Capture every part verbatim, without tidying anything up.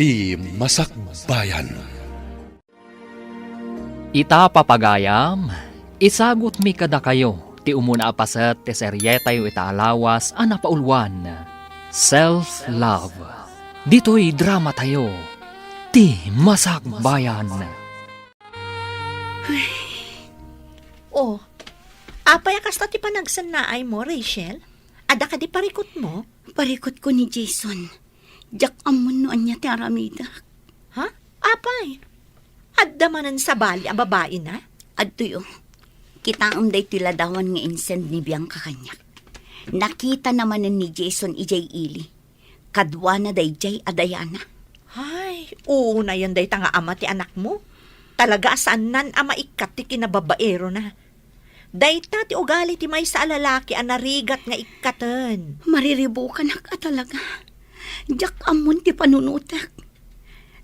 Ti Masakbayan. Ita, papagayam, isagutmi kadakayo ti umuna a paset ti serietayo ita a lawas a napauluan, Self-Love. Ditoy dramatayo, Ti Masakbayan. Oh, apay a kasta ti panagsannaaymo, Rachel? Adda kadi parikutmo? Parikutko ni Jason. Diak ammon no ania ti aramidek. Ha? Apay? Adda manen sabali a babaina? Adtoy, oh. Kitaem daytoy ladawan nga insend ni Bianca kaniak. Nakitana manen ni Jason idiay ili. Kaduana daydiay a Diana. Ay, unayen dayta nga ama ti anakmo. Talaga a saannan a maikkat ti kinababaerona. Dayta ti ugali ti maysa a lalaki a narigat nga ikkaten. Mariribukanak a talaga. Diak ammon ti panunotek.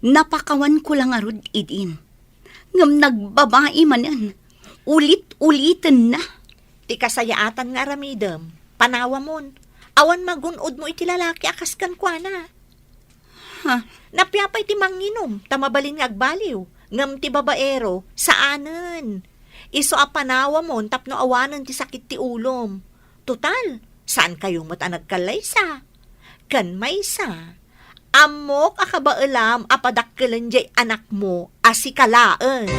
Napakawanko la ngarud idin. Ngem nagbabai manen. Ulit-ulitenna. Ti kasayaatan nga aramidem, panawamon. Awan magun-odmo iti lalaki a kas kenkuana. Ha? Napiapay ti manginum, ta mabalin nga agbaliw. Ngem ti babaero, saanen. Isu a panawamon tapno awanen ti sakit ti ulom. Total, saankayo met a nagkallaysa. Ken maysa, ammok a kabaelam a padakkelen diay anakmo a sika laeng.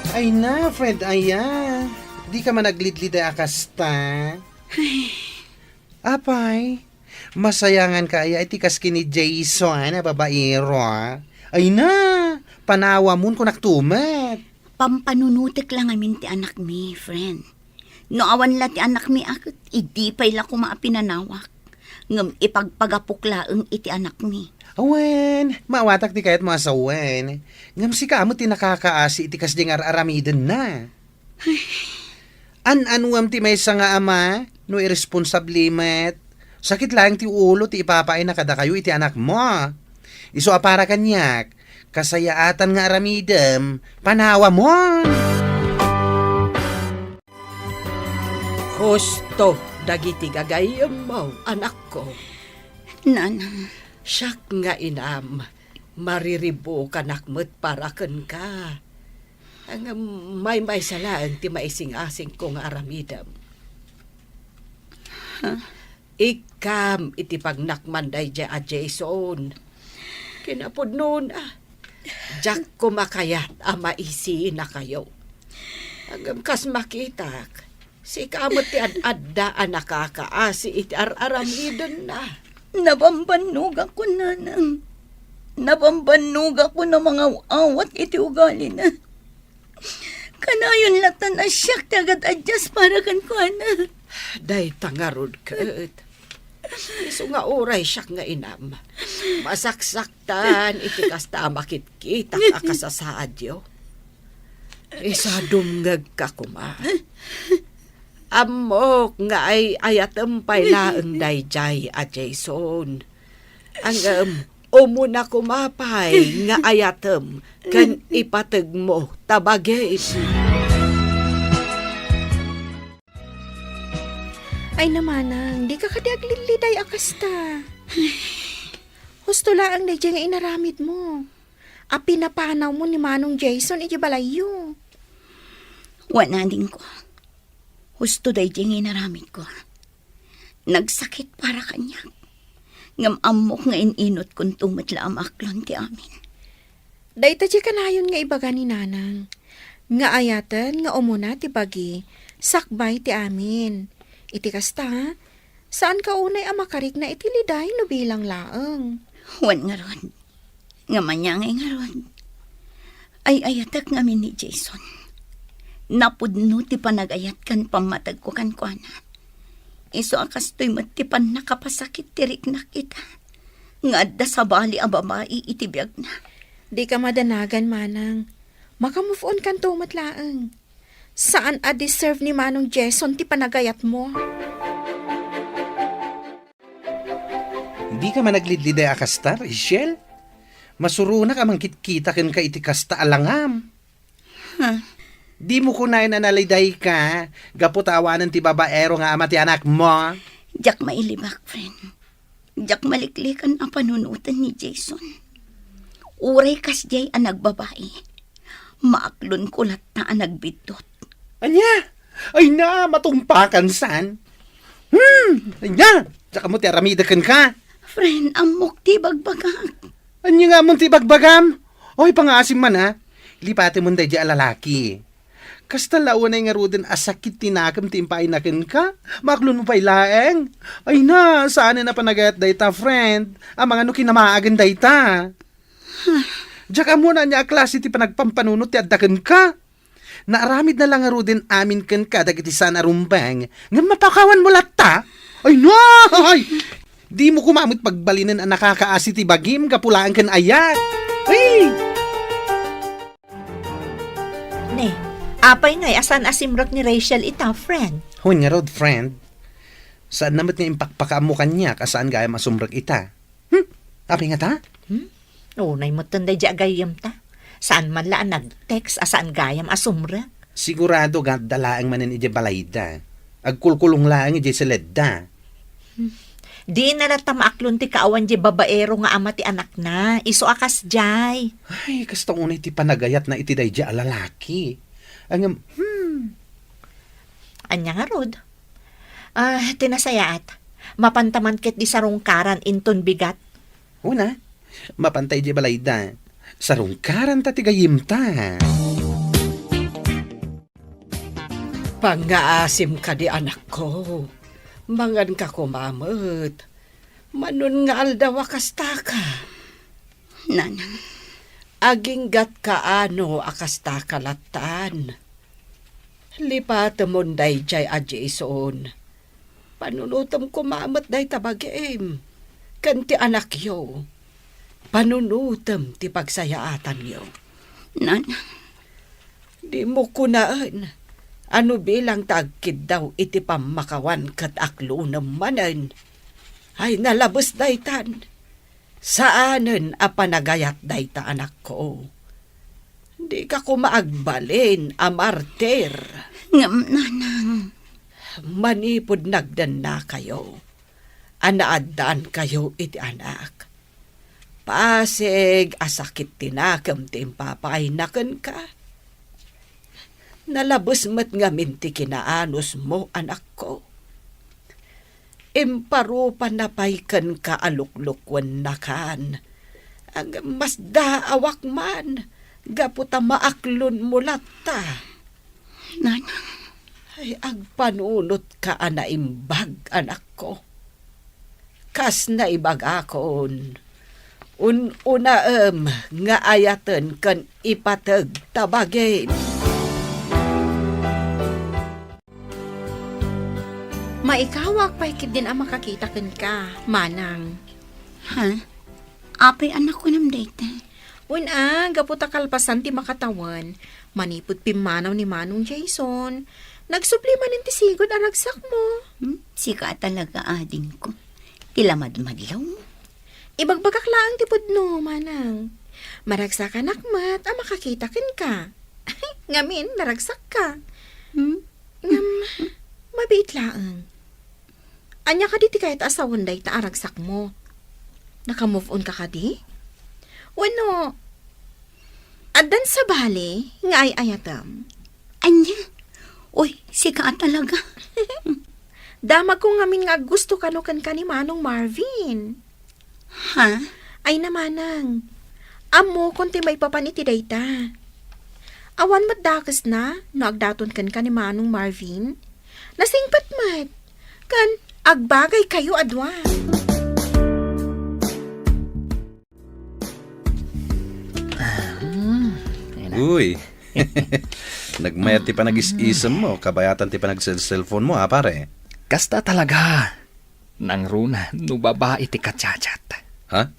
Ay na, Fred, aya. Di ka man aglidliday a kasta. Ay. Apay, masayangan ka aya iti kas ken ni Jason a babaero, a? Ay na, panawamon kunak to met. Pampanunotek la ngamin ti anakmi, friend. No awan la ti anakmi a ket idi pay la koma a pinanawak. Ngem ipagpagapok laeng iti anakmi. Awen, maawatak ti kayatmo a sawen. Ngem sika met ti nakakaasi iti kasdiay nga ar-aramidenna. An-anuem ti maysa nga ama no irresponsable met. Sakit laeng ti ulo ti ipapaayna kadakayo iti anakmo. Isu a para kaniak, kasayaatan nga aramidem, panawamon. Husto dagiti gagayyemmo, anakko. Nanang. Siak nga inam, mariribukanak met para kenka. Ngem maymaysa laeng ti maisingasingko nga aramidem. Ha? Ikkam iti pagnakman daydiay a Jason. Kinapudnona, diak koma kayat a maisinakayo. Ngem kas makitak, sika met ti ad-adda a nakakaasi iti ar-aramidenna. Nabambannogakon, nanang. Nabambannogakon a mangaw-awat iti ugalina. Kanayon latta a siak ti agad-addas para kenkuana. Dayta ngarud ket. Isu nga uray siak nga inam, masaksaktan iti kasta a makitkitak a kasasaadyo. Isu a dumngegka koma. Ammok nga ay-ayatem pay laeng daydiay a Jason. Ngem, umuna koma pay nga ayatem ken ipategmo ta bagim. Ay, namanang, dika kadi aglidliday a kasta. Husto laeng daydiay nga inaramidmo. A pinapanawmo ni Manong Jason iti balayyo. Wen, adingko. Husto daydiay nga inaramidko. Nagsakit para kaniak. Ngem ammok nga in-inutkonto met la a maaklon ti amin. Dayta ti kanayon nga ibaga ni Nanang, nga ayaten nga umuna ti bagi, sakbay ti amin. Iti kasta, saanka unay a makarikna iti liday no bilang laeng. Wen ngarud, nga maniangay ngarud. Ay-ayatek ngamin ni Jason. Napudno ti panagayat ken pammategko kenkuana. Isu a kastoy met ti pannakapasakit ti riknak ita, nga adda sabali a babai iti biagna. Dika madanagan, manang. Maka-move on kanto met laeng. Saan a deserve ni Manong Jason ti panagayatmo. Dika man aglidliday a kasta, Rachel? Masuronak a mangkitkita kenka iti kasta a langam. Huh? Dimo kunaen a nalidayka gapu ta awanen ti babaero nga ama ti anakmo? Diak mailibak, friend. Diak maliklikan a panunoten ni Jason. Uray kasdiay a nagbabai, maaklonko latta a nagbiddut. Ania? Ay na, matungpakan san? Hmm, ania? Diak ammo ti aramidek kenka. Friend, ammok ti bagbagak. Ania nga ammom ti bagbagam? Oy, pangaasim man, a. Lipatemon daydiay a lalaki. Kasta la unay ngaruden a sakit ti nakem ti impaayna kenka? Maaklonmo pay laeng? Ay na, saanen a panagayat dayta, friend. Amangan no kinamaagen dayta. Diak ammo no ania a klase ti panagpampanunot ti adda kenka. Naaramidna la ngaruden amin kenka dagiti saan a rumbeng, ngem mapakawanmo latta? Ay, no! Ay! Dimo koma met pagbalinen a nakakaasi ti bagim gapu laeng ken ayat. Ay! Ne, apay ngay a saan a simrek ni Rachel ita, friend? Wen ngarud, friend. Saanna met nga impakpakaammo kaniak a saan gayam a sumrek ita. Hmm? Apay ngata? Hmm? Unay metten daydiay a gayyemta. Saan man la a nag-text a saan gayam a sumrek. Sigurado nga adda laeng manen idiay balayda. Agkulkulong laeng idiay seledda. Hmm. Dina latta maaklon ti kaawan diay babaero nga ama ti anakna. Isu a kasdiay. Ay, kasta unay ti panagayatna iti daydiay a lalaki. Ngem, hmm. Ania ngarud? Ah, ti nasayaat. Mapanta man ket di sarungkaran inton bigat. Una, mapanta idiay balayda. Sarungkaranta ti gayyemta. Pangngaasim kadi, anakko. Manganka koma met. Mano nga aldaw a kastaka. Nanang. Aginggatka ano a kastaka lattan. Lipatemon daydiay a Jason. Panunotem koma met dayta bagim ken ti anakyo. Panunotem ti pagsayaatanyo. Nanang. Dimo kunaen a no bilang ta agkiddaw iti pammakawan ket aklonem manen. Ay, nalabes daytan. Saanen a panagayat dayta, anakko. Dika koma agbalin a martir. Ngem, nanang. Manipud nagdennakayo a naaddaankayo iti anak, pasig a sakit ti nakem ti impapaayna kenka. Nalabes met ngamin ti kinaanusmo, anakko. Imparupanna pay kenka a luklukuennakan. Ngem masdaawak man gapu ta maaklonmo latta. Nanang. Ay, agpanunotka a naimbag, anakko. Kas naibagakon, un-unaem nga ayaten ken ipateg ta bagim. Maikawak pay ketdin a makakita kenka, manang. Ha? Apay a nakunam dayta? Wen a, gapu ta kalpasan ti makatawen, manipud pimmanaw ni Manong Jason, nagsubli manen ti sigud a ragsakmo. Hmm? Sika a talaga, adingko. Ti lamadmadlaw. Ibagbagak laeng ti pudno, manang. Maragsakanak met a makakita kenka. Ngamin, naragsakka. Hmm? Ngem, mabiit laeng. Ania kadi ti kayat a sawen dayta a ragsakmo? Naka-move on ka kadi? Wenno, addan sabali nga ay-ayatem? Ania? Uy, sika a talaga. Damagko ngamin nga aggusto kano kenka ni Manong Marvin. Ha? Ay na, manang. Ammokon ti maipapan iti dayta. Awan met dakesna no agdaton kenka ni Manong Marvin. Nasingpet met. Ken agbagaykayo a dua. Uy. Nagmayat ti panagis-isem mo, kabayatan ti panagselselpon mo, ha, pare? Kasta talaga. Nangruna no babai ti kachat-chat. Ha?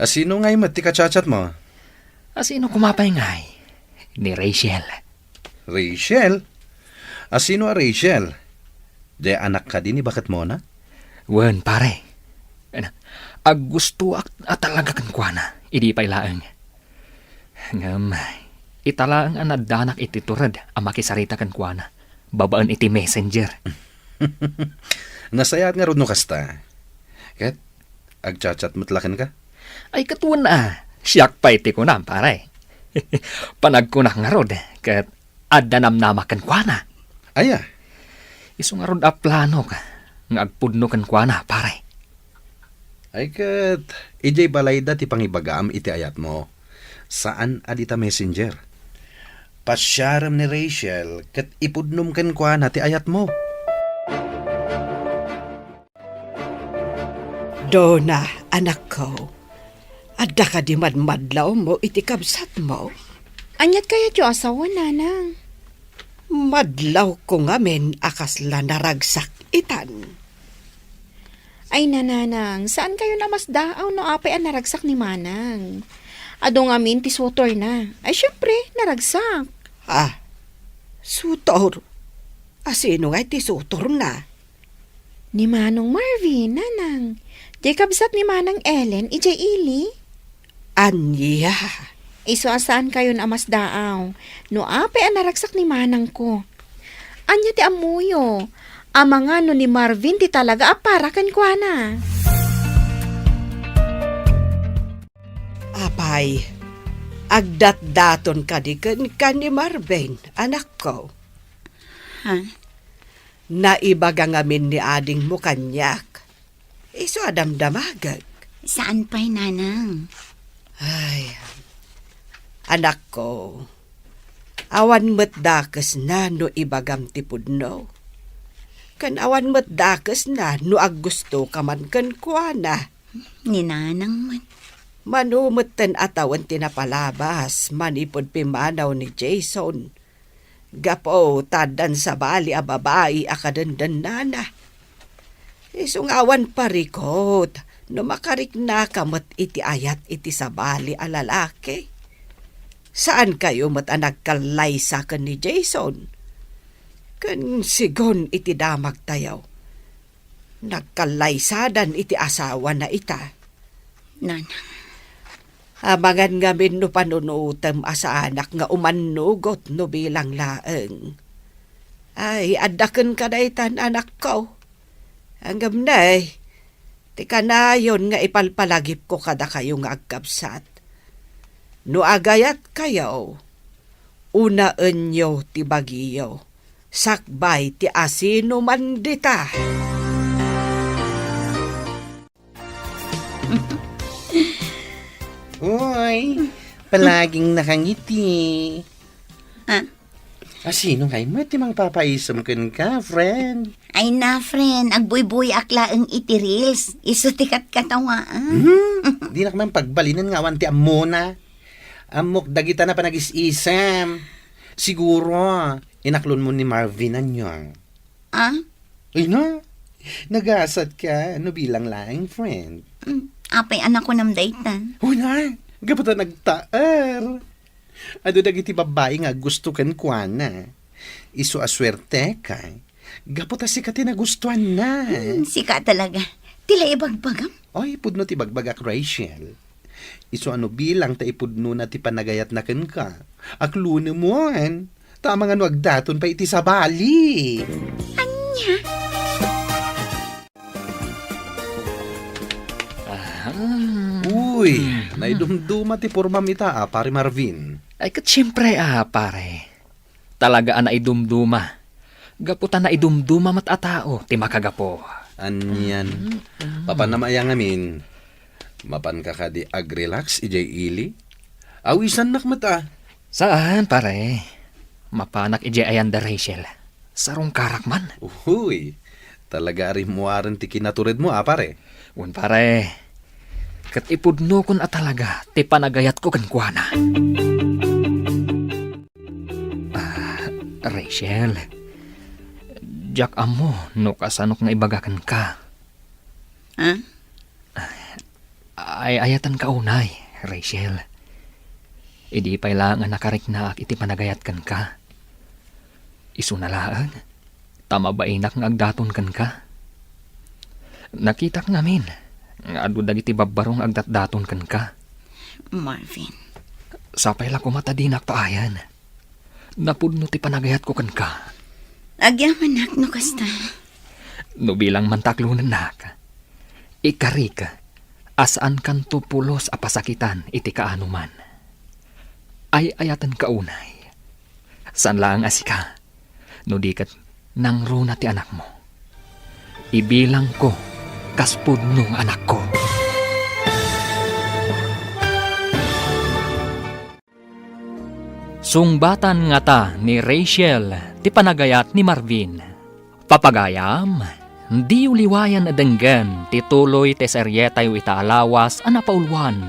Asino ngay met ti kachat-chat mo? Asino koma pay ngay? Ni Rachel. Rachel? Asino a Rachel? Di anak kadi ni baketmona? Wen, pare. Aggustoak a talaga kenkuana, idi pay laeng. Ngem, ita laeng a naddanak iti tured a makisarita kenkuana, babaen iti messenger. Nasayaat ngarud no kasta. Ket, Agchat-chat met la kenka? Ay, ket wen a, siak pay ti kunam, pare. Panagkunak ngarud, ket adda namnama kenkuana. Aya? Isu ngarud a planok nga agpudno kenkuana, pare. Ay ket, idiay balayda ti pangibagam iti ayatmo. Saan a dita messenger. Pasiarem ni Rachel ket ipudnom kenkuana ti ayatmo. Donna, anakko, adda kadi madmadlawmo iti kabsatmo? Aniat kayatyo a sawen, nanang? Madlawko ngamin a kasla naragsak itan. Ay, nanang, saan kayo namasdaaw no apay a naragsak ni manang? Adu ngamin ti sutorna. Ay, syempre, naragsak. Ah, sutor? Asino ngay ti sutorna? Ni Manong Marvin, nanang. Diay kabsat ni Manang Ellen, idiay ili. Ania? Isu a saan kayon a masdaaw. No apay a naragsak ni manangko. Ania ti ammoyo? Amangan no ni Marvin ti talaga a para kenkuana. Apay, agdatdaton kadi kenka ni Marvin, anakko? Ha? Naibaga ngamin ni adingmo kaniak. Isu a damdamagek. Saan pay, nanang? Ay, anakko, awan met dakesna no ibagam ti pudno. Ken awan met dakesna no aggustoka man kenkuana. Ni nanang met. Mano metten a tawen ti napalabas manipud pimmanaw ni Jason. Gapu ta addan sabali a babai a kadendennana. Isu nga awan parikut no makariknaka met iti ayat iti sabali a lalaki. Saan kayo met a nagkallaysa ken ni Jason? Ken sigun iti damagtayo, nagkallaysadan iti asawana ita. Nanang. Amangan ngamin no panunutem a saanak nga umannugot no bilang laeng. Ay, adda kenka daytan, anakko. Ngem ne, ti kanayon nga ipalpalagipko kadakayo nga agkabsat. No agayatkayo, unaenyo ti bagiyo, sakbay ti asinoman dita. Uy, palaging nakangiti. Ah? Asino ngay met ti mangpapaisem kenka, friend? Ay na, friend, agbuybuyaak laeng iti reels. Isu ti katkatawaan. Hmm? Dinak man pagbalinen nga awan ti ammona. Ammok dagita na panagis-isem. Siguro, inaklonmo ni Marvin, ania? Ah? Ay na, nagasatka no bilang laeng, friend. Mm, apay a nakunam dayta? Uy na, gapu ta nagtaer. Adu dagiti babbai nga aggusto kenkuana. Isu a suerteka, gapu ta sika ti nagustuanna. Hmm, sika talaga. Ti la ibagbagam? Oy, pudno ti bagbagak, Rachel. Isu a no bilang ta ipudnona ti panagayatna kenka, aklonem wen, ta amangan no agdaton pay iti sabali. Ania? Aha. Uy, hmm, naidumduma ti pormam ita a, Pare Marvin. Ay, ket siempre a, pare. Talaga a naidumduma. Gapu ta naidumduma met a tao ti makagapu. Anian. Mm, mm. Papanam aya ngamin? Mapanka kadi agrelax idiay ili? Awisannak met a. Saan, pare. Mapanak idiay ayan da Rachel. Sarungkarak man. Uy, talaga a rimmuaren ti kinaturedmo a, pare. Wen, pare. Ket ipudnokon a talaga ti panagayatko kenkuana. Ah, Rachel, diak ammo no kasanok nga ibaga kenka. Ah? Ay-ayatenka unay, Rachel. Idi pay la nga nakariknaak iti panagayat kenka. Isuna laeng, ta mabainak nga agdaton kenka. Nakitak ngamin nga adu dagiti babbaro nga agdatdaton kenka. Marvin. Sapay la koma ta dinak paayan. Napudno ti panagayatko kenka. Agyamanak no kasta. No bilang man ta aklonennak, ikarik A saankanto pulos a pasakitan iti kaanoman. Ay-ayatenka unay. Saan laeng a sika, no di ket nangruna ti anakmo. Ibilangko kas pudno nga anakko. Sungbatan ngata ni Rachel ti panagayat ni Marvin. Papagayam, diyo liwayan a denggen ti tuloy ti serietayo ita a lawas a napauluan,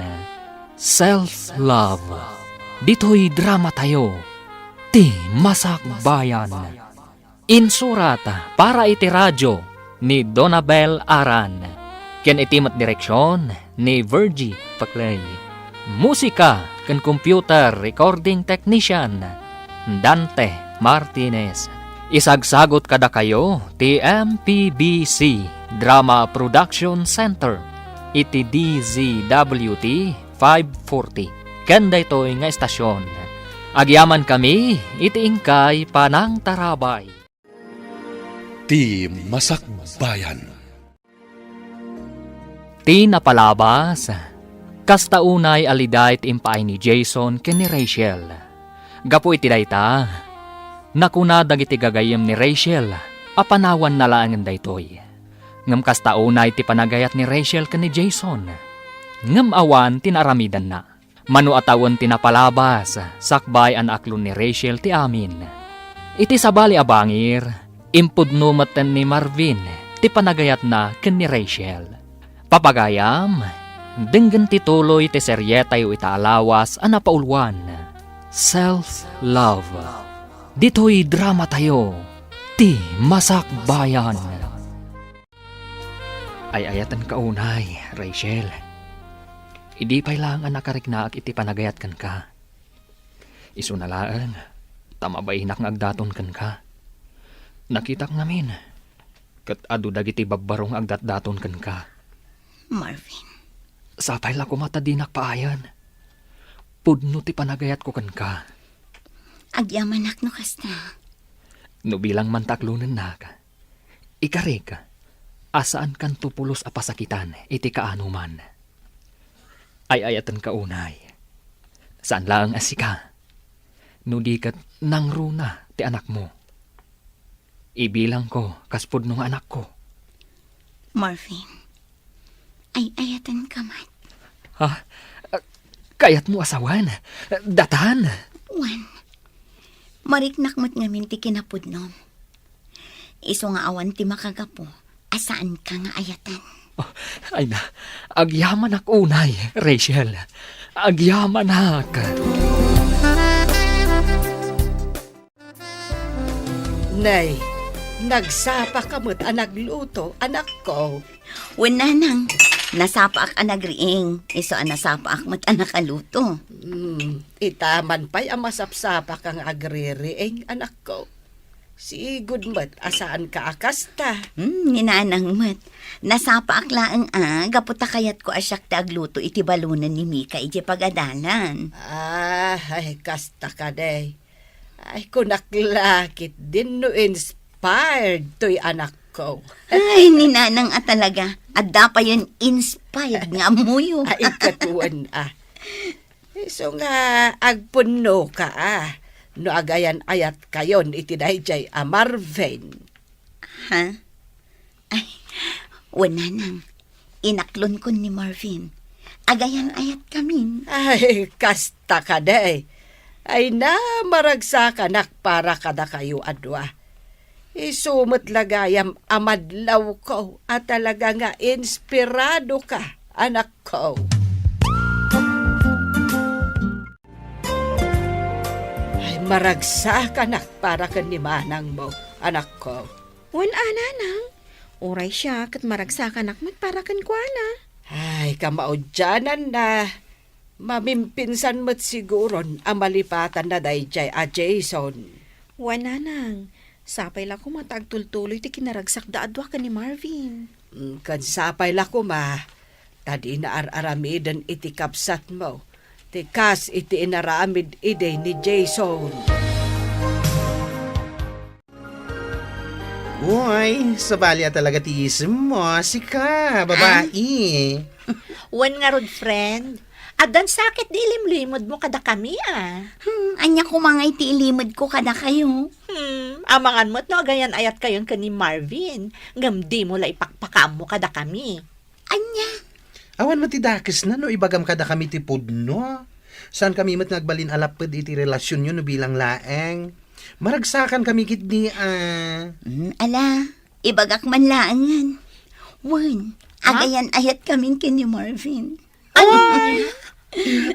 Self Love. Ditoy dramatayo, Ti Masakbayan. Insurat para iti radio ni Donabel Aran, ken iti met direksion ni Virgie Paclay. Musika ken computer recording technician, Dante Martinez. Isagsagut kadakayo ti M P B C Drama Production Center iti D Z W T five forty. Ken daytoy nga estasion, agyamankami iti inkay panangtarabay. Ti Masakbayan. Ti napalabas, kasta unay a liday ti impaay ni Jason ken ni Rachel. Gapu iti dayta, nakuna dagiti gagayyem ni Rachel a panawanna laengen daytoy. Ngem kasta unay ti panagayat ni Rachel ken ni Jason. Ngem awan ti naaramidanna. Mano a tawen ti napalabas, sakbay a naaklon ni Rachel ti amin. Iti sabali a bangir, impudno metten ni Marvin ti panagayatna ken ni Rachel. Papagayam, denggen ti tuloy ti serietayo ita a lawas a napauluan, Self Love. Ditoy dramatayo, Ti Masakbayan. Ay-ayatenka unay, Rachel. Idi pay laeng a nakariknaak iti panagayat kenka. Isuna laeng, ta mabainak nga agdaton kenka. Nakitak ngamin, ket adu dagiti babbaro nga agdatdaton kenka. Marvin. Sapay la koma ta dinak paayen. Pudno ti panagayatko kenka. Agyamanak no kasta. No bilang man ta aklonennak, ikarik a saankanto pulos a pasakitan iti kaanoman. Ay-ayatenka unay. Saan laeng a sika, no di ket nangruna ti anakmo. Ibilangko kas pudno nga anakko. Marvin, ay-ayatenka met. Ha? Kayatmo a sawen? Datan? Wen, mariknak met ngamin ti kinapudnom. Isu nga awan ti makagapu a saanka nga ayaten. Oh, ay na, agyamanak unay, Rachel. Agyamanak. Nay, nagsapaka met a nagluto, anakko. Wen, nanang, nasapaak a nagriing, isu a nasapaak met a nakaluto. Hmm, ita man pay a masapsapaka nga agririing, anakko. Sigud met a saanka a kasta. Hmm, ni nanang met. Nasapaak laeng a, gapu ta kayatko a siak ti agluto iti balonen ni Mika idiay pagadalan. Ah, ay, kasta kadi. Ay, kunak la ketdin no inspired toy anakko. Ay, ni nanang a talaga. Adda payen inspired nga ammoyo. Ay, ket wen a. Isu nga agpunnoka a, no agayan-ayatkayon iti daydiay a Marvin. Ha? Ay, wen, nanang, inaklonkon ni Marvin. Agayan-ayatkamin. Ay, kasta kadi. Ay na, maragsakanak para kadakayo a dua. Isu met la gayam a madlawko a talaga nga inspiradoka, anakko. Ay, maragsakanak para ken ni manangmo, anakko. Wen a, nanang. Uray siak ket maragsakanak met para kenkuana. Ay, kamaudiananna. Mamimpinsan met siguron a malipatanna daydiay a Jason. Wen, nanang, sapay la koma ta agtultuloy ti kinaragsakda a dua ken ni Marvin. Mm, ken sapay la koma ta dina ar-aramiden iti kabsatmo ti kas iti inaramid idi ni Jason. Uy, sabali a talaga ti isemmo, sika, babai. Ah? Wen ngarud, friend, addan sakit di ilimlimedmo kadakami, a. Hmm, ania koma ngay ti ilimedko kadakayo? Hmm, amangan met no agayan-ayatkayon ken ni Marvin, ngem dimo la ipakpakaammo kadakami. Ania? Awan met ti dakesna no ibagam kadakami ti pudno. Saankami met nga agbalin a lapped iti relasionyo no bilang laeng. Maragsakankami ketdi, a. Hmm, ala, ibagak man laengen. Wen, ha? Agayan-ayatkamin ken ni Marvin. Ay!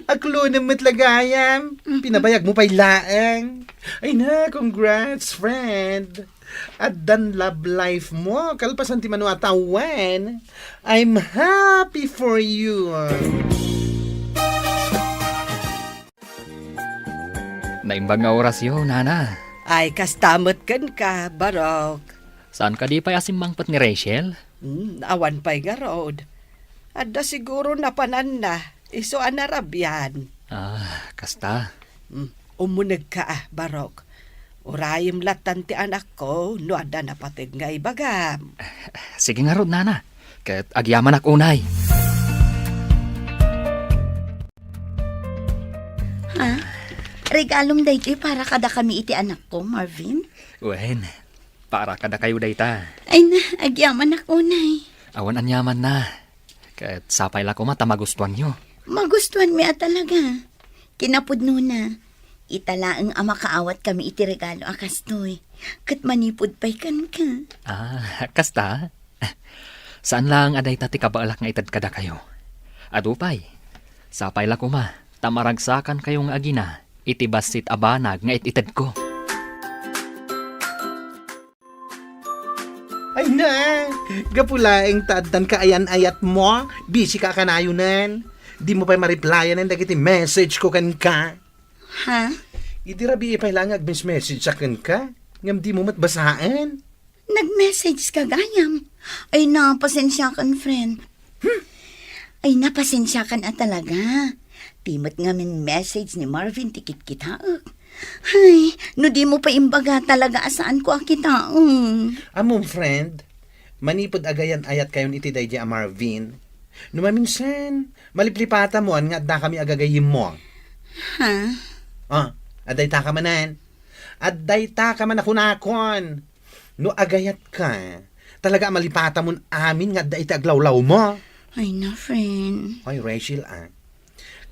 Aklonem met la gayam. Pinabayagmo pay laeng. Ay na, congrats, friend. Addan love life mo, kalpasan ti mano a tawen. I'm happy for you. Naimbag nga orasyo, nana. Ay, kasta met kenka, Barok. Saan kadi pay a simmangpet ni Rachel? Hmm, awan pay ngarud. Adda siguro napananna, isu a narabian. Ah, kasta. Hmm, umunegka a, Barok. Urayem lattan ti anakko no adda napateg nga ibagam. Sige ngarud, nana. Ket agyamanak unay. Ha? Regalom daytoy para kadakami iti anakko, Marvin? Wen, para kadakayo dayta. Ay na, agyamanak unay. Awan aniamanna. Ket sapay la koma ta magustuanyo. Magustuanmi a talaga. Kinapudnona, ita laeng a makaawatkami iti regalo a kastoy. Ket manipud pay kenka. Ah, kasta? Saan laeng a dayta ti kabaelak nga ited kadakayo. Adu pay, sapay la koma ta maragsakankayo nga agina iti bassit a banag nga it-itedko. Ay na, gapu laeng ta addan kaayan-ayatmo, busy ka kanayonen. Dimo pay ma-replyan dagiti message ko kenka. Ha? Idi rabii pay laeng nga agmes-message a kenka, ngem dimo met basaen. Nag-message ka gayam. Ay na, pasensiakan, friend. Hmm. Ay na, pasensiakan a talaga. Ti met ngamin message ni Marvin ti kitkitaek. Ay, no dimo pay imbaga talaga a saanko a kitaen. Ammom, friend, manipud agayan-ayatkayon iti daydi a Marvin, no maminsan, maliplipatamoan nga addakami a gagayyemmo. Ha? Ah, addaytaka manen. Addaytaka man a kunakon. No agayatka, talaga a malipatamon amin nga adda iti aglawlawmo. Ay na, friend. Ay, Rachel, a.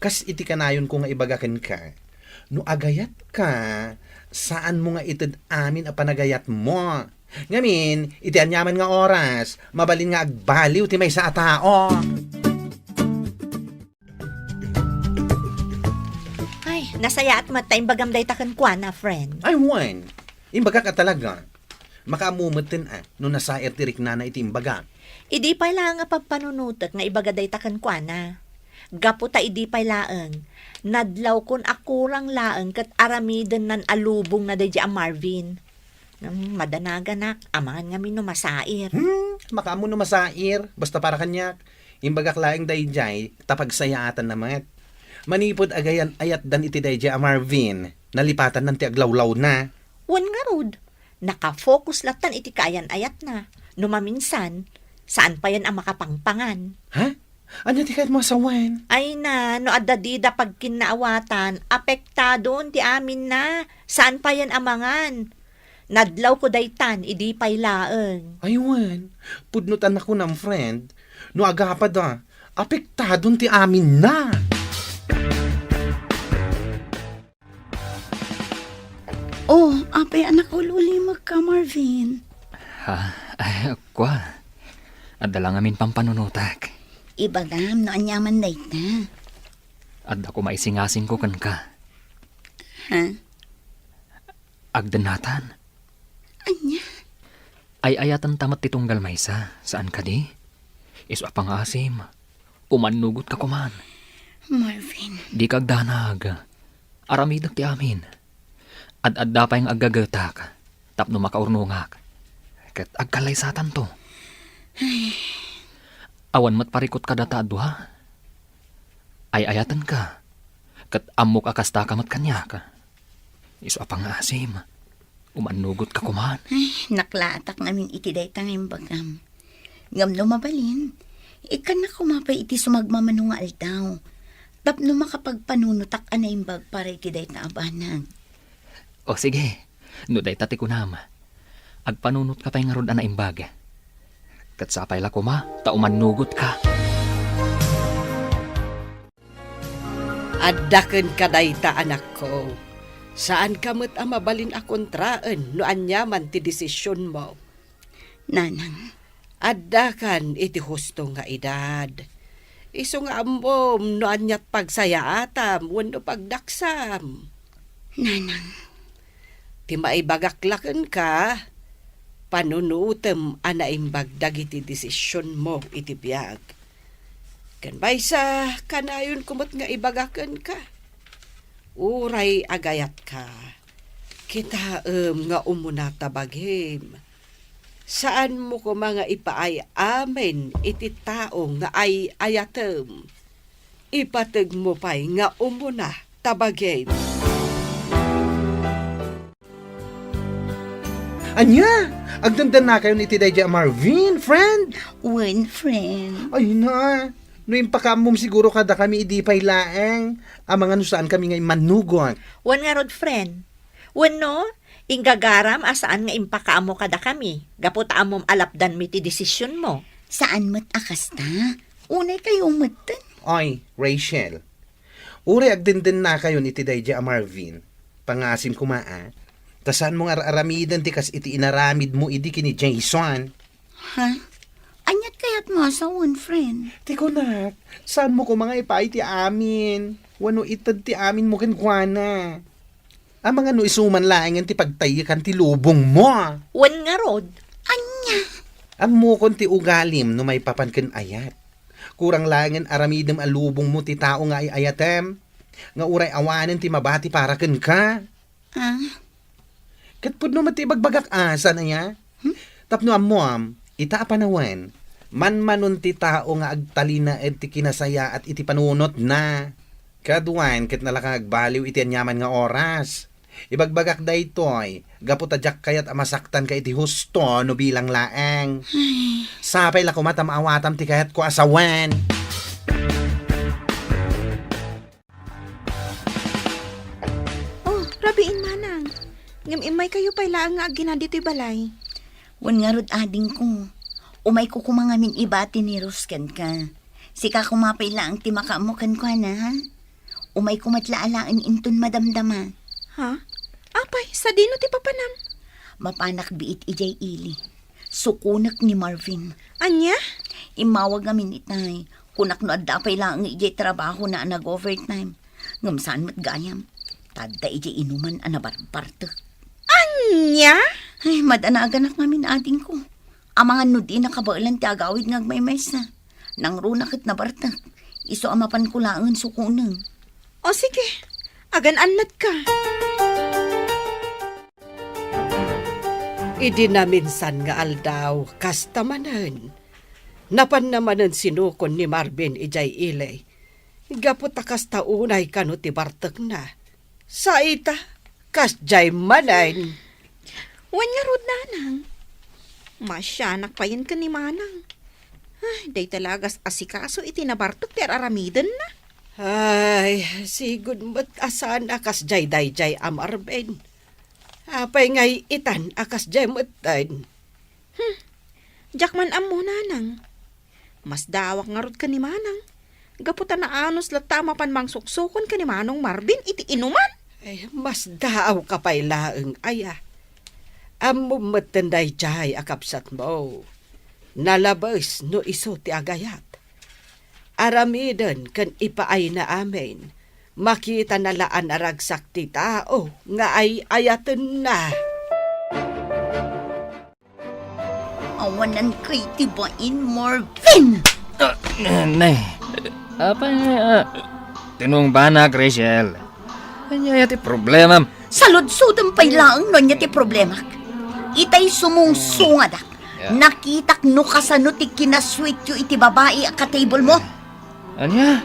Kas iti kanayonko nga ibaga kenka, no agayatka, saanmo nga ited amin a panagayatmo. Ngamin, iti aniaman nga oras, mabalin nga agbaliw ti maysa a tao. Ay, nasayaat met ta imbagam dayta kenkuana, friend. Ay, wen. Imbagak a talaga. Makaammo metten a no nasair ti riknana iti imbagak. Idi pay laeng a pagpanunotek nga ibaga dayta kenkuana. Gapu ta idi pay laeng, nadlawkon a kurang laeng ket aramidennan a lubongna daydi a Marvin. Hmm, madanaganak, amangan ngamin no masair. Hmm, makaammo no masair, basta para kaniak. Imbagak laeng daydiay, ta pagsayaatanna met. Manipud agayan-ayatdan iti daydiay a Marvin, nalipatannan ti aglawlawna. Wen ngarud, nakafocus lattan iti kaayan-ayatna. No maminsan, saan payen a makapangpangan. Ha? Ania ti kayatmo a sawen? Ay na, no adda dida pagkinnaawatan, apektadon ti aminna. Saan payen a mangan. Nadlawko daytan idi pay laeng. Ay wen, pudno ta nakunam, friend, no agapada, apektadon ti aminna. Oh, apay a nakaul-ulimekka, Marvin? Ha? Ay, kua. Adda la ngamin pampanunotak. Ibagam no aniaman dayta. Adda koma isingasingko kenka. Ha? Agdennatan. Ania? Ay-ayatenta met ti tunggal maysa, saan kadi? Isu a pangaasim, umannugotka koman. Marvin. Dika agdanag. Aramidek ti amin. Ad-adda pay nga aggagetak tapno makaurnongak. Ket agkallaysatanto. Ay. Awan met parikut kadata a dua. Ay-ayatenka. Ket ammok a kastaka met kaniak. Isu a pangaasim, umannugotka koman. Ay, naklaatak ngamin iti dayta nga imbagam. Ngem no mabalin, Ikkannak koma pay iti sumagmamano nga aldaw tapno makapagpanunotak a naimbag para iti dayta a banag. O sige, no dayta ti kunam, agpanunotka pay ngarud a naimbag. Ket sapay la koma ta umannugotka. Adda kenka dayta, anakko. Saanka met a mabalin a kontraen no aniaman ti desisionmo. Nanang. Addakan iti husto nga edad. Isu nga ammom no aniat pagsayaatam wenno pagdaksam. Nanang. Ti maibagak la kenka, panunutem a naimbag dagiti desisionmo iti biag. Ken maysa, kanayonko met nga ibaga kenka. Uray agayatka, kitaem nga umuna ta bagim. Saanmo koma nga ipaay amin iti tao nga ay-ayatem. Ipategmo pay nga umuna ta bagim. Ania? Agdendennakayon iti daydiay a Marvin, friend? Wen, friend. Ay na, no impakaammom siguro kadakami idi pay laeng, amangan no saankami nga immannugot. Wen ngarud, friend. Wenno, inggagaram a saan nga impakaammo kadakami, gapu ta ammom a lapdanmi ti desisionmo. Saan met a kasta. Unay kayo metten. Oy, Rachel. Uray agdendennakayon iti daydiay a Marvin, pangasim koma a, ta saanmo nga ar-aramiden ti kas iti inaramidmo idi ken ni Jason. Ha? Aniat kayatmo a sawen, friend? Ti kunak, saanmo koma nga ipaay ti amin? Wenno ited ti aminmo kenkuana? Amangan no isu man laengen ti pagtaykan ti lubongmo. Wen ngarud. Ania? Ammokon ti ugalim no maipapan ken ayat. Kurang laengen aramidem a lubongmo ti tao nga ay-ayatem, nga uray awanen ti mabati para kenka. Ah? Ket pudno met ti ibagbagak a, saan aya? Hmm? Tapno ammoam, ita a panawen, manmanon ti tao nga agtalinaed ti kinasayaat iti panunotna. Kaduan ket nalaka nga agbaliw iti aniaman nga oras. Ibagbagak daytoy, gapu ta diak kayat a masaktanka iti husto no bilang laeng. Ay. Sapay la koma ta maawatam ti kayatko a sawen. Oh, rabiin, manang. Ngem immaykayo pay laeng nga aggina ditoy balay. Wen ngarud, adingko. Umayko koma ngamin ibati ni Rose kenka. Sika koma pay laeng ti makaammo kenkuana, ha? Umayko met la alaen inton madamdama. Ha? Apay, sadino ti papanam? Mapanak biit idiay ili. Sukonek ni Marvin. Ania? Immawag ngamin itay. Kunak no adda pay laeng idiay trabahona a nag-overtime. Ngem saan met gayam. Ta adda idiay inuman a nabarbartek. Ania? Ay, madanaganak ngamin, adingko. Amangan no di nakabaelan ti agawid nga agmaymaysa. Nangruna ket nabartek. Isu a mapanko laengen sukonen. O sige, agan-annatka. Idi naminsan nga aldaw, kasta manen. Napanna manen sinukon ni Marvin idiay ili. Gapu ta kasta unay kano ti bartekna. Sa ita, kasdiay manen. Wen ngarud, nanang. Masianak payen ken ni manang. Ay, dayta la agas-asikaso iti nabartek ti ar-aramidenna. Ay, sigud met a saan a kasdiay daydiay a Marvin. Apay ngay itan a kasdiay metten? Hmm. Diak man ammo, nanang. Masdaawak ngarud ken ni manang. Gapu ta naanus latta a mapan mangsuksukon ken ni manong Marvin iti inuman. Ay, masdaawka pay laeng aya. Ammom metten daydiay a kabsatmo. Nalabes no isu ti agayat. Aramiden ken ipaayna amin. Makitana la a naragsak ti tao nga ay-ayatenna. Awanan kay ti bain, Marvin! Ah, ne, ne. Apay, ah, tinungbanak, Rachel. Ania ti problemam? Saludsodem pay laeng no ania ti problemak. Itay sumungsungadak. Yeah. Nakitak no kasano ti kinasuityo iti babai a ka-table mo. Ania?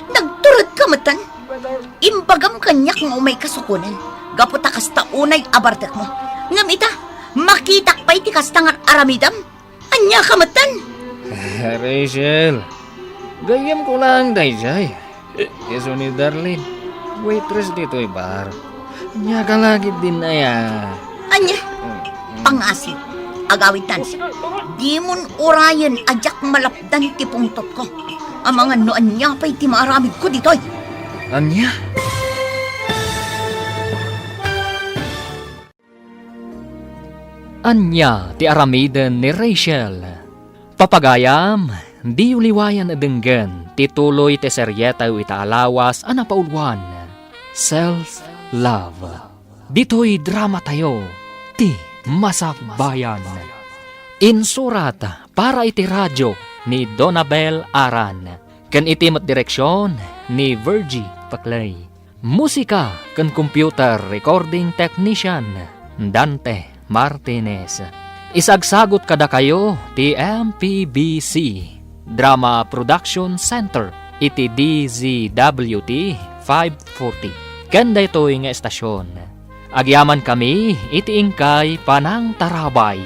Nagturedka metten. Imbagam kaniak nga umayka sukonen, gapu ta kasta unay a bartekmo. Ngem ita, makitak pay ti kasta nga aramidem. Ania ka metten? Rachel, gayyemko laeng daydiay. Isu ni Darlene, waitress ditoy bar. Ania ka la ketdin aya? Ania? Mm, mm. Pangasim, agawidtan. Dimon urayen a diak malapdan ti pungtotko. Amangan no ania pay ti maaramidko ditoy. Ania? Ania ti aramiden ni Rachel? Papagayam, diyo liwayan a denggen ti tuloy ti serietayo ita a lawas a napauluan, Self Love. Ditoy dramatayo, Ti Masakbayan. Insurat para iti radio ni Donabel Aran, ken iti met direksion ni Virgie Paclay. Musika ken computer recording technician, Dante Martinez. Isagsagut kadakayo ti M P B C Drama Production Center iti D Z W T five forty. Ken daytoy nga estasion, agyamankami iti inkay panangtarabay.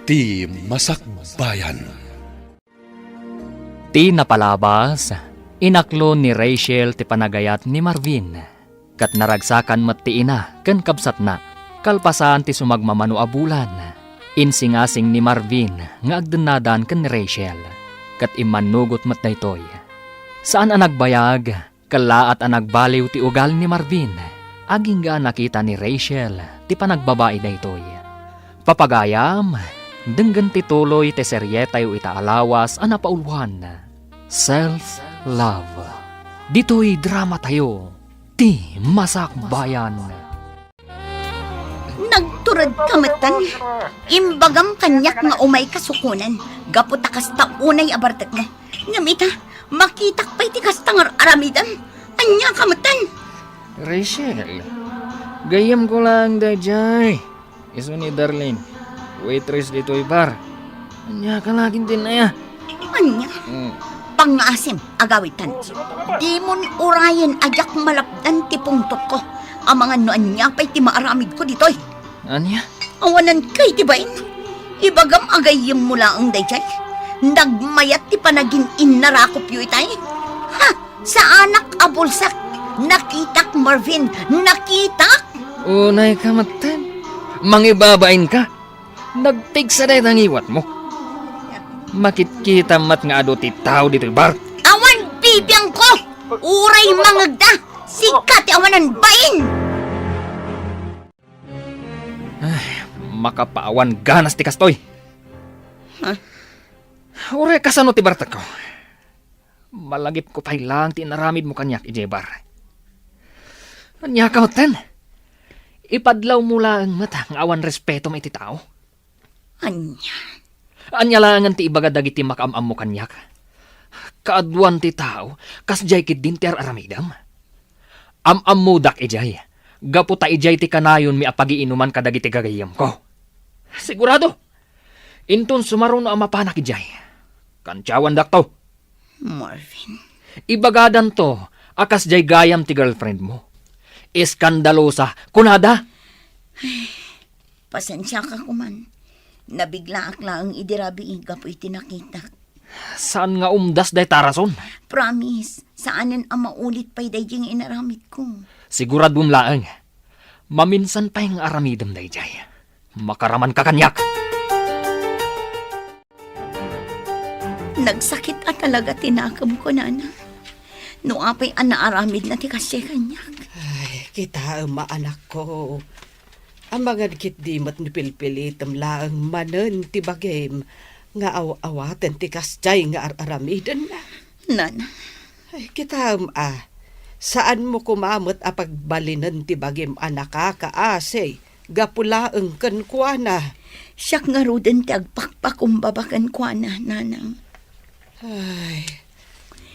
Ti Masakbayan. Ti napalabas, inaklon ni Rachel ti panagayat ni Marvin, ket naragsakan met ti ina ken kabsatna. Kalpasan ti sumagmamano a bulan, insingasing ni Marvin nga agdennadan ken ni Rachel, ket immannugot met daytoy. Saan a nagbayag, kellaat a nagbaliw ti ugal ni Marvin, agingga a nakita ni Rachel ti panagbabai daytoy. Papagayam, denggen ti tuloy ti serietayo ita a lawas a napauluan, Self Love. Ditoy dramatayo, Ti Masakbayan. Nagturedka metten. Imbagam kaniak nga umayka sukonen, gapu ta kasta unay a bartekmo. Ngem ita, makitak pay ti kasta nga ar-aramidem. Ania ka metten? Rachel, gayyemko laeng daydiay. Isu ni Darlene, waitress ditoy bar. Ania ka la ketdin aya? Ania? Mm. Pangasim, agawidtan. Dimon urayen a diak malapdan ti pungtotko. Amangan no ania pay ti maaramidko ditoy. Ania? Awanan kay ti bain. Ibagam a gayyemmo laeng daydiay. Nagmayat ti panagin-innarakopyo itay. Ha! Saanak a bulsak. Nakitak, Marvin. Nakitak! Unay ka metten. Mangibabain ka. Nagpigsa dayta ngiwatmo. Makitkita met nga adu ti tao ditoy bar. Awan bibiangko! Uray mangegda! Sika ti awanan bain! Ay, makapaawan ganas ti kastoy. Ha? Uray kasano ti bartekko? Malagipko pay laeng ti inaramidmo kaniak idiay bar. Ania ka metten? Ipadlawmo laeng met nga awan respetom iti tao. Ania? Ania laengen ti ibaga dagiti makaam-ammo kaniak? Kaaduan ti tao, kasdiay ketdin ti ar-aramidem. Am-ammodak idiay, gapu ta idiay ti kanayonmi a pagiinuman kadagiti gagayyemko. Sigurado! Inton sumaruno a mapanak idiay, kantiawandakto. Marvin. Ibagadanto a kasdiay gayam ti girlfriendmo. Eskandalosa, kunada. Pasensiaka koman. Nabiglaak laeng idi rabii gapu iti nakitak. Saan nga umdas dayta a rason? Promise, saanen a maulit pay daydiay nga inaramidko. Siguradom laeng. Maminsan pay nga aramidem daydiay. Makaramanka kaniak. Nagsakit a talaga ti nakemko, Nana. No apay a naaramidna ti kasdiay kaniak. Ay, kitaem a, anakko. Amangan ketdi met no pilpilitem laeng manen ti bagim nga aw-awaten ti kasdiay nga ar-aramidenna. Nana. Ay, kitaem a, saanmo koma met a pagbalinen ti bagim a nakakaasi gapu laeng kenkuana. Siak ngaruden ti agpakpakumbaba kenkuana, Nanang. Ay,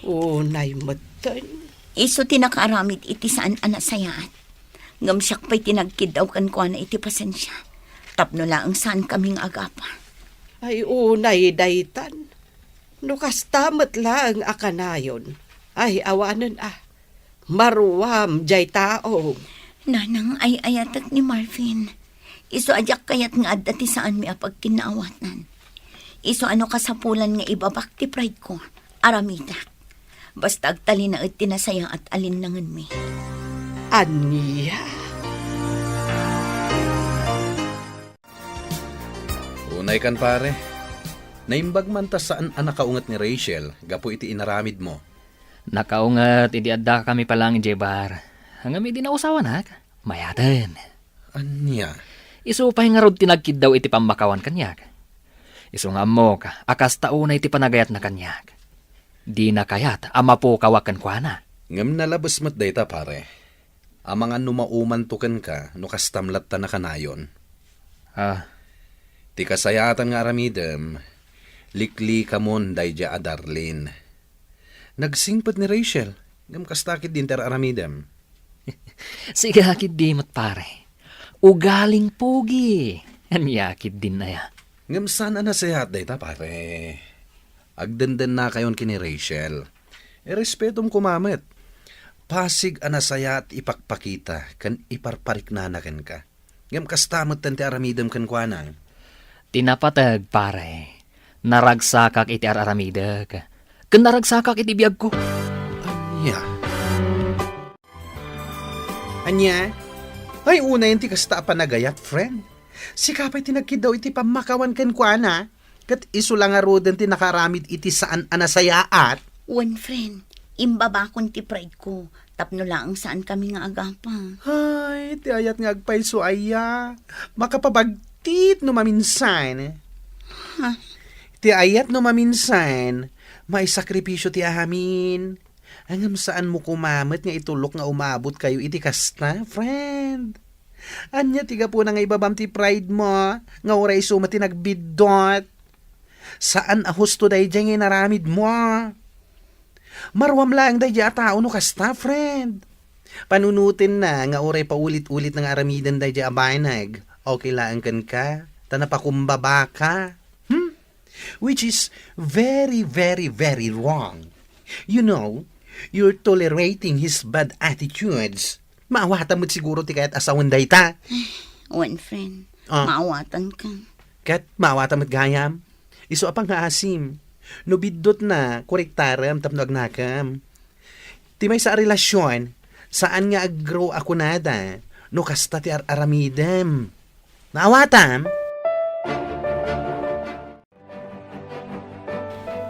unay metten. Isu ti nakaaramid iti saan a nasayaat. Ngem siak pay ti nagkiddaw kenkuana iti pasensia. Tapno laeng saankami nga agapa. Ay, unay daytan. No kasta met laeng a kanayon, ay awanen a, maruam diay tao. Nanang, ay-ayatek ni Marvin. Isu a diak kayat nga adda ti saanmi a pagkinnaawatan. Isu a no kasapulan nga ibabak ti pride ko, aramidak. Basta agtalinaed ti nasayaat a linnangenmi. Ania? Unay kan, pare. Naimbag man ta saan a nakaunget ni Rachel gapu iti inaramidmo. Nakaunget idi addakami pa laeng idiay bar. Ngem idi nausawanak, mayaten. Ania? Isu pay ngarud ti nagkiddaw iti pammakawan kaniak. Isu nga ammok a kasta unay ti panagayatna kaniak. Dina kayat a mapukawak kenkuana. Ngem nalabes met dayta, pare. Amangan no maumanto kenka no kastam latta nakanayon. Ah. Ti kasayaatan nga aramidem, liklikamon daydiay a Darlene. Nagsingpet ni Rachel, ngem kasta ketdin ti ar-aramidem. Siak ketdi met, pare. Ugaling pogi. Ania ketdin aya? Ngem saan a nasayaat dayta, pare. Agdendennakayon ken ni Rachel. Irespetom koma met. Pasig a nasayaat ipakpakita ken iparpariknana kenka. Ngem kasta metten ti aramidem kenkuana. Ti napateg, pare, naragsakak iti ar-aramidek, ken naragsakak iti biagko. Ania? Ania? Ay, unayen ti kasta a panagayat, friend. Sika pay ti nagkiddaw iti pammakawan kenkuana. Ket isu la ngaruden ti nakaaramid iti saan a nasayaat. Wen, friend, imbabakon ti pride ko tapno laeng saankami nga agapa. Ay, ti ayat nga agpayso aya. Makapabagtit no maminsan. Ha? Ti ayat no maminsan, maisakripisyo ti amin. Ngem saanmo koma met nga itulok nga umabotkayo iti kasta, friend. Ania ti gapuna nga ibabam ti pride mo, nga uray isu met ti nagbiddut? Saan a husto daydiay nga inaramidmo. Maruam laeng daydiay a tao no kasta, friend. Panunotenna nga uray paulit-ulit nga aramiden daydiay a banag. Okay laeng kenka, ta napakumbabaka. Hmm? Which is very, very, very wrong. You know, you're tolerating his bad attitudes. Maawatam met siguro ti kayat a sawen dayta. Wen, friend. Ah. Maawatanka. Ket maawatam met gayam. Isu a pangngaasim. No biddutna, korektarem tapno agnakem. Ti maysa a relasyon, saan nga aggrow a kunada no kasta ti ar-aramidem. Maawatam?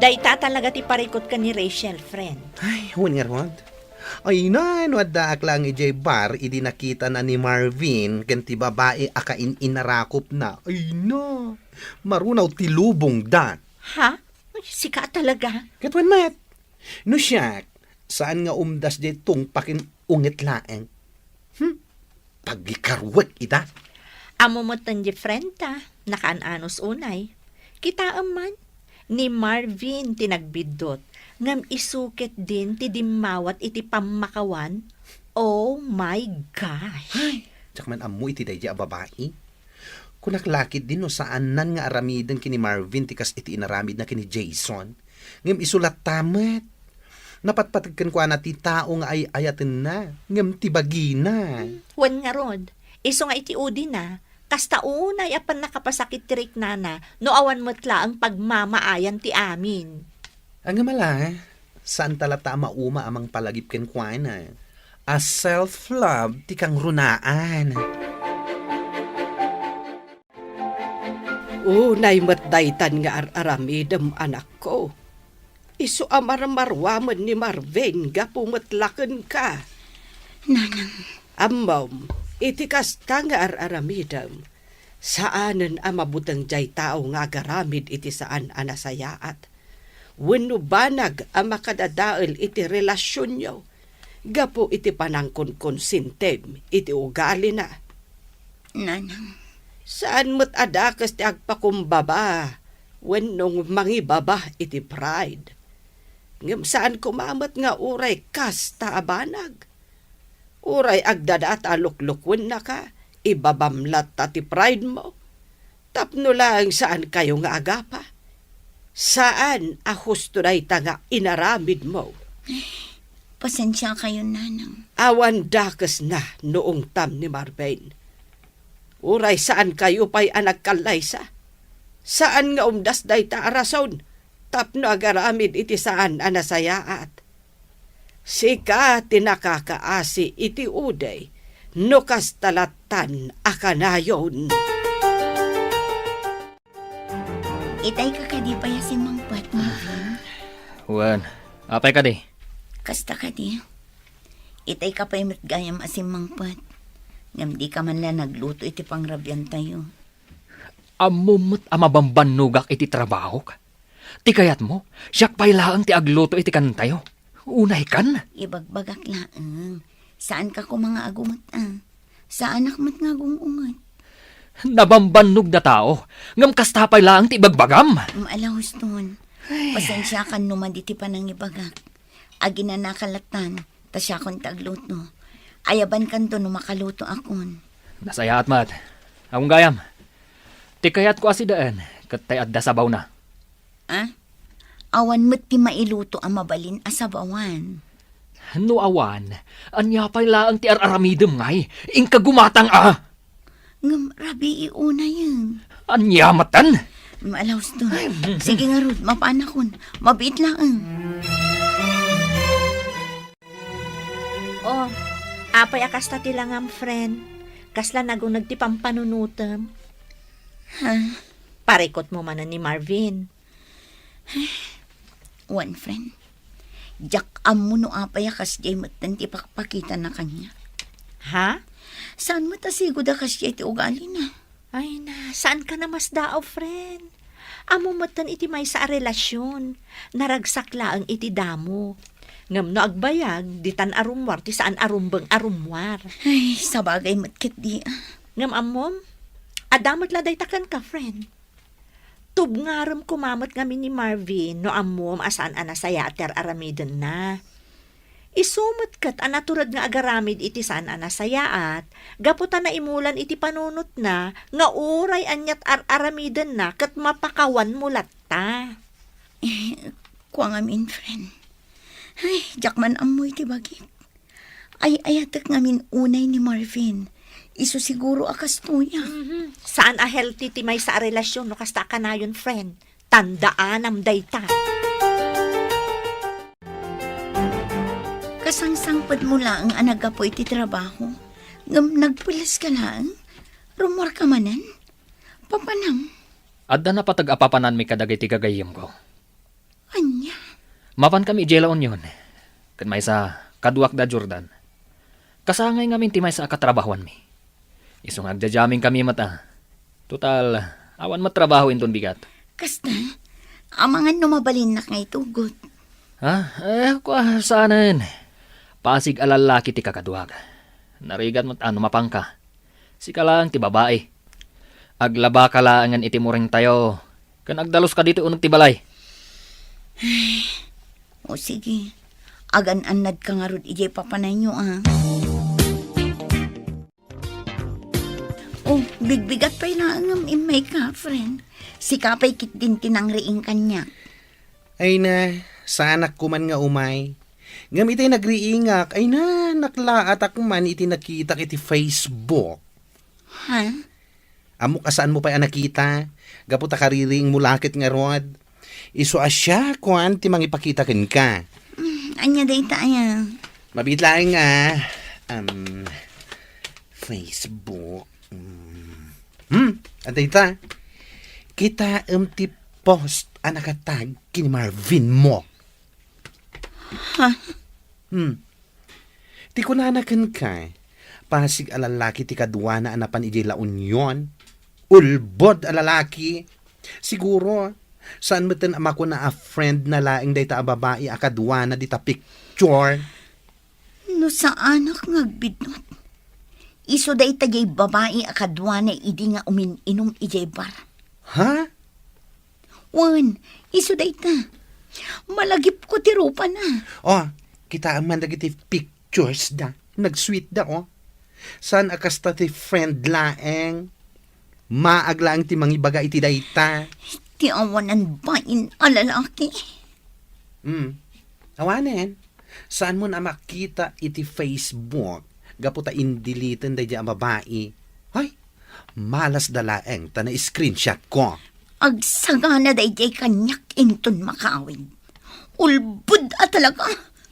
Dayta talaga ti parikut ken ni Rachel, friend. Ay, wen ngarud. Ay na, no addaak laeng idiay bar idi nakitana ni Marvin ken ti babai a kain-inarakupna. Ay na, marunaw ti lubongda. Ha? Sika talaga? Ket wen met. No siak, saan nga umdas diay tungpaken unget laeng. Hmm? Pagikaruek ida. Ammo met ti friend ta, nakaan-anos unay. Kitaem man, ni Marvin ti nagbiddut, ngem isu ketdin ti dimmawat iti pammakawan. Oh my gosh! Ay, diak man ammo iti daydiay a babai. Kunak la ketdin no saannan nga aramiden ken ni Marvin ti kas iti inaramidna ken ni Jason. Ngem isu latta met. Napatpateg kenkuana ti tao nga ay-ayatenna, ngem ti bagina. Hmm, wen ngarud, isu nga iti udina, kasta unay a pannakapasakit ti riknana no awan met laeng pagmamaayan ti amin. Ngem ala, saanta latta a mauma a mangpalagip kenkuana. A self-love ti kangrunaan. Unay met daytan nga ar-aramidem, anakko. Isu a marmaruamen ni Marvin gapu met la kenka. Nanang. Ammom, iti kasta nga ar-aramidem, saanen a mabuteng diay tao nga agaramid iti saan a nasayaat wenno banag a makadadael iti relasionyo gapu iti panangkonkonsintim iti ugalina. Nanang. Saan met a dakes ti agpakumbaba wenno mangibaba iti pride. Ngem saan koma met nga uray kasta a banag. Uray agdadata a luklukennaka, ibabam latta ti pride mo. Tapno laeng saankayo nga agapa. Saan a husto dayta nga inaramidmo. Pasensiakayon, Nanang. Awan dakesna no ungtam ni Marvin. Uray saankayo pay a nagkallaysa. Saan nga umdas dayta a rason tapno agaramid iti saan a nasayaat. Sika ti nakakaasi iti uday no kasta lattan a kanayon. Itay ka kadi pay a simmangpet, Marvin? Wen, apay kadi? Kasta kadi. Itay ka pay met gayam a simmangpet. Ngem di ka man la nagluto iti pangrabiantayo. Ammom met a mabambannogak iti trabahok. Ti kayatmo, siak pay laeng ti agluto iti kantayo. Unaykan? Ibagbagak laeng. Saan ka koma nga agumet, a? Saanak met nga agung-unget. Nabambannog da tao, ngem kasta pay laeng ti ibagbagam. Mm, ala, Houston. Ay. Pasensiakan no madi ti panangibagak. Aginanaka lattan, ta siakon ti agluto. Ayabankanto no makaluto akon. Nasayaat met. Agong gayam. Ti kayatko a sidaen, ket tay adda sabawna. Ah? Awan met ti mailuto a mabalin a sabawan. No awan, ania pay laeng ti ar-aramidem ngay? Inka gumatang a! Ngem rabii unayen. Ania metten? Maalaus to. Ay, mm. Sige ngarud, mapaanakon. Mabiit laeng. Oh, apay a kasta ti langam, friend? Kasla naguneg ti pampanunotem? Ha? Parikot mo manen ni Marvin. Wen, friend. Diak ammo no apay a kasdiay metten ti pakpakitana kaniak. Ha? Saan met a sigud a kasdiay ti ugalina? Ay na, saan ka namasdaaw, friend? Ammo metten iti maysa a relasyon. Naragsak laeng iti damo. Ngem no agbayag, ditan a rummuar ti saan a rumbeng a rummuar. Ay, sabagay met ketdi, a. Ngem ammom, adda met la dayta kenka, friend. Tubngarem koma met ngamin ni Marvin no ammom a saan a nasayaat ti ar-aramidenna. Isu met ket a natured nga agaramid iti saan a nasayaat, gapu ta naimulan iti panunotna nga uray aniat ar-aramidenna ket mapakawanmo latta. Eh, kua ngamin, friend. Ay, diak man ammo iti bagik. Ay-ayatek ngamin unay ni Marvin. Isu siguro a kastoy, a. Mhm. Saan a healthy ti maysa a relasyon no kasta a kanayon, friend. Tandaanam dayta. Kasangsangpetmo laeng a naggapu iti trabaho, ngem nagpules ka laeng? Rummuar ka manen? Papanam? Adda napateg a papananmi kadagiti gagayyemko. Ania? Mapankami idiay La Union. Ket maysa, kaduak da Jordan. Kasangay ngamin ti maysa a katrabahoanmi. Isu nga agjajamin kami met, a. Total, awan met trabaho inton bigat. Kasta, amangan no mabalinnak nga itugot. Ha? Eh, kua, saanen. Pasig a lallaki ti kakaduak. Narigat met a no mapanka. Sika laeng ti babai. Aglabaka laengen iti muringtayo, ken agdaluska ditoy uneg ti balay. Ay, o sige, agan-annadka ngarud idiay papanayyo, a. O, bigbigat pay laeng ngem immayka, friend. Sika pay ketdin ti nangriing kaniak. Ay na, saanak koman nga umay. Ngem itay nagriingak, ay na, naklaatak man iti nakitak iti Facebook. Ha? Ammok a saanmo pay a nakita, gapu ta kaririingmo la ket ngarud. Isu a siak, kuan, ti mangipakita kenka. Mm, ania dayta aya? Mabiit laeng nga, um, Facebook. Mm. Hmm, adda ita. Kitaem ti post a nakatag ken ni Marvin mo. Ha? Hmm. Ti kunana kenka, pasig a lalaki ti kaduana a napan idiay La Union. Ulbod a lalaki. Siguro, saan metten a makuna a friend na laeng dayta a babai a kaduana dita picture. No saanak nga agbidngot, isu dayta diay babai a kaduana idi nga umin-inum idiay bar. Ha? Wen, isu dayta. Malagipko ti rupana. Oh, kitaem man dagiti pictures da. Nagsweet da, oh. Saan a kasta ti friend laeng? Maag laeng ti mangibaga iti dayta. Ti awanan bain a lalaki. Hmm. Awanen. Saanmon a makita iti Facebook gapu ta indeleten daydiay a babai. Hay, malasda laeng ta na-screenshot ko. Agsagana daydiay kaniak inton makaawid. Ulbod a talaga.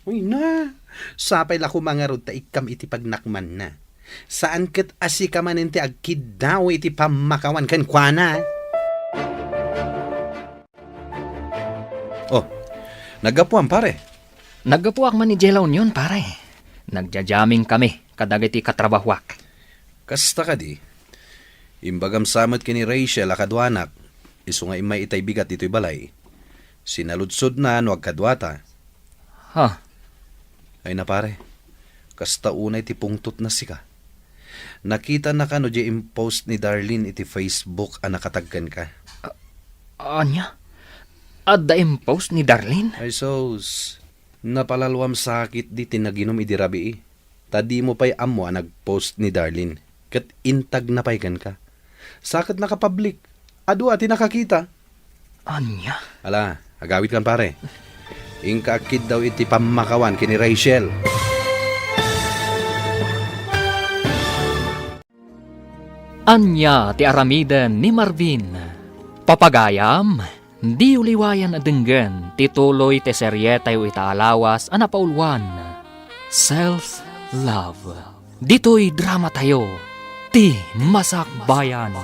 Uy na, sapay la koma ngarud ta ikkam iti pagnakmanna. Saan ket a sika manen ti agkiddaw iti pammakawan kenkuana. Oh, naggapuam, pare. Naggapuak man idiay La Union, pare. Nagja-jamming kami kadagiti katrabahuak. Kasta kadi, imbagam sa met ken ni Rachel a kaduanak, isu nga immay itay bigat ditoy balay. Sinaludsodna no agkaduata. Ha? Ay na, pare, kasta unay ti pungtotna sika. Nakitana kano diay impost ni Darlene iti Facebook a nakatag kenka? A-, ania? Adda impost ni Darlene? Ay sus, napalalwam sakit di ti naginum idi rabii. Ta dimo pay ammo a nagpost ni Darlene, ket intagna pay kenka. Sa ket nakapublic, adu a ti nakakita. Ania? Ala, agawidkan, pare. Inka agkiddaw iti pammakawan ken ni Rachel. Ania ti aramiden ni Marvin? Papagayam, diyo liwayan a denggen ti tuloy ti serietayo ita a lawas a napauluan, Self Love. Ditoy dramatayo, Ti Masakbayan.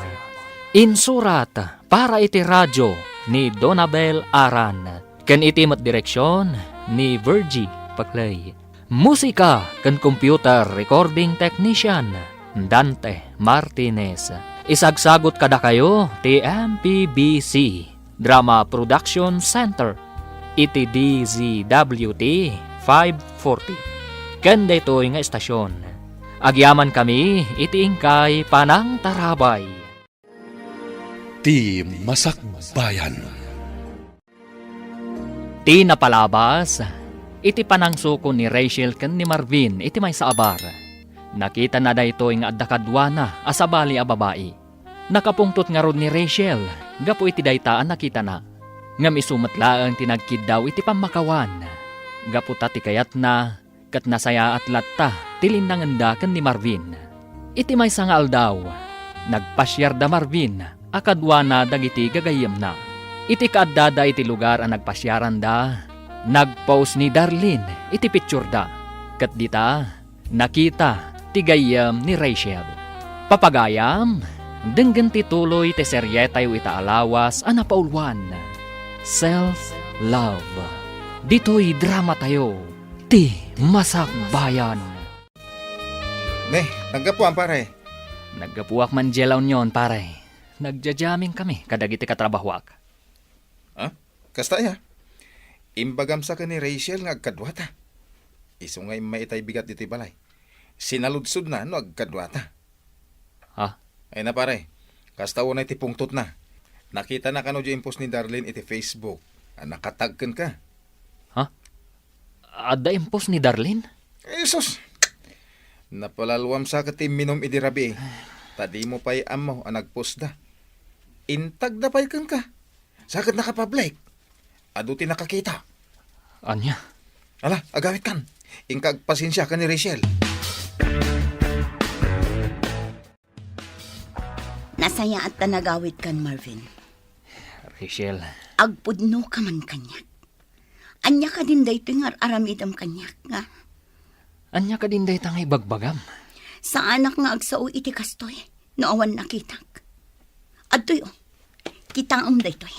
Insurat para iti radio ni Donabel Aran, ken iti met direksion ni Virgie Paclay. Musika ken computer recording technician, Dante Martinez. Isagsagut kadakayo ti M P B C Drama Production Center iti D Z W T five forty. Ken daytoy nga estasion, agyamankami iti inkay panangtarabay. Ti Masakbayan. Ti napalabas, iti panangsukon ni Rachel ken ni Marvin iti maysa a bar, nakitana daytoy nga adda kaduana a sabali a babai. Nakapungtot ngarud ni Rachel gapu iti dayta a nakitana. Ngem isu met laeng ti nagkiddaw iti pammakawan, gapu ta ti kayatna ket nasayaat latta ti linnangenda ken ni Marvin. Iti maysa nga aldaw, nagpasiar da Marvin a kaduana dagiti gagayyemna. Iti kaaddada iti lugar a nagpasiaranda, nagpost ni Darlene iti pictureda, ket dita, nakita ti gayyem ni Rachel. Papagayam, denggen ti tuloy ti serietayo ita a lawas a napauluan, Self Love. Ditoy dramatayo, Ti Masakbayan. Ne, naggapuam, pare. Naggapuak man diay La Union, pare. Nagja-jamming kami kadagiti katrabahuak. Ha? Kasta aya? Imbagam sa ken ni Rachel nga agkaduata. Isu nga immay itay bigat ditoy balay. Sinaludsodna no agkaduata. Ha? Ay na, pare, kasta unay ti pungtotna. Nakitana kano diay impost ni Darlene iti Facebook a nakatag kenka? Ha? Adda impost ni Darlene? Jesus! Napalalwam sa ket ti imminum idi rabii. Ta dimo pay ammo a nagpostda. Intagda pay kenka. Sa ket nakapublic. Adu ti nakakita. Ania? Ala, agawidkan. Inka agpasensia ken ni Rachel. Nasayaat ta nagawidkan, Marvin. Rachel. Agpudnoka man kaniak. Ania kadin daytoy nga ar-aramidem kaniak, nga? Ania kadin dayta nga ibagbagam? Saanak nga agsao iti kastoy no awan nakitak. Adtoy, oh. Kitaem daytoy.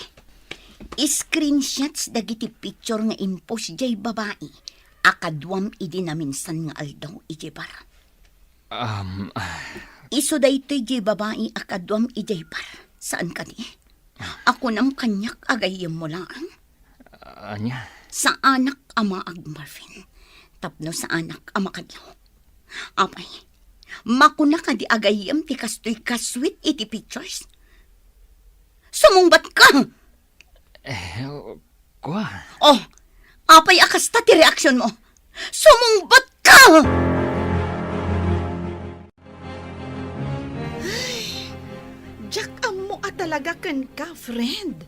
Screenshots dagiti picture nga impost diay babai a kaduam idi naminsan nga aldaw idiay bar. Um, ah. Isu daytoy diay babai a kaduam idiay bar. Saan kadi? A kunam kaniak a gayyemmo laeng? Ania? Saanak a maag, Marvin. Tapno saanak a makadlaw. Apay, makuna kadi a gayyem ti kastoy kasweet iti pictures? Sumungbat ka! Eh, kua. Oh, apay a kasta ti reaksyon mo? Sumungbat ka! Ay, diak ammo a talaga kenka, friend.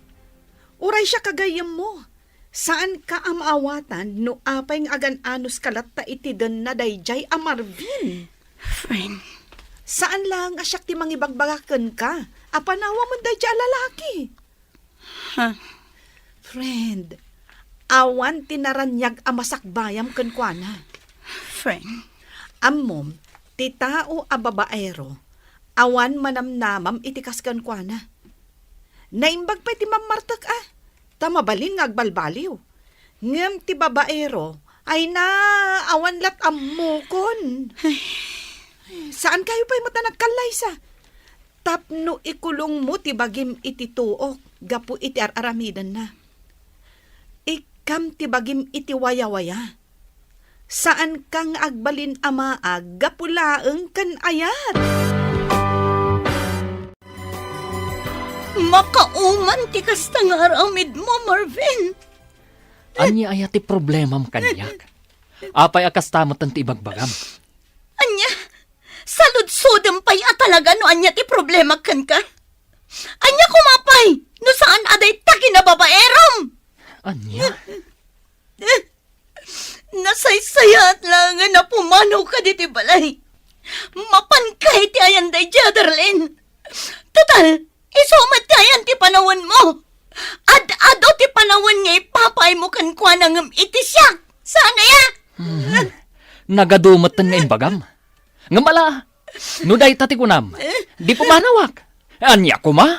Uray siak a gayyemmo, saanka a maawatan no apay nga agan-anos ka latta iti denna daydiay a Marvin. Friend. Saan laeng a siak ti mangibagbaga kenka a panawamon daydiay a lalaki. Ha? Friend, awan ti naraniag a masakbayam kenkuana. Friend. Ammom, ti tao a babaero, awan manamnamam iti kas kenkuana. Naimbag pay ti mammartek a, ta mabalin nga agbalbaliw. Ngem ti babaero, ay na, awan lat ammokon. Ay. Saan kayo pay met a nagkallaysa? Tapno ikulongmo ti bagim iti tuok gapu iti ar-aramidenna. Ikkam ti bagim iti wayawaya. Saanka nga agbalin a maag gapu laeng ken ayat. Makauman ti kasta nga aramidmo, Marvin. Ania aya ti problemam kaniak? Apay a kasta met ti ibagbagam? Ania? Saludsodem pay a talaga no ania ti problema kenka? Ania koma pay no saan a dayta kinababaeram? Ania? Nasaysayaat laengen a pumanawka ditoy balay. Mapanka iti ayan daydiay, Darlene. Total, isu met ti ayan ti panawenmo. Ad-adu ti panawen nga ipapaaymo kenkuana ngem iti siak. Saan aya? Mhm. Nagadu metten nga imbagam. Ngem ala, no dayta ti kunam, di pumanawak. Ania koma?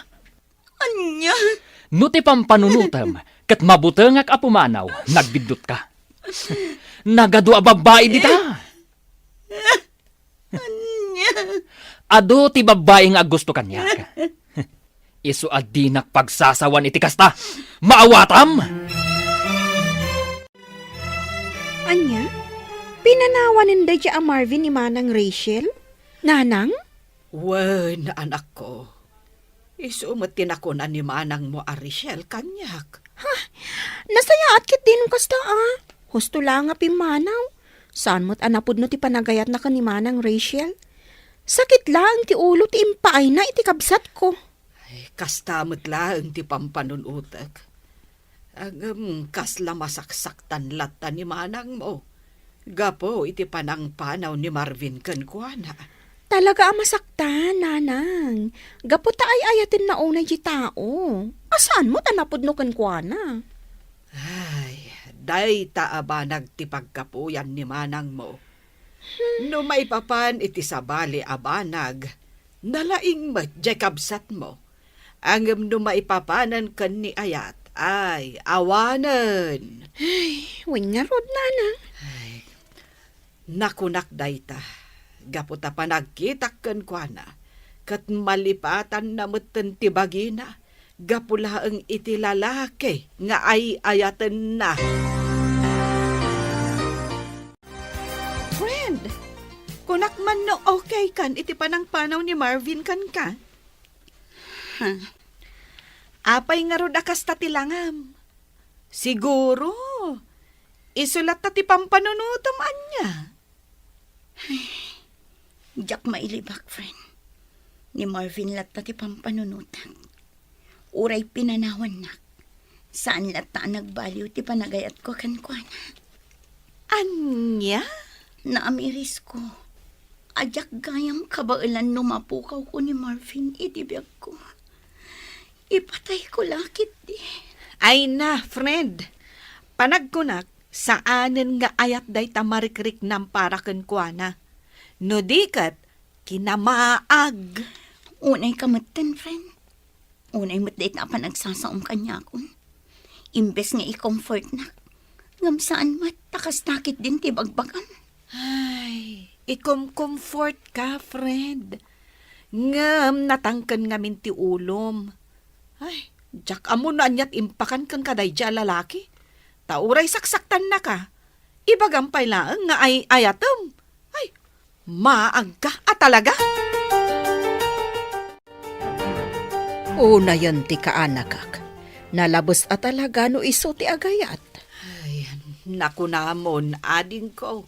Ania? No ti pampanunotem ket mabutengak a pumanaw, nagbiddutka. Nagadu a babbai dita. Ania? Adu ti babbai nga aggusto kaniak. Isu a dinak pagsasawan iti kasta. Maawatam! Ania? Pinanawanen daydiay a Marvin ni Manang Rachel? Nanang? Wen, anakko. Isu met ti nakuna ni manangmo a Rachel kaniak. Ha? Nasayaat ketdi no kasta a. Husto la nga pimmanaw. Saan met a napudno ti panagayatna ken ni Manang Rachel. Sakit laeng ti ulo ti impaayna iti kabsatko. Ay, kasta met laeng ti pampanunotek. Ngem kasla masaksaktan latta ni manangmo gapu iti panangpanaw ni Marvin kenkuana. Talaga a masaktan, nanang. Gapu ta ay-ayatenna unay ti tao. A saan met a napudno kenkuana? Ay, dayta a banag ti paggapuyan ni manangmo. No maipapan iti sabali a banag, nalaing met diay kabsatmo. Ngem no maipapanen ken ni ayat, ay, awanen. Ay, wen ngarud, nanang. Ay, nakunak dayta, gapu ta panagkitak kenkuana, ket malipatanna metten ti bagina, gapu laeng iti lalaki nga ay-ayatenna. Friend, kunak man no okay kan iti panangpanaw ni Marvin kenka? Ha? Apay ngarud a kasta ti langam? Siguro, isu latta ti pampanunotem ania? Ay, diak mailibak, friend. Ni Marvin latta ti pampanunotak. Uray pinanawannak, saan latta a nagbaliw ti panagayatko kenkuana. Ania? Naamirisko a diak gayam kabaelan no mapukawko ni Marvin iti biagko. Ipatayko la ketdi. Ay na, friend. Panagkunak, saanen nga ayat dayta marikriknam para kenkuana. No di ket, kinamaag. Unay ka metten, friend. Unay met dayta a panagsasaom kaniakon. Imbes nga i-comfortnak, ngem saan met ta kasta ketdin ti bagbagam. Ay, ikom-comfort ka, friend. Ngem natangken ngamin ti ulom. Ay, diak ammo no aniat impakan ken kadaydi a lalaki. Ta uray saksaktannaka, ibagam pay laeng nga ay-ayatem. Ay, maagka a talaga. Unayen ti kaanakak. Nalabes a talaga no isu ti agayat. Ay, nakunamon, adingko.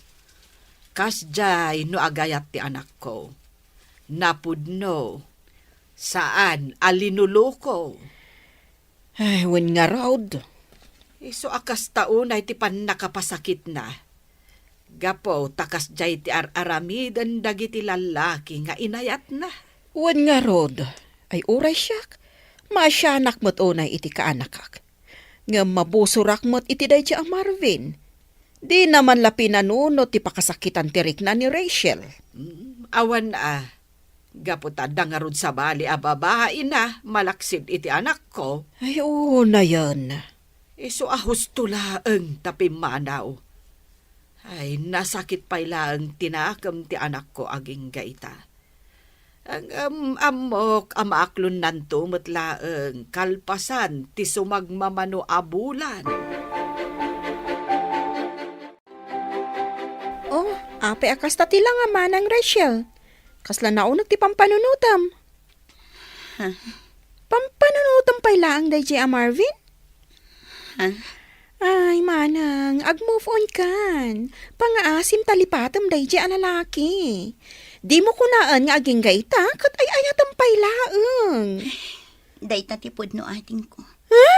Kasdiay no agayat ti anakko. Napudno. Saan a linuluko. Ay, wen ngarud. Isu a kasta unay ti pannakapasakitna. Gapu ta kasdiay ti ar-aramiden dagiti lallaki nga inayatna. Wen ngarud, ay uray siak, Maasianak met unay iti kaanakak. Ngem mabusorak met iti daydi a Marvin. Dina man la pinanuno ti pakasakitan ti rikna ni Rachel. Mm, awan a. Gapu ta adda ngarud sabali a babaina malaksid iti anakko. Ay, unayen. Isu a husto laeng ta pimmanaw. Ay, nasakit pay laeng ti nakem ti anakko agingga ita. Ngem ammok a maaklonnanto met laeng kalpasan ti sumagmamano a bulan. Oh, apay a kasta ti langa, Manang Rachel? Kasla nauneg ti pampanunotem? Ha? Pampanunotem pay laeng daydi a Marvin? Ha? Ay, Manang, ag-move on kan. Pangaasim ta lipatem daydi a lalaki. Dimo kunaen nga agingga ita, ket ay-ayatem pay laeng. Dayta ti pudno, adingko. Ha?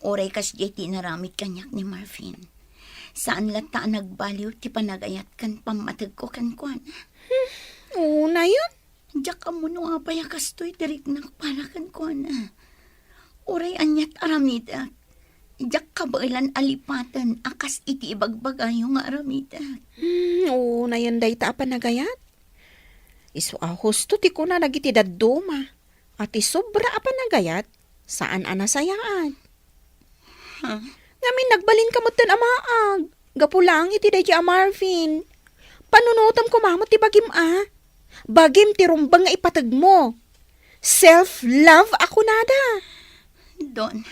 Uray kasdiay ti inaramid kaniak ni Marvin. Saan latta a nagbaliw ti panagayat ken pammategko kenkuana. Hmm, unayen. Diak ammo no apay a kastoy ti riknak para kenkuana. Uray aniat aramidek, diak kabaelan a lipaten a kas iti ibagbagayo nga aramidek. Hmm, unayen dayta a panagayat. Isu a husto ti kuna dagiti dadduma a ti sobra a panagayat, saan a nasayaat. Huh? Ngamin, nagbalinka metten a maag gapu laeng iti daydi a Marvin. Panunotem koma met ti bagim a. Bagim ti rumbeng nga ipategmo. Self-love a kunada. Don.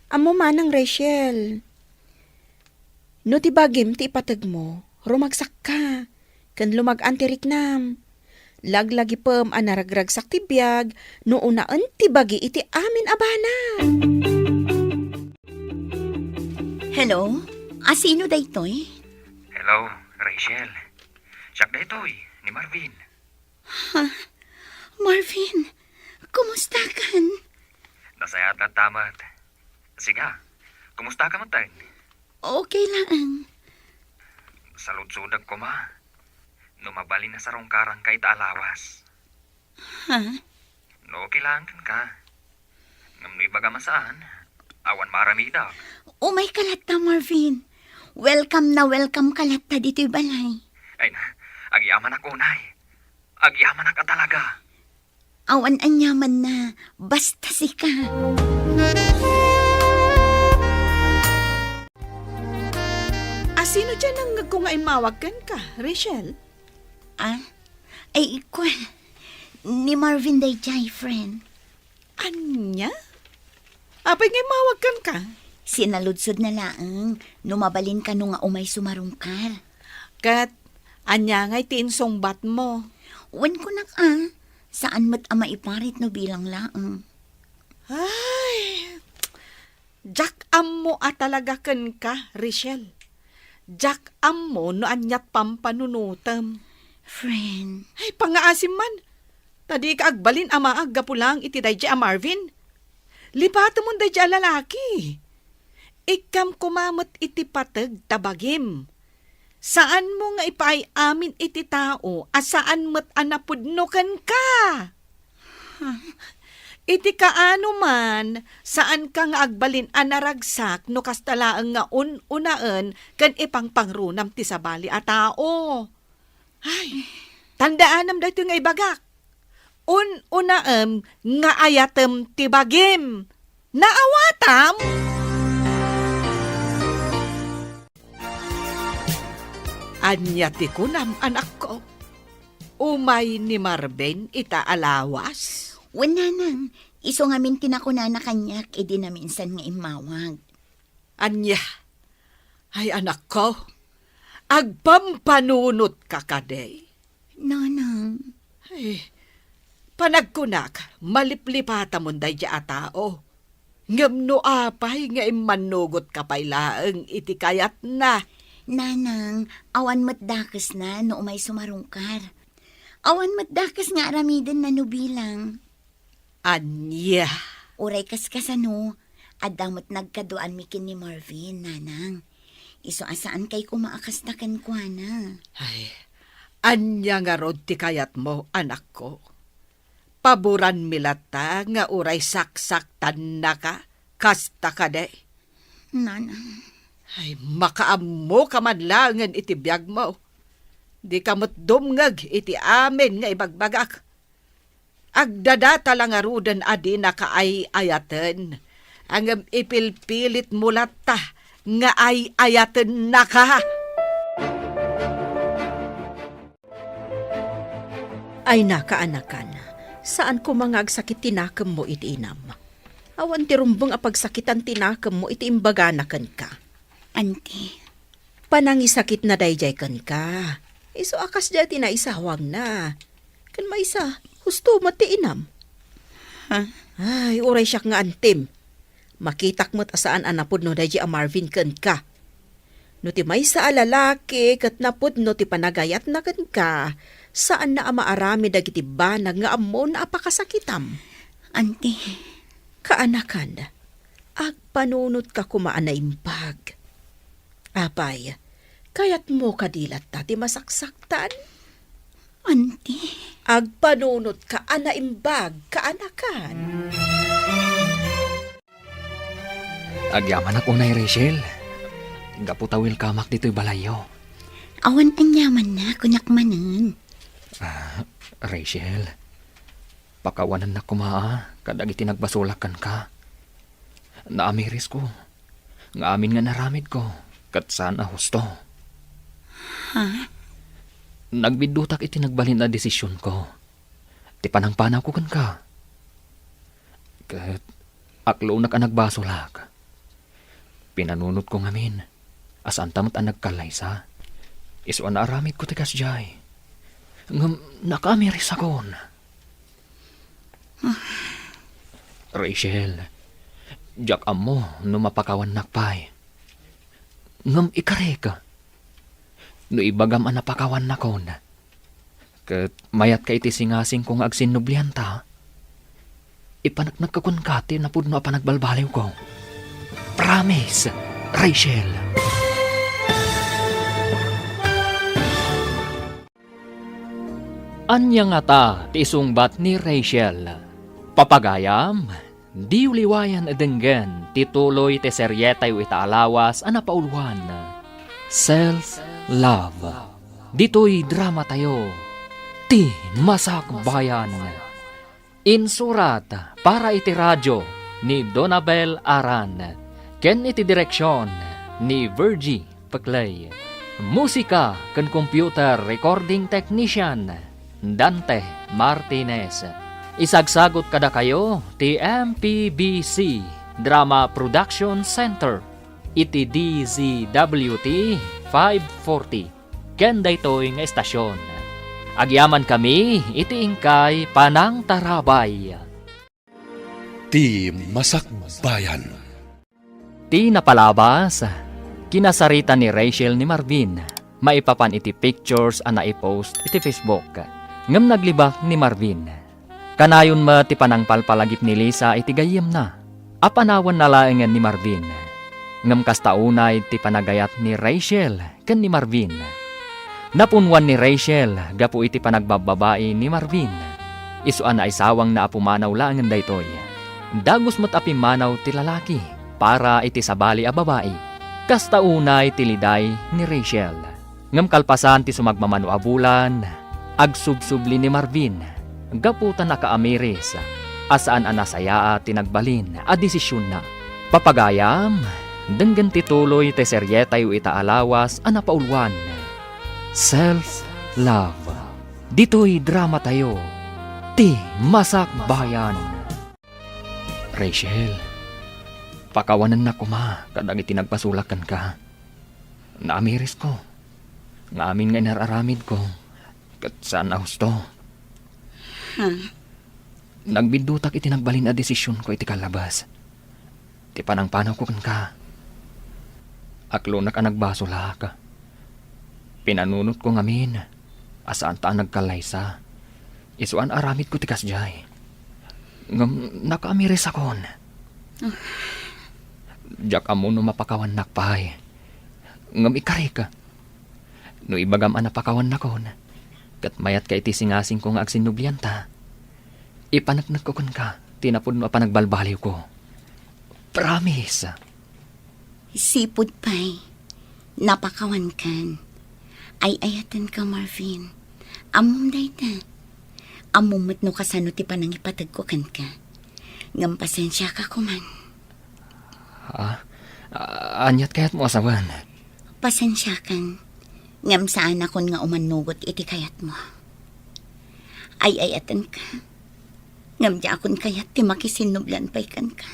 Ammo, Manang Rachel, no ti bagim ti ipategmo, rumagsakka ken lumag-an ti riknam. Laglagipem a naragragsak ti biag no unaen ti bagi iti amin a banag. Hello? Asino daytoy? Hello, Rachel. Siak daytoy, ni Marvin. Ha? Marvin, kumusta kan? Nasayaat latta met. Siga, kumusta ka met? Okay laeng. Saludsodek koma no mabalin a sarungkaranka ita a lawas. Ha? No okay laeng kenka. Ngem no ibagam a saan, awan maaramidek. Umayka latta, Marvin. Welcome na welcome ka latta ditoy balay. Ay na, agyamanak unay. Agyamanak a talaga. Awan aniamanna, basta sika. Asino diay nangngegko nga immawag kenka, Rachel? Ah? Ay, ikua. Ni Marvin daydiay, friend. Ania? Apay nga immawag kenka? Sinaludsodna laeng no mabalin kano nga umay sumarungkar. Ket ania ngay ti insungbatmo? Wen, kunak a, saan met a maiparit no bilang laeng. Ay, diak ammo a talaga kenka, Rachel. Diak ammo no aniat pampanunotem. Friend. Ay, pangaasim man. Ta dika agbalin a maag gapu laeng iti daydiay a Marvin. Lipatemon daydiay a lalaki. Ikkam koma met iti pateg ta bagim. Saanmo nga ipaay amin iti tao a saan met a napudno kenka. Iti kaano man, saanka nga agbalin a naragsak no kasta laeng nga un-unaen ken ipangpangrunam ti sabali a tao. Ay, tandaanam daytoy nga ibagak. Un-unaem nga ayatem ti bagim. Naawatam? Ania ti kunam, anakko? Umay ni Marvin ita a lawas? Wen, nanang, isu ngamin ti nakunana kaniak idi naminsan nga immawag. Ania? Ay, anakko, agpampanunotka kadi? Nanang. Ay, panagkunak, maliplipatamon daydiay a tao. Ngem no apay nga immannugotka pay laeng iti kayatna? Nanang, awan met dakesna no umay sumarungkar. Awan met dakes nga aramidenna no bilang. Ania? Uray kaskasano, adda met nagkaduaanmi ken ni Marvin, nanang. Isu a saankay koma a kasta kenkuana. Ay, ania ngarud ti kayatmo, anakko? Paboranmi latta nga uray saksaktannaka, kasta kadi? Nanang. Ay, makaammoka man laengen iti biagmo. Dika met dumngeg iti amin nga ibagbagak. Agdadata la ngaruden a dinaka ay-ayaten, ngem ipilpilitmo latta nga ay-ayatennaka. Ay, nakaanakan, saan koma nga agsakit ti nakemmo iti inam. Awan ti rumbeng a pagsakitan ti nakemmo iti imbagana kenka. Anti. Panangisakitna daydiay kenka. Isu a kasdiay ti naisawangna. Ken maysa, husto met ti inam. Ha? Ay, uray siak nga antim. Makitak met a saan a napudno daydiay a Marvin kenka. No ti maysa a lalaki ket napudno ti panagayatna kenka, saanna a maaramid dagiti banag nga ammona a pakasakitam. Anti. Kaanakan, agpanunotka koma a naimbag. Apay, kayatmo kadi latta ti masaksaktan? Anti. Agpanunotka a naimbag, kaanakan. Agyamanak unay, Rachel. Gapu ta welcomeak ditoy balayyo. Awan aniamanna, kunak manen. Ah, Rachel, pakawanennak koma a kadagiti nagbasolak kenka. Naamirisko nga amin nga inaramidko ket saan a husto. Ha? Nagbiddutak iti nagbalin a desisionko, ti panangpanawko kenka. Ket aklonak a nagbasolak. Pinanunotko ngamin a saanta met a nagkallaysa. Isu a naaramidko ti kasdiay. Ngem nakaamirisakon. Rachel, diak ammo no mapakawannak pay. Ngem ikarik, no ibagam a napakawannakon, ket mayatka iti singasingko nga agsinnublianta, ipaneknekka kenka ti napudno a panagbalbaliwko. Promise, Rachel. Ania ngata ti isungbat ni Rachel? Papagayam, diyo liwayan a denggen ti tuloy ti serietayo ita a lawas a napauluan, Self Love. Ditoy dramatayo, Ti Masakbayan. Insurat para iti radio ni Donabel Aran ken iti direksion ni Virgie Peclay. Musika ken computer recording technician, Dante Martinez. Isagsagut kadakayo ti M P B C Drama Production Center iti D Z W T five forty ken daytoy nga estasion. Agyamankami iti inkay panangtarabay. Ti Masakbayan. Ti napalabas, kinasarita ni Rachel ni Marvin maipapan iti pictures a naipost iti Facebook. Ngem naglibak ni Marvin. Kanayon met ti panangpalpalagip ni Lisa iti gayyemna a panawanna laengen ni Marvin. Ngem kasta unay ti panagayat ni Rachel ken ni Marvin. Napunwan ni Rachel gapu iti panagbabbabai ni Marvin. Isu a naisawangna a pumanaw laengen daytoy. Dagus met a pimmanaw ti lalaki para iti sabali a babai. Kasta unay ti liday ni Rachel. Ngem kalpasan ti sumagmamano a bulan, agsubsubli ni Marvin gapu ta nakaamiris a saan a nasayaat ti nagbalin a desisionna. Papagayam, denggen ti tuloy ti serietayo ita a lawas a napauluan, Self Love. Ditoy dramatayo, Ti Masakbayan. Rachel, pakawanennak koma kadagiti nagbasolak kenka. Naamirisko nga amin nga inar-aramidko ket saan a husto. Ha? Nagbiddutak iti nagbalin a desisionko iti kallabas. Ti panangpanawko kenka. Aklonak a nagbasolak. Pinanunotko ngamin a saanta a nagkallaysa. Isu a naaramidko ti kasdiay. Ngem nakaamirisakon. Ah. Diak ammo no mapakawannak pay. Ngem ikarik, no ibagam a napakawannakon, ket mayatka iti singasingko nga agsinnublianta, Ipaneknekko kenka ti napudno a panagbalbaliwko. Promise. Sipud pay, napakawankan. Ay-ayatenka, Marvin. Ammom dayta. Ammom met no kasano ti panangipategko kenka. Ngem pasensiaka koman. Ah, ah, aniat kayatmo a sawen? Pasensiakan, ngem saanakon nga umannugot iti kayatmo. Ay-ayatenka, ngem diakon kayat ti makisinnublan pay kenka.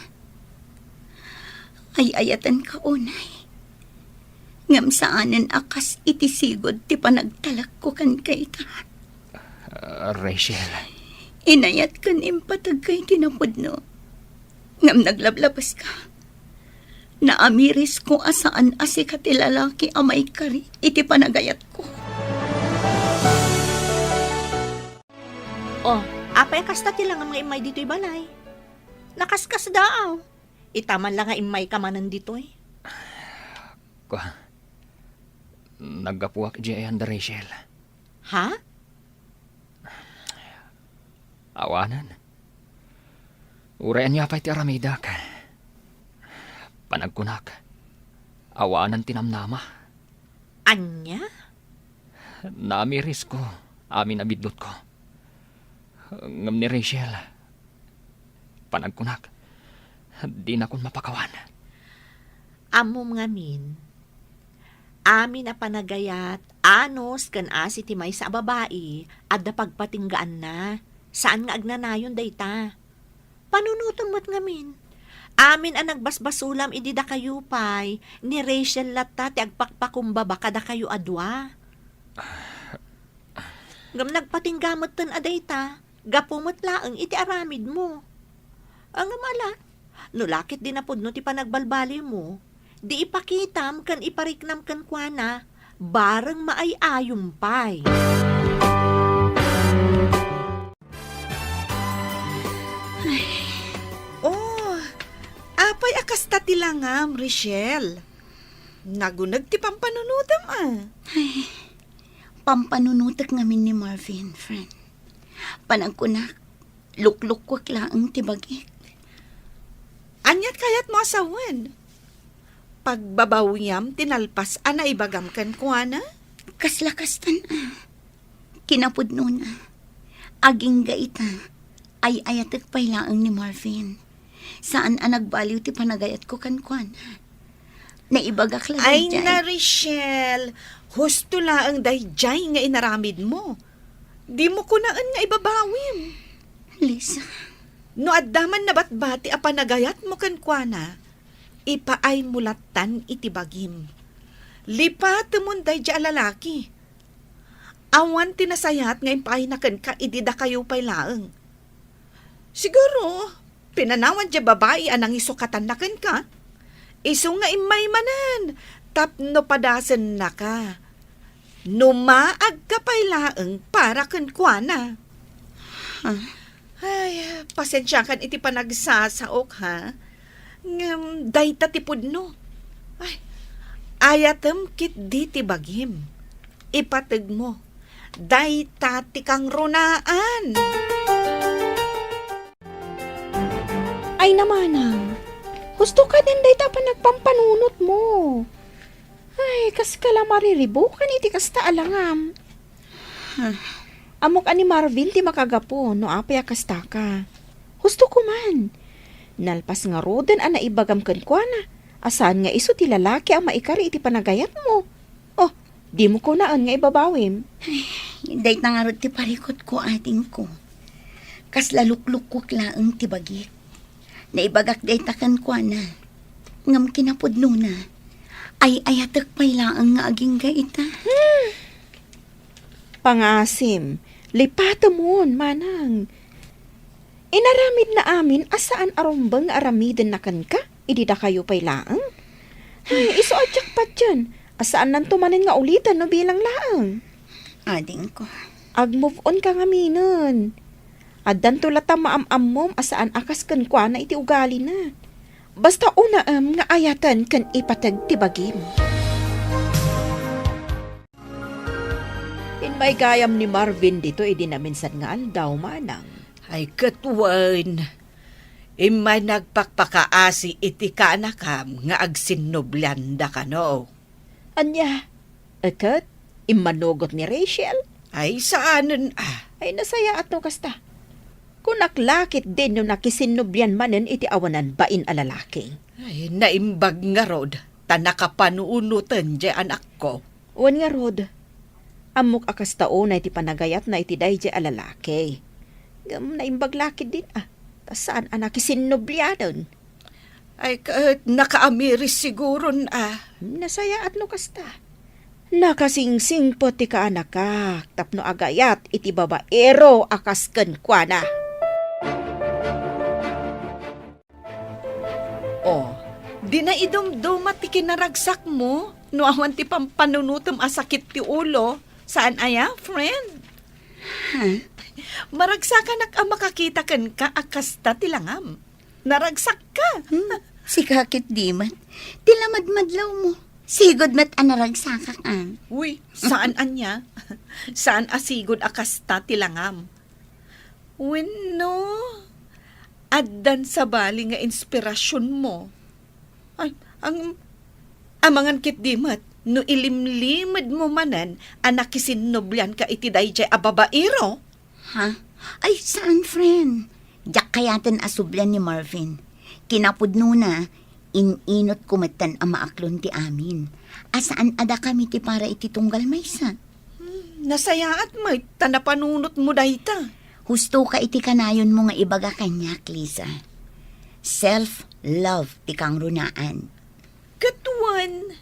Ay-ayatenka unay, ngem saanen a kas iti sigud ti panagtalekko kenka ita. Ah, Rachel. Inayat ken impategka iti napudno. Ngem naglablabaska. Naamirisko a saan a sika ti lalaki a maikari iti panagayatko. Oh, apay a kasta ti langam nga immay ditoy balay? Nakaskasdaaw. Ita man la nga immayka manen ditoy. Kua, naggapuak idiay ayan da Rachel. Ha? Awanen. Uray ania pay ti aramidek. Panagkunak, awanen ti namnama. Ania? Naamirisko amin a biddutko. Ngem ni Rachel, panagkunak, dinakon mapakawan. Ammom ngamin, amin a panagayat, anus ken asi ti maysa a babai, adda pagpatinggaanna. Saan nga agnanayon dayta. Panunotem met ngamin. Amin a nagbasbasulam idi dakayo pay, ni Rachel latta ti agpakpakumbaba kadakayo a dua. Ngem nagpatingga metten a dayta, gapu met laeng iti aramidmo. A, ngem ala, no la ket di napudno ti panagbalbaliwmo, di ipakitam ken ipariknam kenkuana, bareng maay-ayom pay. Oh, apay a kasta ti langam, Rachel? Naguneg ti pampanunotem, a. Ay, pampanunotek ngamin ni Marvin, friend. Panagkunak, luklukkuek laeng ti bagik. Aniat kayatmo a sawen? Pagbabawiam ti nalpas a naibagam kenkuana? Kasla kastan, a. Kinapudnona, agingga ita, ay-ayatek pay laeng ni Marvin. Saan a nagbaliw ti panagayatko kenkuana. Naibagak la daydiay. Ay na, Rachel, husto laeng daydiay nga inaramidmo. Dimo kunaen nga ibabawim. Lisa. No adda man nabatbati a panagayatmo kenkuana, ipaaymo lattan iti bagim. Lipatemon daydiay a lalaki. Awan ti nasayaat nga impaayna kenka idi dakayo pay laeng. Siguro, pinanawan diay babai a nangisukatanna kenka. Isu nga immay manen tapno padasennaka. No maagka pay laeng para kenkuana. Ha? Ay, pasensiakan iti panagsasaok, ha? Ngem dayta ti pudno. Ay, ayatem ketdi ti bagim. Ipategmo. Dayta ti kangrunaan. Ay, namanang. Husto kaden dayta panagpampanunotmo. Ay, kaska la mariribukan iti kasta a langam. Ammok a ni Marvin ti makagapu no apay a kastaka. Husto koman. Nalpas ngaruden a naibagam kenkuana a saan nga isu ti lalaki a maikari iti panagayatmo. Oh, dimo kunaen nga ibabawim. Ay, dayta ngarud ti parikutko, adingko. Kasla luklukkuek laeng ti bagik. Naibagak dayta kenkuana. Ngem kinapudnona, ay-ayatek pay laeng nga agingga ita. Hmm. Pangasim, lipatemon, manang. Inaramidna amin a saan a rumbeng nga aramidenna kenka idi dakayo pay laeng. Ay, isu a jackpot diay, a saannanto manen nga uliten no bilang laeng. Adingko. Ag-move on ka ngaminen. Addanto latta maam-ammom a saan a kas kenkuana iti ugalina. Basta unaem nga ayaten ken ipateg ti bagim. Immay gayam ni Marvin ditoy idi naminsan nga aldaw, manang. Ay, ket wen, immay nagpakpakaasi iti kaanakam nga agsinnublianda kano. Ania? Ket immanugot ni Rachel? Ay, saanen a. Ay, nasayaat no kasta. Kunak la ketdin no nakisinnublian manen iti awanan bain a lalaki. Ay, naimbag ngarud, ta nakapanunoten diay anakko. Wen ngarud, ammok a kasta unay ti panagayatna iti daydiay a lalaki. Ngem naimbag la ketdin a, ta saan a nakisinnublianen. Ay, ket nakaamiris siguron a. Nasayaat no kasta. Nakasingsingpet ti kaanakak tapno agayat iti babaero a kas kenkuana. O, di na idumduma ti kinaragsakmo no awan ti pampanunotem a sakit ti ulo. Saan aya, friend? Ha? Maragsakanak a makakita kenka a kasta ti langam. Naragsakka. Hmm, sika ketdi met. Ti lamadmadlawmo. Sigud met a naragsakak, a. Uy, saan ania? Saan a sigud a kasta ti langam? Wenno, addan sabali nga inspirasionmo? Ay, ang, amangan ketdi met, no ilimlimedmo manen a nakisinnublianka iti daydiay a babaero? Ha? Ay, saan, friend. Diak kayaten a sublian ni Marvin. Kinapudnona, in-inotko metten a maaklon ti amin. A saan a dakami ti para iti tunggal maysa. Hmm, nasayaat met ta napanunotmo dayta. Hustoka iti kanayonmo nga ibaga kaniak, Lisa. Self-love ti kangrunaan. Ket wen,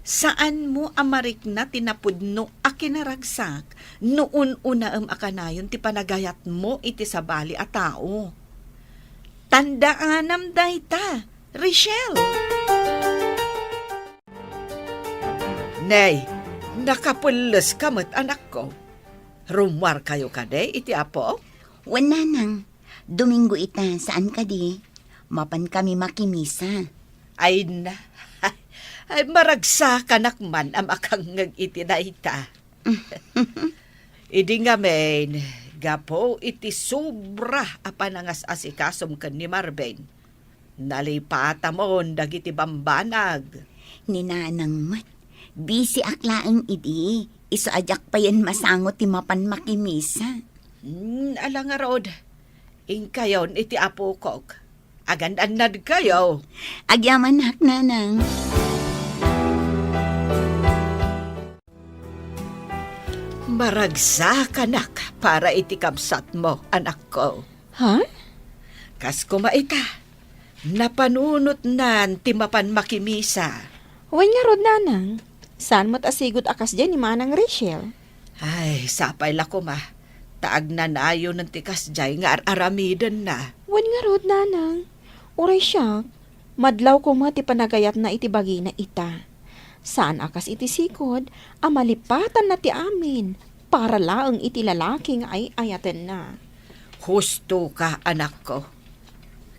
saanmo a marikna ti napudno a kinaragsak no un-unaem a kanayon ti panagayatmo iti sabali a tao. Tandaanam dayta, Rachel. Nay, nakapelleska met, anakko. Rummuarkayo kadi iti Apo? Wen, nanang. Domingo ita, saan kadi? Mapankami makimisa. Ay na. Ay, maragsakanak man a makangngeg iti dayta. Idi ngamin, gapu iti sobra a panangas-asikasom ken ni Marvin, nalipatamon dagiti bambanag. Ni nanang met, bisiak laeng idi, isu a diak payen masango ti mapan makimisa. Hmm, ala ngarud, inkayon iti apokok. Agan-annadkayo. Agyamanak, nanang. Maragsakanak para iti kabsatmo, anakko. Ha? Kas koma ita, napanunotnan ti mapan makimisa. Wen ngarud, nanang, saan met a sigud a kasdiay ni Manang Rachel? Ay, sapay la koma, ta agnanayonen ti kasdiay nga ar-aramidenna. Wen ngarud, nanang, uray siak, madlaw koma ti panagayatna iti bagina ita. Saan a kas iti sigud a malipatanna ti amin para laeng iti lalaki nga ay-ayatenna. Hustoka, anakko.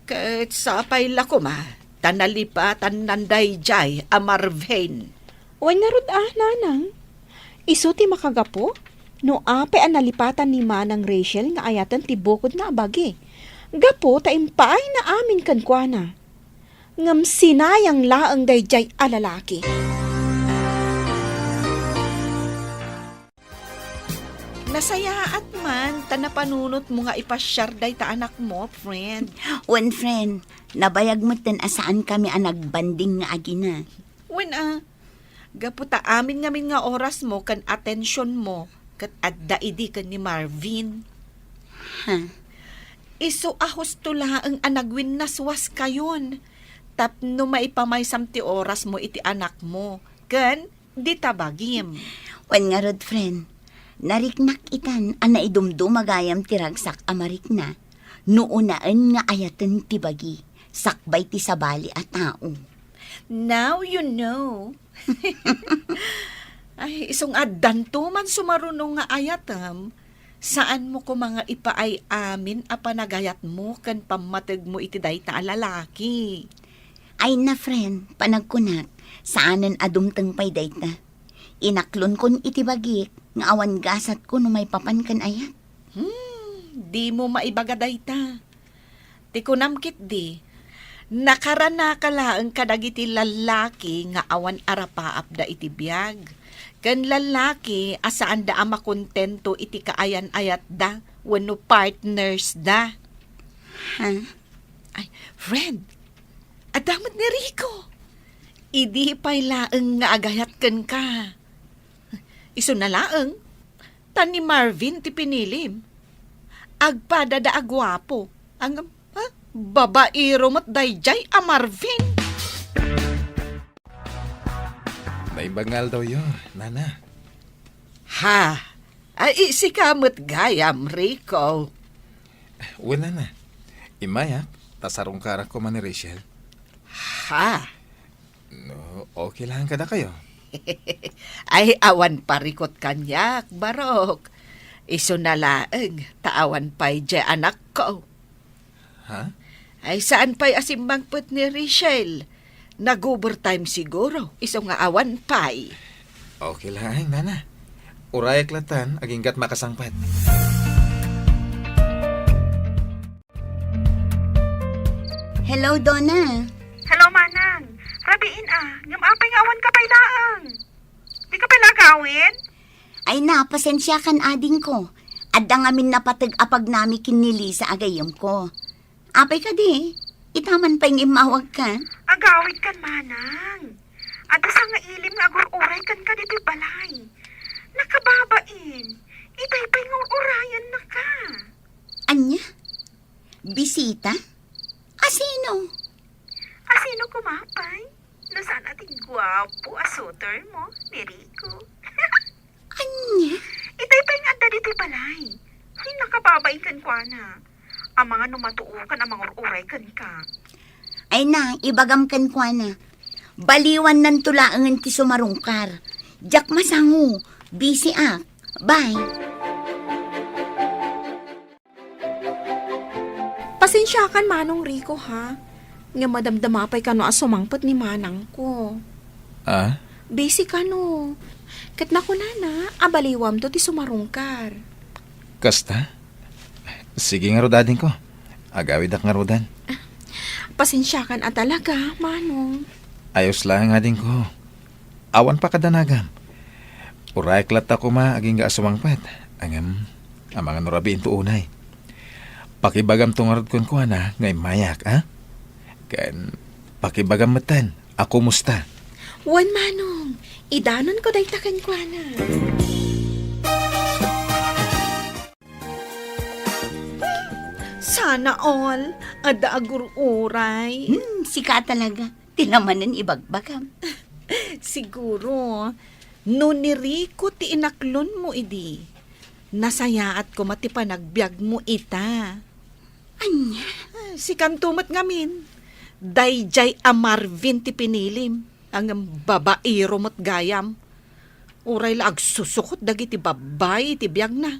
Ket sapay la koma, ta nalipatannan daydiay a Marvin. Wen ngarud a, nanang, isu ti makagapu no apay a nalipatan ni Manang Rachel nga ayaten ti bukodna a bagi, gapu ta impaayna amin kenkuana. Ngem sinayang laeng daydiay a lalaki. Nasayaat man ta napanunotmo nga ipasiar dayta anakmo, friend. Wen, friend, nabayag metten a saankami a nagbanding nga agina. Wen a, gapu ta amin ngamin nga orasmo ken atensionmo ket adda idi ken ni Marvin. Ha? Isu a husto laeng a nagwinnaswaskayon tapno maipamaysam ti orasmo iti anakmo ken dita bagim. Wen ngarud, friend, nariknak itan a naidumduma gayam ti ragsak a marikna no unaen nga ayaten ti bagi sakbay ti sabali a tao. Now you know. Ay, isung addanto man sumaruno nga ayatem, saanmo koma nga ipaay amin a panagayatmo ken pammategmo iti dayta a lalaki. Ay na, friend, panagkunak, saanen a dumteng pay dayta. Inaklonkon iti bagik nga awan gasatko no maipapan ken ayat. Hmm, Dimo maibaga dayta. Ti kunam ketdi, nakaranaka laeng kadagiti lallaki nga awan arapaapda iti biag, ken lallaki a saanda a makontento iti kaayan-ayatda wenno partnersda. Ha? Ay, friend, adda met ni Rico. Idi pay laeng nga agayat kenka. Isuna laeng, ta ni Marvin ti pinilim. Agpadada a guapo. Ang, ha? Babaero met daydiay a Marvin. Naimbag nga aldawyo, Nana. Ha? Ay, sika met gayam, Rico. Wen, Nana. Immayak, ta sarungkarak koma ni Rachel. Ha? No, okay lang kadakayo. Ay, awan parikot kaniak, Barok. Isuna laeng, ta awan pay diay anakko. Ha? Ay, saan pay a simmangpet ni Rachel? Nag-overtime siguro, isu nga awan pay. Okay lang, Nana. Urayak latan, aginggat makasangpet. Hello, Donna. Hello, Manang. Rabiin a, ngem apay nga awan ka pay laeng? Di ka pay lagawin? Ay na, pasensiakan adingko. Adda ngamin napateg a pagnami ken ni Lisa a gayyemko. Apay kadi? Ita man pay nga immawagka? Agawid kan, Manang. Adda sangailim nga agur-uray kenka ditoy balay. Nakababain. Itay pay nga ur-urayan naka. Anya? Bisita? Asino? Asino koma pay? No saan a ti guapo a suitor mo, ni Rico. Anya? Itay pay nga adda ditoy balay. Ay, nakababain kenkuana. Amangan no matuokan a mangur-uray kenka. Ay na, ibagam kenkuana. Baliwannanto laengen ti sumarungkar. Diak masango. Busy ak. Bye. Pasensiakan, Manong Rico, ha? Nga madamdama pay kano a sumangpet ni manangko. Ah? Busy kano. Ket nakunana a baliwamto ti sumarungkar. Kasta? Sige ngarud, adingko. Agawidak ngarudan. Pasensiakan a talaga, Manong. Ayos lang, adingko. Awan pakadanagam. Urayak latta koma agingga a sumangpet. Ngem, amangan no rabiinto unay. Pakibagamto ngarud kenkuana nga immayak, a? Ken, pakibagam metten a kumusta. Wen, Manong, idanonko dayta kenkuana. Sana all, adda agur-uray. Hmm, sika talaga. Ti lamanen ibagbagam. Siguro, no ni Rico ti inaklonmo idi, nasayaat koma ti panagbiagmo ita. Ania? Ah, sikanto met ngamin. Daydiay a Marvin ti pinilim. Ngem babaero met gayam. Uray la agsusukot dagiti babbai iti biagna.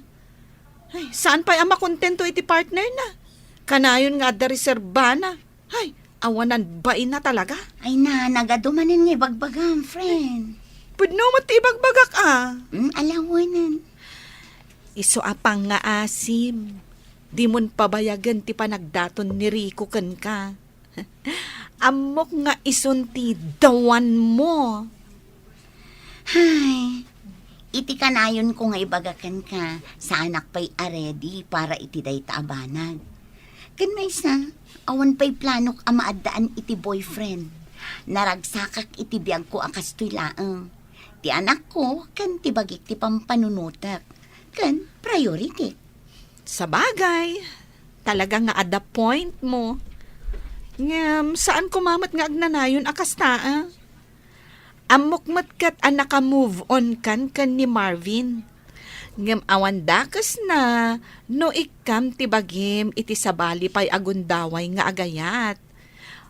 Ay, saan pay a makontento iti partnerna? Kanayon nga adda reserbana. Ay, awanan baina talaga. Ay na, nagadu manen nga ibagbagam, friend. Pudno met ti ibagbagak, a. Mm, alawanan. Isu a pangngaasim, dimon pabayagen ti panagdaton ni Rico kenka. Ammok nga isun ti dawanmo. Hay, iti kanayonko nga ibaga kenka, saanak pay a ready para iti dayta a banag. Ken maysa, awan pay planok a maaddaan iti boyfriend. Naragsakak iti biagko a kastoy laeng. Ti anakko ken ti bagik ti pampanunotek ken priority. Sabagay, talaga nga adda point mo. Ngem, saan koma met nga agnanayon a kasta, a? Ammok met ket a naka-move on kan ken ni Marvin. Ngem awan dakesna no ikkam ti bagim iti sabali pay a gundaway nga agayat.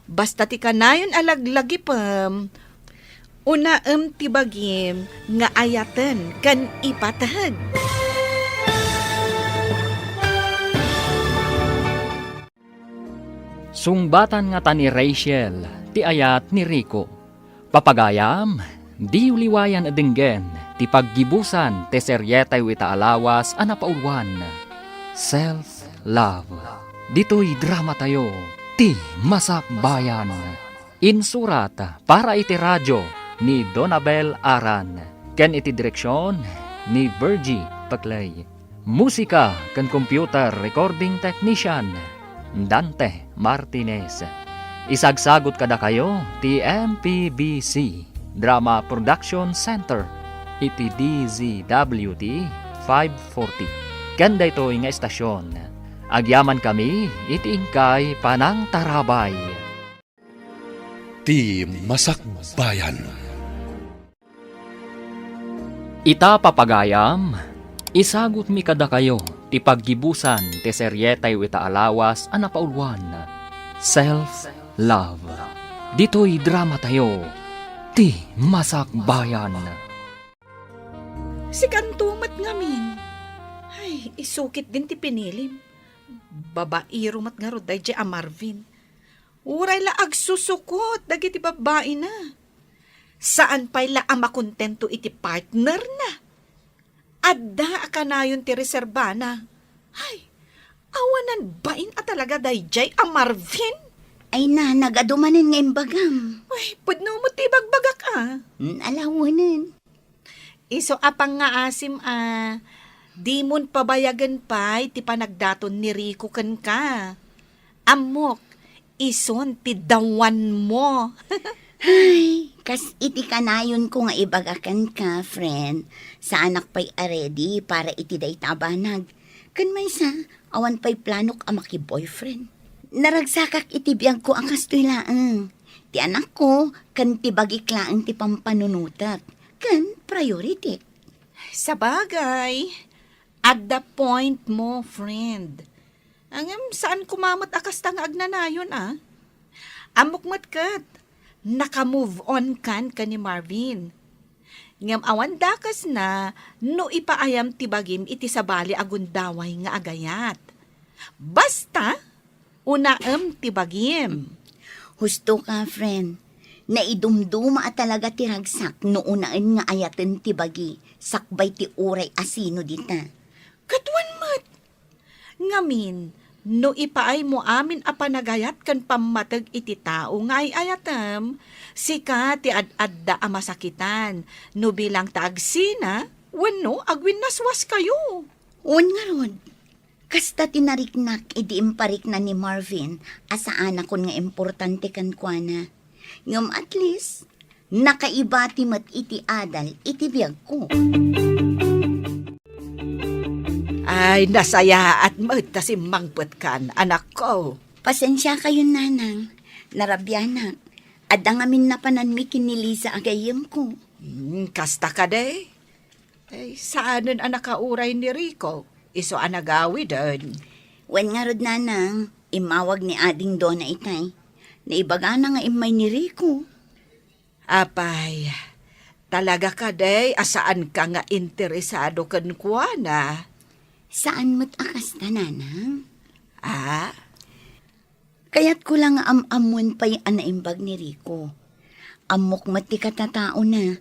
Basta ti kanayon a laglagipem, unaem ti bagim nga ayaten ken ipateg. Sungbatan ngata ni Rachel ti ayat ni Rico. Papagayam, diyo liwayan a denggen ti paggibusan ti serietayo ita a lawas a napauluan, Self Love. Ditoy dramatayo, Ti Masakbayan. Insurat para iti radio ni Donabel Aran, ken iti direksion ni Virgie Peclay. Musika ken computer recording technician, Dante Martinez. Isagsagut kadakayo ti M P B C Drama Production Center iti D Z W T five forty. Ken daytoy nga istasyon, agyamankami iti inkay panangtarabay. Ti Masakbayan. Ita, papagayam, isagutmi kadakayo ti paggibusan ti serietayo ita a lawas a napauluan, Self Love. Ditoy dramatayo, Ti Masakbayan. Sikanto met ngamin. Ay, isu ketdin ti pinilim. Babaero met ngarud daydiay a Marvin. Uray la agsusukot dagiti babbaina. Saan pay la a makontento iti partnerna. Adda a kanayon ti reserbana. Ay, awanan bain a talaga daydiay a Marvin. Ay na, nagadu manen nga imbagam. Ay, pudno met ti ibagbagak a. Mm, ala, awanen. Isu a pangngaasim a, dimon pabayagen pay ti panagdaton ni Rico kenka. Ammok, isun ti dawanmo. Ay, kas iti kanayonko nga ibaga kenka, friend, saanak pay a ready para iti dayta a banag. Ken maysa, awan pay planok a maki-boyfriend. Naragsakak iti biagko a kastoy laeng. Ti anakko ken ti bagik laeng ti pampanunotek ken priority. Sabagay, adda point mo, friend. Ngem saan koma met a kasta nga agnanayon a. Ammok met ket, naka-move on kan ken ni Marvin. Ngem awan dakesna no ipaayam ti bagim iti sabali a gundaway nga agayat. Basta, unaem ti bagim. Husto ka, friend. Naidumduma a talaga ti ragsak no unaen nga ayaten ti bagi sakbay ti uray a sino dita. Ket wen met. Ngamin, no ipaaymo amin a panagayat ken pammateg iti tao nga ay-ayatem, sika ti ad-adda a masakitan, no bilang ta agsina wenno agwinnaswaskayo. Wen ngarud, kasta ti nariknak idi imparikna ni Marvin a saanakon nga importante kenkuana. Ngem at least, nakaibati met iti adal iti biagko. Ay, nasayaat met ta simmangpetkan, anakko. Pasensiakayon, nanang. Narabianak. Adda ngamin napananmi ken ni Liza a gayyemko. Hmm, kasta kadi? Ay, saanen a nakauray ni Rico. Isu a nagawiden. Wen ngarud, nanang, immawag ni Ading Dona itay. Naibagana nga immay ni Rico. Apay, talaga kadi a saanka nga interesado kenkuana? Saan met a kasta, nanang. Ah? Kayatko la nga am-ammoen pay a naimbag ni Rico. Ammok met ti katataona.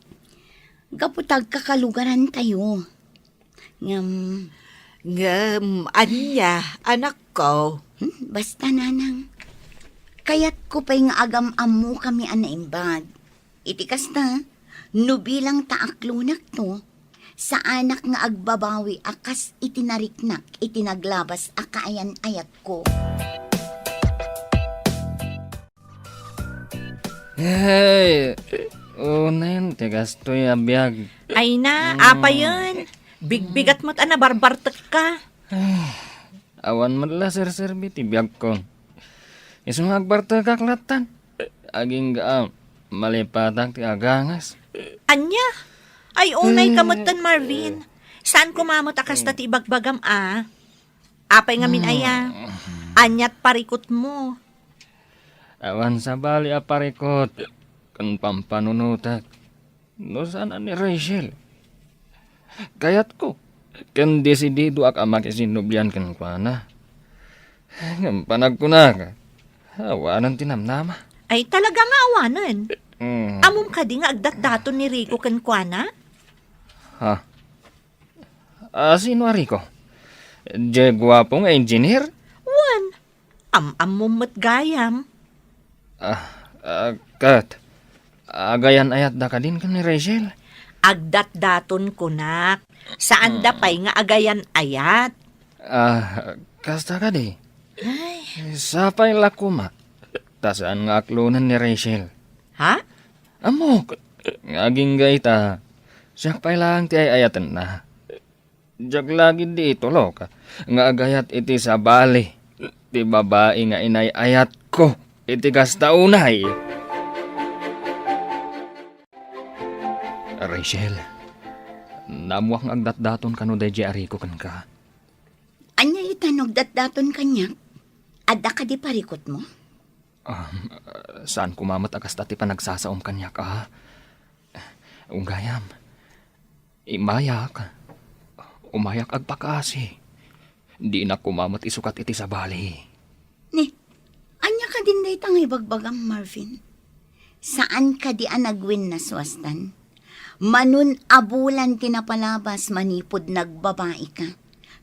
Gapu ta agkakalugarantayo. Ngem, ngem, ania, anakko? Hmm, basta, nanang. Kayatko pay nga agam-ammokami a naimbag. Iti kasta, no bilang ta aklonakto, saanak nga agbabawi a kas iti nariknak iti naglabas a kaayan-ayatko. Hey, unayen ti kastoy a biag. Ay na, mm, apayen. Bigbigat met a nabarbartekka. Awan met la serserbi ti biagko. Isu nga agbartekak lattan. Agingga a malipatak ti agangas. Ania? Ay, unay ka metten, Marvin. Saan koma met a kasta ti ibagbagam a? Apay ngamin aya? Aniat parikutmo? Awan sabali a parikut ken pampanunotek no saan a ni Rachel. Kayatko ken desididoak a makisinnublian kenkuana. Ngem panagkunak, awanen ti namnama. Ay, talaga nga awanen? Mm. Ammom kadi nga agdatdaton ni Rico kenkuana? Ha? Ah, sino a Rico? Diay guapo nga engineer? Wen, am-ammom met gayam. Ah, ah, ket, agayan-ayatda kadin ken ni Rachel? Agdatdaton kunak. Saanda Hmm. pay nga agayan-ayat. Ah, kasta kadi? Ay. Sapay la koma. Ta saan nga aklonen ni Rachel. Ha? Ammok, nga agingga ita, siak pay laeng ti ay-ayatenna. Diak la gid di itulok nga agayat iti sabali ti babai nga inay-ayatko iti kasta unay. Rachel, naammoak nga agdatdaton kano daydiay a Rico kenka. Ania ita no agdatdaton kaniak? Adda kadi parikutmo? Um, saan koma met a kasta ti panagsasaom kaniak, a? Gayam, immayak. Umayak agpakaasi. Dinak koma met isukat iti sabali. Ni, ania kadin dayta nga ibagbagam, Marvin? Saan kadi a nagwinnaswastan? Manon a bulan ti napalabas manipud nagbabaika,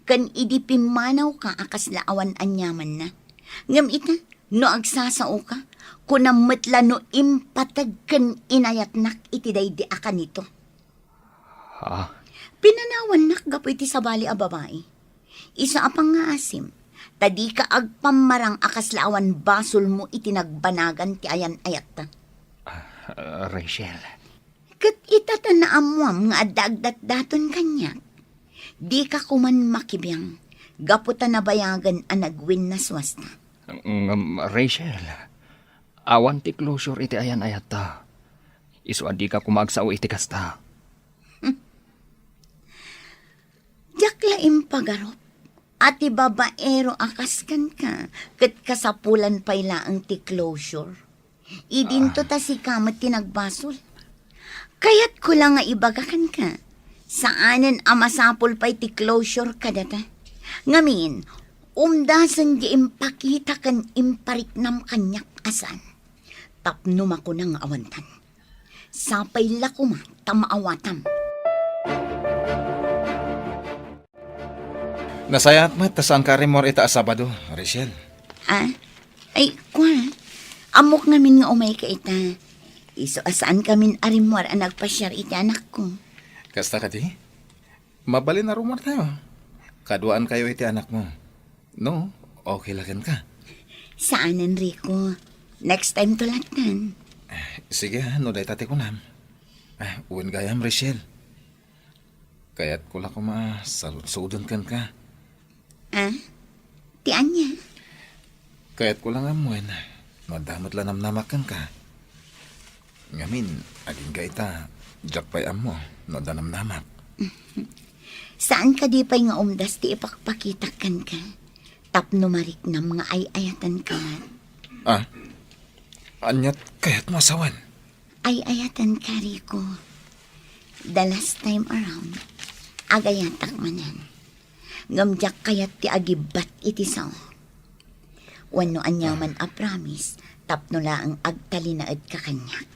ken idi pimmanawka a kasla awan aniamanna. Ngem ita, no agsasaoka, kunam met la no impateg ken inayatnak iti daydi a kanito. Ha? Pinanawannak gapu iti sabali a babai. Isu a pangngaasim, ta dika agpammarang a kasla awan basolmo iti nagbanagan ti ayan-ayatta. Ah, Rachel. Ket ita ta naammoam nga adda agdatdaton kaniak, dika koman makibiang gapu ta nabayagen a nagwinnaswasta. Ngem, Rachel, awan ti closure iti ayan-ayatta. Isu a dika koma agsao iti kasta. Diak la impagarup a ti babaero a kas kenka ket kasapulan pay laeng ti closure. Idinto Ah. ta sika met ti nagbasol. Kayatko la nga ibaga kenka, saanen a masapul pay ti closure kadata. Ngamin, umdasen ti impakita ken impariknam kaniak a saan. Tapno makuna nga awantan. Sapay la koma ta maawatam. Nasayaat met ta saanka a rimmuar ita a Sabado, Rachel. Ah? Ay, kua. Ammok ngamin nga umayka ita. Isu a saankamin a rimmuar a nagpasiar iti anakko. Kasta kadi? Mabalin a rummuartayo. Kaduaankayo iti anakmo. No, okay la kenka? Saanen, Rico. Next time to lattan. Sige, no dayta ti kunam. Ah, wen gayam, Rachel. Kayatko la koma a saludsuden kenka. Ah? Ti ania? Kayatko la nga ammoen no adda met la namnamak kenka. Ngamin, agingga ita, diak pay ammo no adda namnamak. Saan kadi pay nga umdas ti ipakpakitak kenka tapno mariknam nga ay-ayatenka met? Ah? Aniat kayatmo a sawen? Ay-ayatenka, Rico. The last time around, agayatak manen. Ngem diak kayat ti agibbat iti sao. Wenno aniaman a promise tapno laeng agtalinaedka kaniak.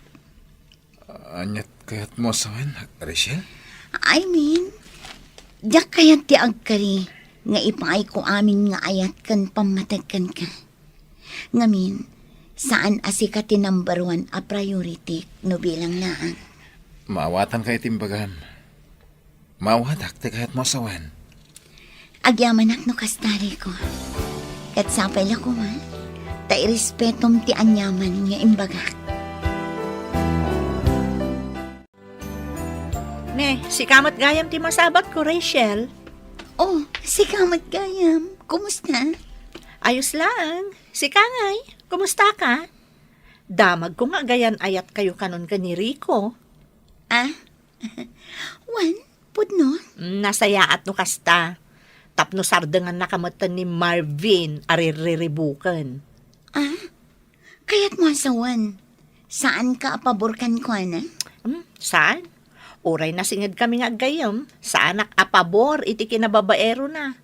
Aniat kayatmo a sawen, Rachel? I mean, diak kayat ti agkari nga ipaayko amin nga ayat ken pammateg kenka. Ngamin, saan a sika ti number one a priority no bilang laeng. Maawatanka iti imbagam. Maawatak ti kayatmo a sawen. Agyamanak no kasta, Rico. Ket sapay la koma, ta irespetom ti aniaman nga imbagak. Ne, sika met gayam ti masabatko, Rachel. Oh, sika met gayam. Kumusta? Ayos laeng. Sika ngay, kumusta ka? Damagko nga agayan-ayatkayo kanon ken ni Rico. Ah? Wen, pudno? Mm, nasayaat no kasta. Tapno sardengannaka metten ni Marvin a rirriribuken. Ah? Kayatmo a sawen, saanka a pabor kenkuana? Hmm, saan? Uray nasingedkami nga aggayyem, saanak a pabor iti kinababaerona.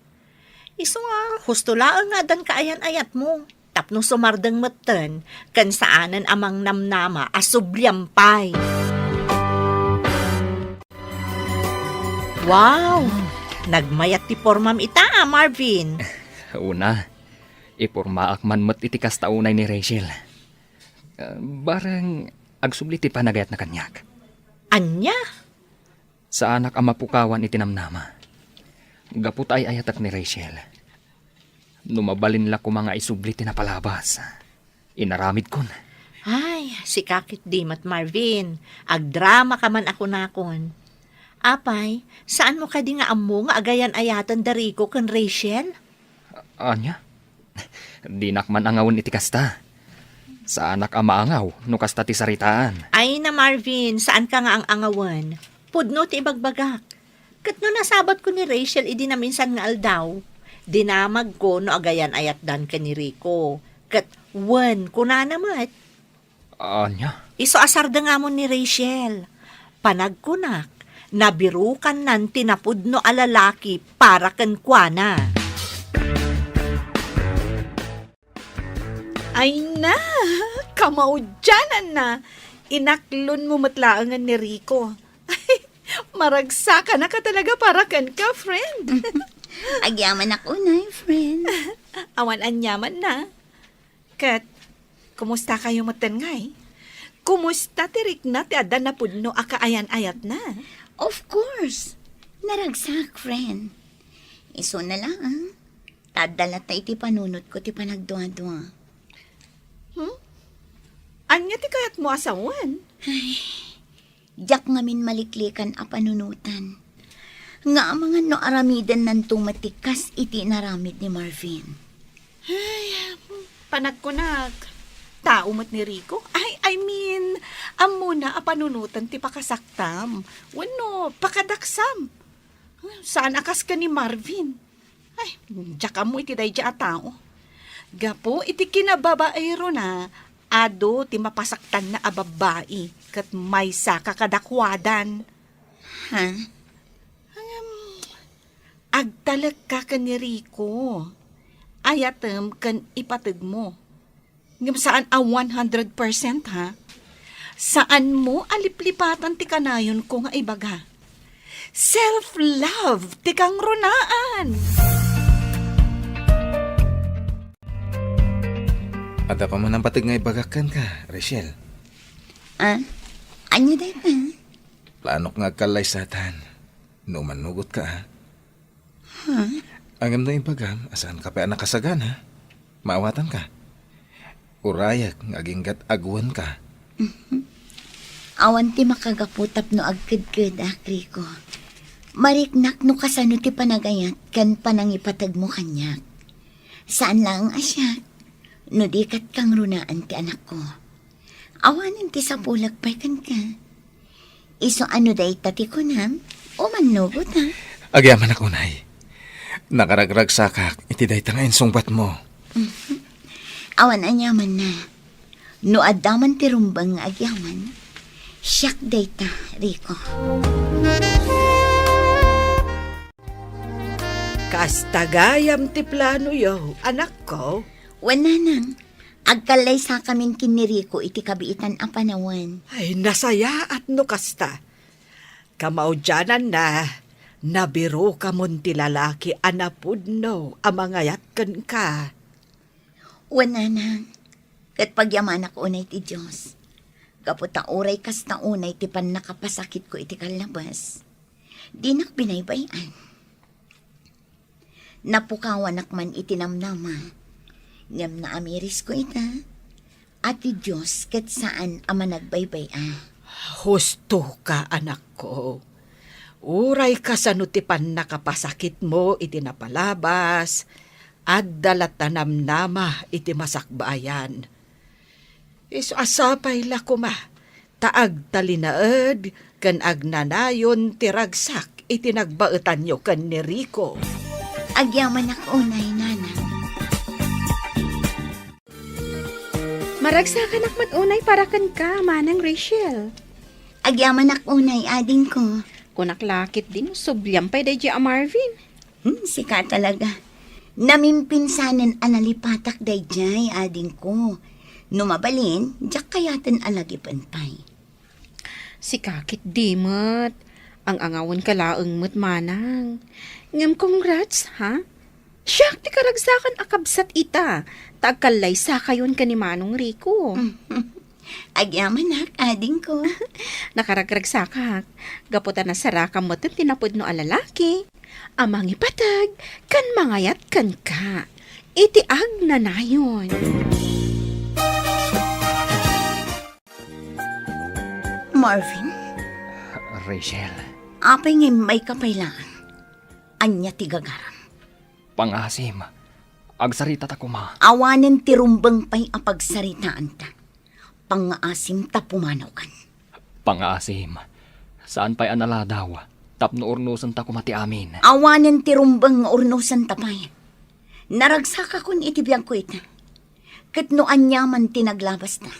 Isu nga, husto laeng nga addan kaayan-ayatmo. Tapno sumardeng metten, ken saanen a mangnamnama a subliam pay. Wow! Nagmayat ti pormam ita, Marvin. Una, ipormaak man met iti kasta unay ni Rachel. Ah, bareng agsubli ti panagayatna kaniak. Ania? Saanak a mapukawan iti namnama. Gapu ta ay-ayatek ni Rachel. No mabalin la koma nga isubli ti napalabas, inaramidkon. Ay, sika ket di met, Marvin. Agdramaka man a kunakon. Apay, saanmo kadi nga ammo nga agayan-ayaten da Rico ken Rachel? Ania? Dinak man angawen iti kasta. Saanak a maangaw no kasta ti saritaan. Ay na, Marvin, saanka nga ang-angawen. Pudno ti ibagbagak. Ket no nasabatko ni Rachel idi naminsan nga aldaw, dinamagko no agayan-ayatdan ken ni Rico. Ket wen, kunana met. Ania? Isu a sardengamon ni Rachel. Panagkunak, nabirukannan ti napudno a lalaki para kenkuana. Ay na, kamaudiananna. Inaklonmo met laengen ni Rico. Ay, maragsakanaka talaga para kenka, friend. Agyamanak unay, friend. Awan aniamanna. Ket, kumusta kayo metten ngay? Kumusta ti rikna ti adda napudno a kaayan-ayatna? Of course. Naragsak, friend. Isuna laeng, ta adda latta iti panunotko ti panagduadua. Hmm? Ania ti kayatmo a sawen? Ay, diak ngamin maliklikan a panunotan. Nga amangan no aramidennanto met ti kas iti inaramid ni Marvin. Ay, panagkunak, tao met ni Rico? Ay, I mean, ammona a panunotan ti pakasaktam wenno pakadaksam. Saan a kas ken ni Marvin. Ay, diak ammo iti daydiay a tao. Gapu iti kinababairona, adu ti mapasaktanna a babbai ket maysaka kadakuadan. Ha? Ngem, agtalekka ken ni Rico. Ayatem ken ipategmo. Ngem saan a one hundred percent, ha? Saanmo a liplipatan ti kanayonko nga ibaga. Self-love ti kangrunaan! Adda pa man a pateg nga ibagak kenka, Rachel. Ah, ania dayta? Planok nga agkallaysatan. No mannugotka, ha? Ha? Ngem no ibagam a saanka pay a nakasagana, maawatanka. Urayek nga aginggat agwenka. Awan ti makagapu tapno agkedkedak, Rico. Mariknak no kasano ti panagayat ken panangipategmo kaniak. Saan laeng a siak, no di ket kangrunaan ti anakko. Awanen ti sapulek pay kenka. Isu a no dayta ti kunam, umannugotak. Agyamanak unay. Nakaragragsakak iti dayta nga insungbatmo. Awan aniamanna. No adda man ti rumbeng nga agyaman, siak dayta, Rico. Kasta gayam ti planoyo, anakko? Wen, nanang. Agkallaysakamin ken ni Rico iti kabiitan a panawen. Ay, nasayaat no kasta. Kamaudiananna, nabirukamon ti lalaki a napudno a mangayat kenka. Wen, nanang, ket pagyamanak unay ti Dios. Gapu ta uray kasta unay ti pannakapasakitko iti kallabes, dinak binaybay-an. Napukawanak man iti namnama, ngem naamirisko ita, a ti Dios ket saan a managbaybay-a. Hustoka, anakko. Uray kasano ti pannakapasakitmo iti napalabas, adda latta namnama iti masakbayan. Isu a sapay la koma ta agtalinaed ken agnanayon ti ragsak iti nagbaetanyo ken ni Rico. Agyamanak unay, nanang. Maragsakanak met unay para kenka, Manang Rachel. Agyamanak unay, adingko. Kunak la ketdin, subliam pay daydiay a Marvin. Hmm, sika talaga. Namimpinsanen a nalipatak daydiay, adingko. No mabalin, diak kayaten a lagipen pay. Sika ketdi met. Ang-angawenka laeng met, manang. Ngem congrats, ha? Siak ti karagsakan a kabsat ita, ta agkallaysakayon ken ni Manong Rico. Agyamanak, adingko. Nakaragragsakak. Gapu ta nasarakam metten ti napudno a lalaki a mangipateg ken mangayat kenka iti agnanayon. Marvin? Rachel. Apay nga immayka pay laeng? Ania ti gagaram? Pangaasim. Agsaritata koma. Awanen ti rumbeng pay a pagsaritaanta. Pangaasim ta pumanawkan. Pangaasim. Saan pay a naladaw tapno urnosenta koma ti amin. Awanen ti rumbeng nga urnosenta pay. Naragsakakon iti biagko ita. Ket no aniaman ti naglabasta,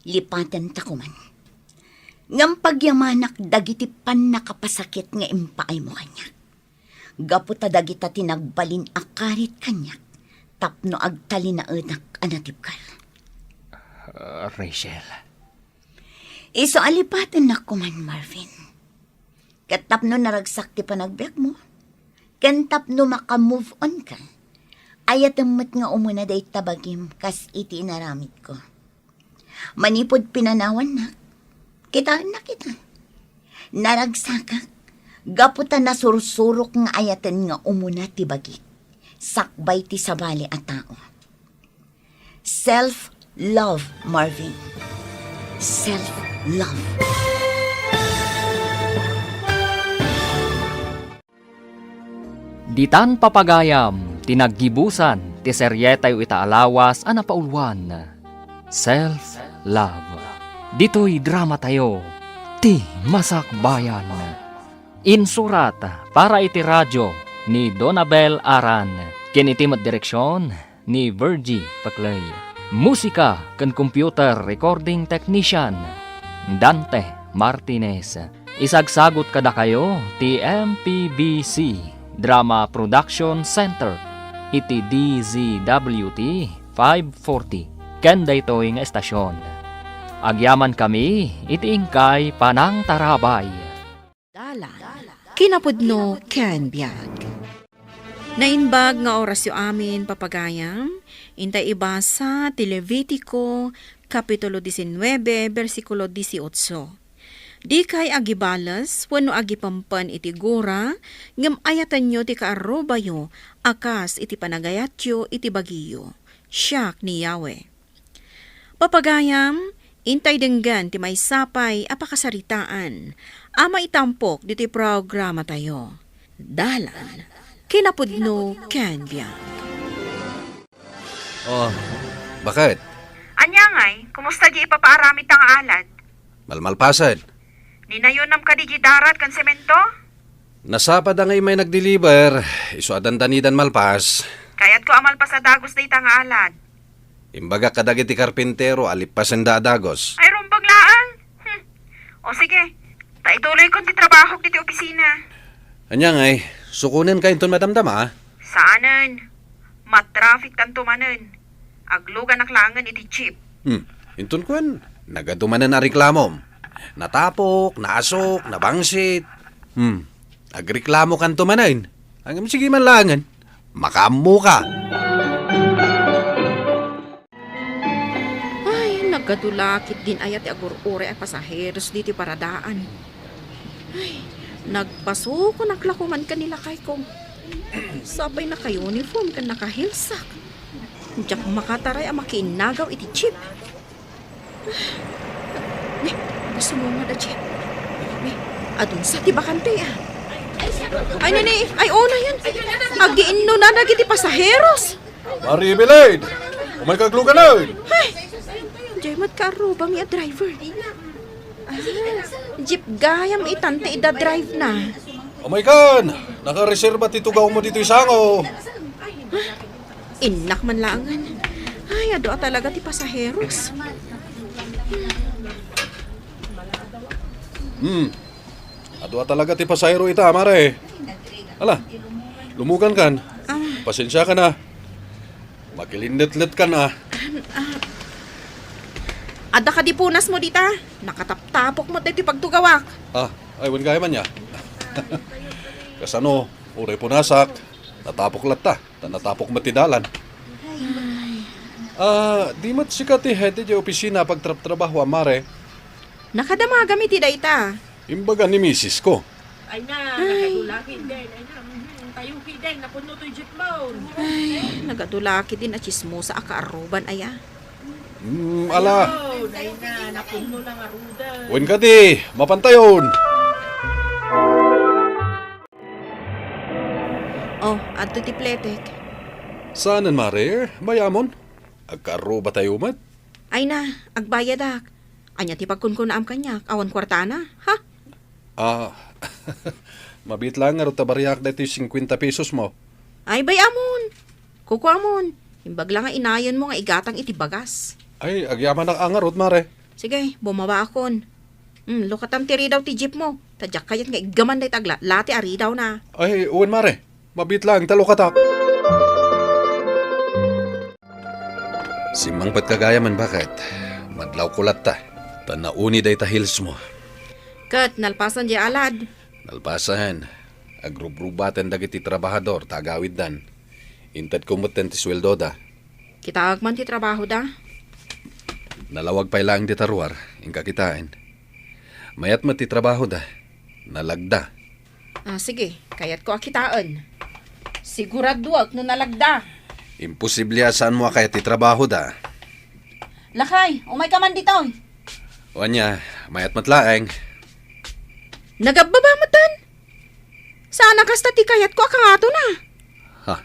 lipatenta koman. Ngem pagyamanak dagiti pannakapasakit nga impaaymo kaniak. Gapu ta dagita ti nagbalin a karit kaniak tapno agtalinaedak a natibker. Ah, Rachel. Isu a lipatennak koman, Marvin. Ket tapno naragsak ti panagbiagmo, ken tapno maka-move on ka, ayatem met nga umuna dayta bagim kas iti inaramidko. Manipud pinanawannak, kitaennak ita. Naragsakak, gapu ta nasursurok nga ayaten nga umuna ti bagik, sakbay ti sabali a tao. Self-love, Marvin. Self-love. Ditan papagayam ti naggibusan ti serietayo ita a lawas a napauluan, Self Love. Ditoy dramatayo, Ti Masakbayan. Insurat para iti radio ni Donabel Aran, ken iti met direksion ni Virgie Paclay. Musika ken computer recording technician, Dante Martinez. Isagsagut kadakayo ti M P B C Drama Production Center iti D Z W T five forty ken daytoy nga estasion. Agyamankami iti inkay panangtarabay. Dalan, kinapudno ken biag. Naimbag nga orasyo amin, papagayam, intay ibasa ti Levitico, Kapitulo diecinueve, bersikulo dieciocho. Dikay agibales wenno agipempen iti gura, ngem ayatenyo ti kaarrubayo a kas iti panagayatyo iti bagiyo. Siak ni Yahweh. Papagayam, intay denggen ti maysa pay a pakasaritaan a maitampok ditoy programatayo. Dalan, kinapudno ken biag. Oh, baket? Ania ngay, kumusta di ipapaaramid ta nga alad? Malmalpasen. Ninayonam kadi di darat ken semento? Nasapa da nga immay nagdeliver, isu a dandanidan malpas. Kayatko a malpas a dagus dayta nga alad. Imbagak kadagiti karpintero a lippasenda a dagus. Ay, rumbeng laeng. Hmm. O sige, ta ituloykon ti trabahok ditoy opisina. Ania ngay, sukonenka inton madamdama? Saanen. Matraffic tanto manen. Agluganak laengen iti jeep. Hmm, inton kuen, nagadu manen a reklamom. Natapok, naasok, nabangsit. Hmm, agreklamokanto manen. Ngem sige man laengen. Makaammoka. Ay, nagadu la ketdin aya ti agur-uray a pasaheros ditoy paradaan. Ay, nagpasukonak la koman ken ni lakayko. Sapay naka-uniform ken naka-heelsak. Diak makataray a makiinnagaw iti jeep. Ne, sumungad a jeep. Ne, adun sa ti bakante, ah. Ay, nini, ay, una yan. Agiinnuna dagiti pasaheros. Mari Evelyn, umayka agluganen. Ay, diay met kaarrubami a driver. Ah, jeep gayam itan ti idadrive na. Umaykan, nakareserba ti tugawmo ditoy sango. Innak man laengen. Ay, adu a talaga ti pasaheros. Hmm. Adu a talaga ti pasahero ita, mare. Ala, lumugankan. Ah. Pasensiakan a. Makilinnetletkan a. Ah. Adda kadi punasmo dita? Nakataptapok met daytoy pagtugawak. Ah, ay, wen gayam ania. Kasano, uray punasak, natapok latta, ta natapok met ti dalan. Ah, di met sika ti head idiay opisina a pagtrabtrabaho a, Mare? Nakadamagam iti dayta. Imbaga ni misis ko. Ay na, ay, nakadulakid din. Ay na, mhm, tayo kiden, napuno to'y jeep mo. Ay, nagadulakid din a chismosa a kaaruban, aya. Hmm, ala. Ay na, napuno lang arudan. Wen kadi, mapantayon. Oh, adto ti pletek. Saanen, Mare? Bayamon? Agkaaruba tayo met? Ay na, agbayadak. Ania ti pagkunkunaam kaniak? Awan kuartana? Ha? Ah, mabiit lang ngarud ta bariak daytoy singkuenta pesos mo. Ay, bay-amon. Kukuamon. Imbag la nga inayon mo nga igatang iti bagas. Ay, agyamanak a ngarud, Mare. Sige, bumaba akon. Hmm, lukatam ti ridaw ti jeep mo. Ta diak kayat nga iggaman dayta aglatlati a ridaw na. Ay, wen, Mare. Mabiit lang ta lukatak. Simmangpet ka gayam, baket. Madlawko latta. Ta nauni dayta heels mo. Ket nalpasan diay alad. Nalpasan. Agrubrubaten dagiti trabahador ta agawiddan. Intedko metten ti sueldoda. Kitaek man ti trabahoda. Nalawag pay laeng dita ruar, inka kitaen. Mayat met ti trabahoda. Nalagda. Ah, sige, kayatko a kitaen. Siguraduek no nalagda. Imposible a saanmo a kayat ti trabahoda. Lakay, umayka man ditoy. O ania, mayat met laeng. Nagabbaba metten. Saan a kasta ti kayatko a kangatona. Ha?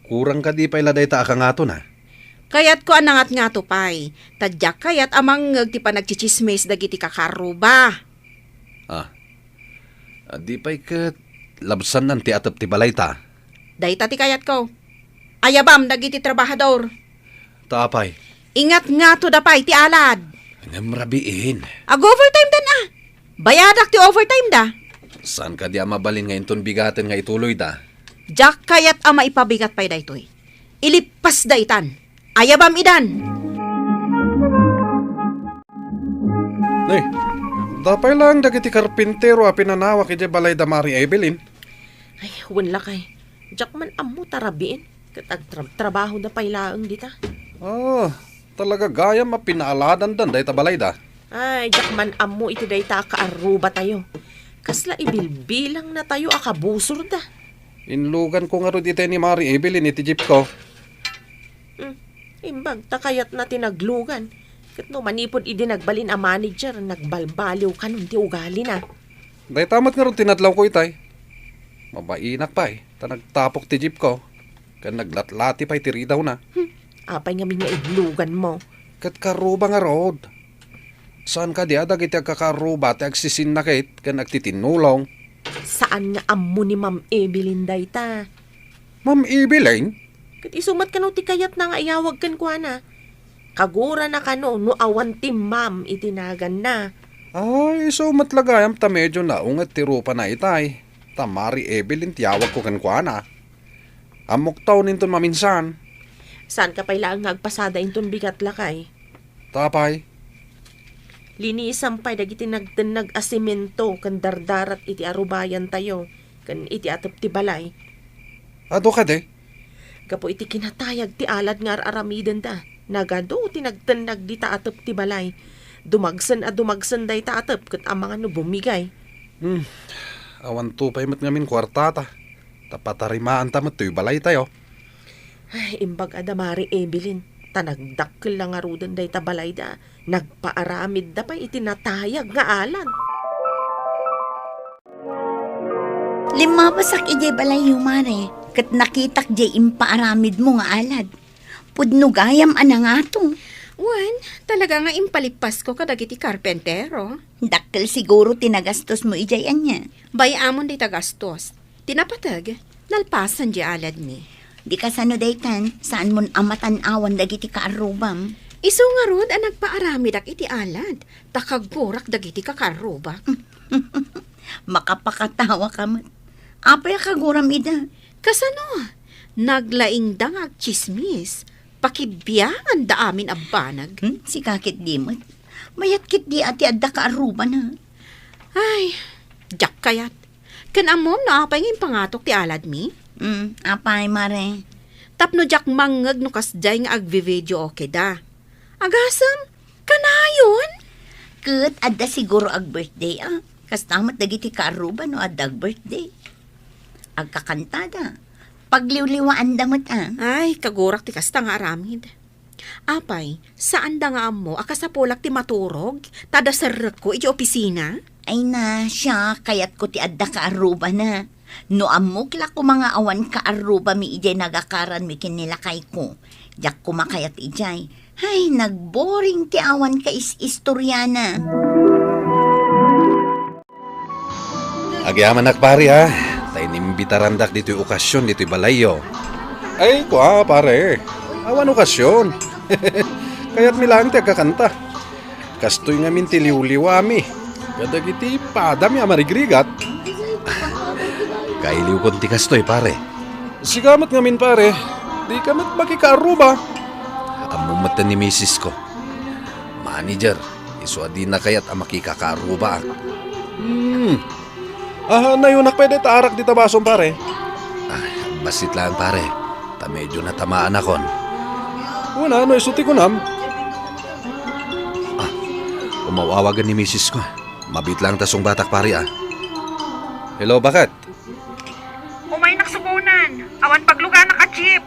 Kurang kadi pay la dayta a kangatona? Kayatko a nangatngato pay, ta diak kayat a mangngeg ti panagtsitsismis dagiti kakaarruba. Ah. Di pay ket labsannan ti atep ti balayta. Dayta ti kayatko. Ayabam dagiti trabahador. Ta apay? Ingatngatoda pay ti alad. Ngem rabiin. Ag-overtime dan a. Bayadak ti overtime da. Saan kadi a mabalin nga inton bigaten nga ituloyda? Diak kayat a maipabigat pay daytoy. Ilippasda itan. Ayabam idan. Nay, dapay laeng dagiti karpintero a pinanawak idiay balay da Mari Evelyn. Ay, wen lakay. Diak man ammo ta rabiin. Ket agtrab-trabahoda pay laeng dita. Ah, talaga gayam a pinaaladandan dayta balayda. Ay, diak man ammo iti dayta a kaarrubatayo. Kasla ibilbilangnatayo a kabusorda. Inluganko ngarud itay ni Mari Evelyn iti jeepko. Hmm, imbag ta kayatna ti naglugan. Ket no manipud idi nagbalin a manager, nagbalbaliw kanon ti ugalina. Dayta met ngarud ti nadlawko itay. Mabainak pay, ta nagtapok ti jeepko, ken naglatlati pay ti ridawna. Hmm, apay ngamin nga inluganmo? Ket kaarruba ngarud. Saan kadi a dagiti agkakaarruba ti agsisinna ket ken agtitinnulong? Saan nga ammo ni Ma'am Evelyn dayta? Ma'am Evelyn? Ket isu met kano ti kayatna nga iyawag kenkuana? Kagurana kano no awan ti ma'am iti naganna? Ay, isu met la gayam ta medio naunget ti rupana itay. Ta Mari Evelyn ti awagko kenkuana. Ammok taon inton maminsan. Saan ka pay laeng nga agpasada inton bigat, lakay? Ta apay? Linisam pay dagiti nagtennag a semento ken dardarat iti arubayantayo ken iti atep ti balay. Adu kadi? Gapu iti kinatayag ti alad nga ar-aramidenda, nagadu ti nagtennag dita atep ti balay. Dumagsen a dumagsen dayta atep ket amangan no bumigay. Hmm. Awan to pay met ngamin kuartata. Ta patarimaanta met toy balaytayo. Ay, imbag a da Mari Evelyn, ta nagdakkel la ngaruden dayta balayda, nagpaaramidda pay iti natayag nga alad. Limmabasak idiay balayyo, Mare, ket nakitak diay impaaramidmo nga alad. Pudno gayam a nangato. Wen, talaga nga impalippasko kadagiti karpentero. Dakkel siguro ti nagastosmo idiay ania? Bay-amon dayta gastos. Ti napateg, nalpasan diay aladmi. Di kasano daytan, saanmon a matan-awan dagiti kaarrubam? Isu ngarud a nagpaaramidak iti alad, ta kagurak dagiti kakaarrubak. Makapakatawa ka met. Apay a kaguram ida? Kasano? Naglaingda nga agtsismis. Pakibianganda amin a banag. Hmm? Sika ket di met. Mayat ket di a ti adda kaarrubana. Ay, diak kayat. Ken ammom no apay nga impangatok ti aladmi? Mm, apay, Mare? Tapno diak mangngeg no kasdiay nga agvi-videoke da. Agasem, kanayon? Ket adda siguro ag-birthday, a. Kasta met dagiti kaarruba no adda ag-birthday. Agkakantada. Pagliwliwaanda met, a. Ay, kagurak ti kasta nga aramid. Apay, saanda nga ammo a kasapulak ti maturog, ta adda serrekko iti opisina? Ay na, siak, kayatko ti adda kaarrubana. No ammok la koma nga awan kaarrubami idiay nagakaranmi ken ni lakayko, diak koma kayat idiay. Ay, nagboring ti awan kais-istoriana. Agyamanak, pare, a. Ta inimbitarandak ditoy okasion ditoy balayyo. Ay, kua, pare. Awan okasion. Kayatmi laeng ti agkakanta. Kastoy ngamin ti liwliwami kadagiti padami a marigrigat. Kailiwkon ti kastoy, pare. Sika met ngamin, pare. Dika met makikaarruba. Ammom met ni misisko. Manager, isu a dina kayat a makikakaarrubaak. Hmm. Ah, nayunak pay dayta arak dita basom, pare. Ah, bassit laeng, pare. Ta medyo natamaanakon. Kuna, no isu ti kunam. Ah, umaw-awagan ni misisko. Mabiit laeng ta sungbatak, pare, a. Hello, baket? Umaynak sukonan. Awan pagluganak a jeep.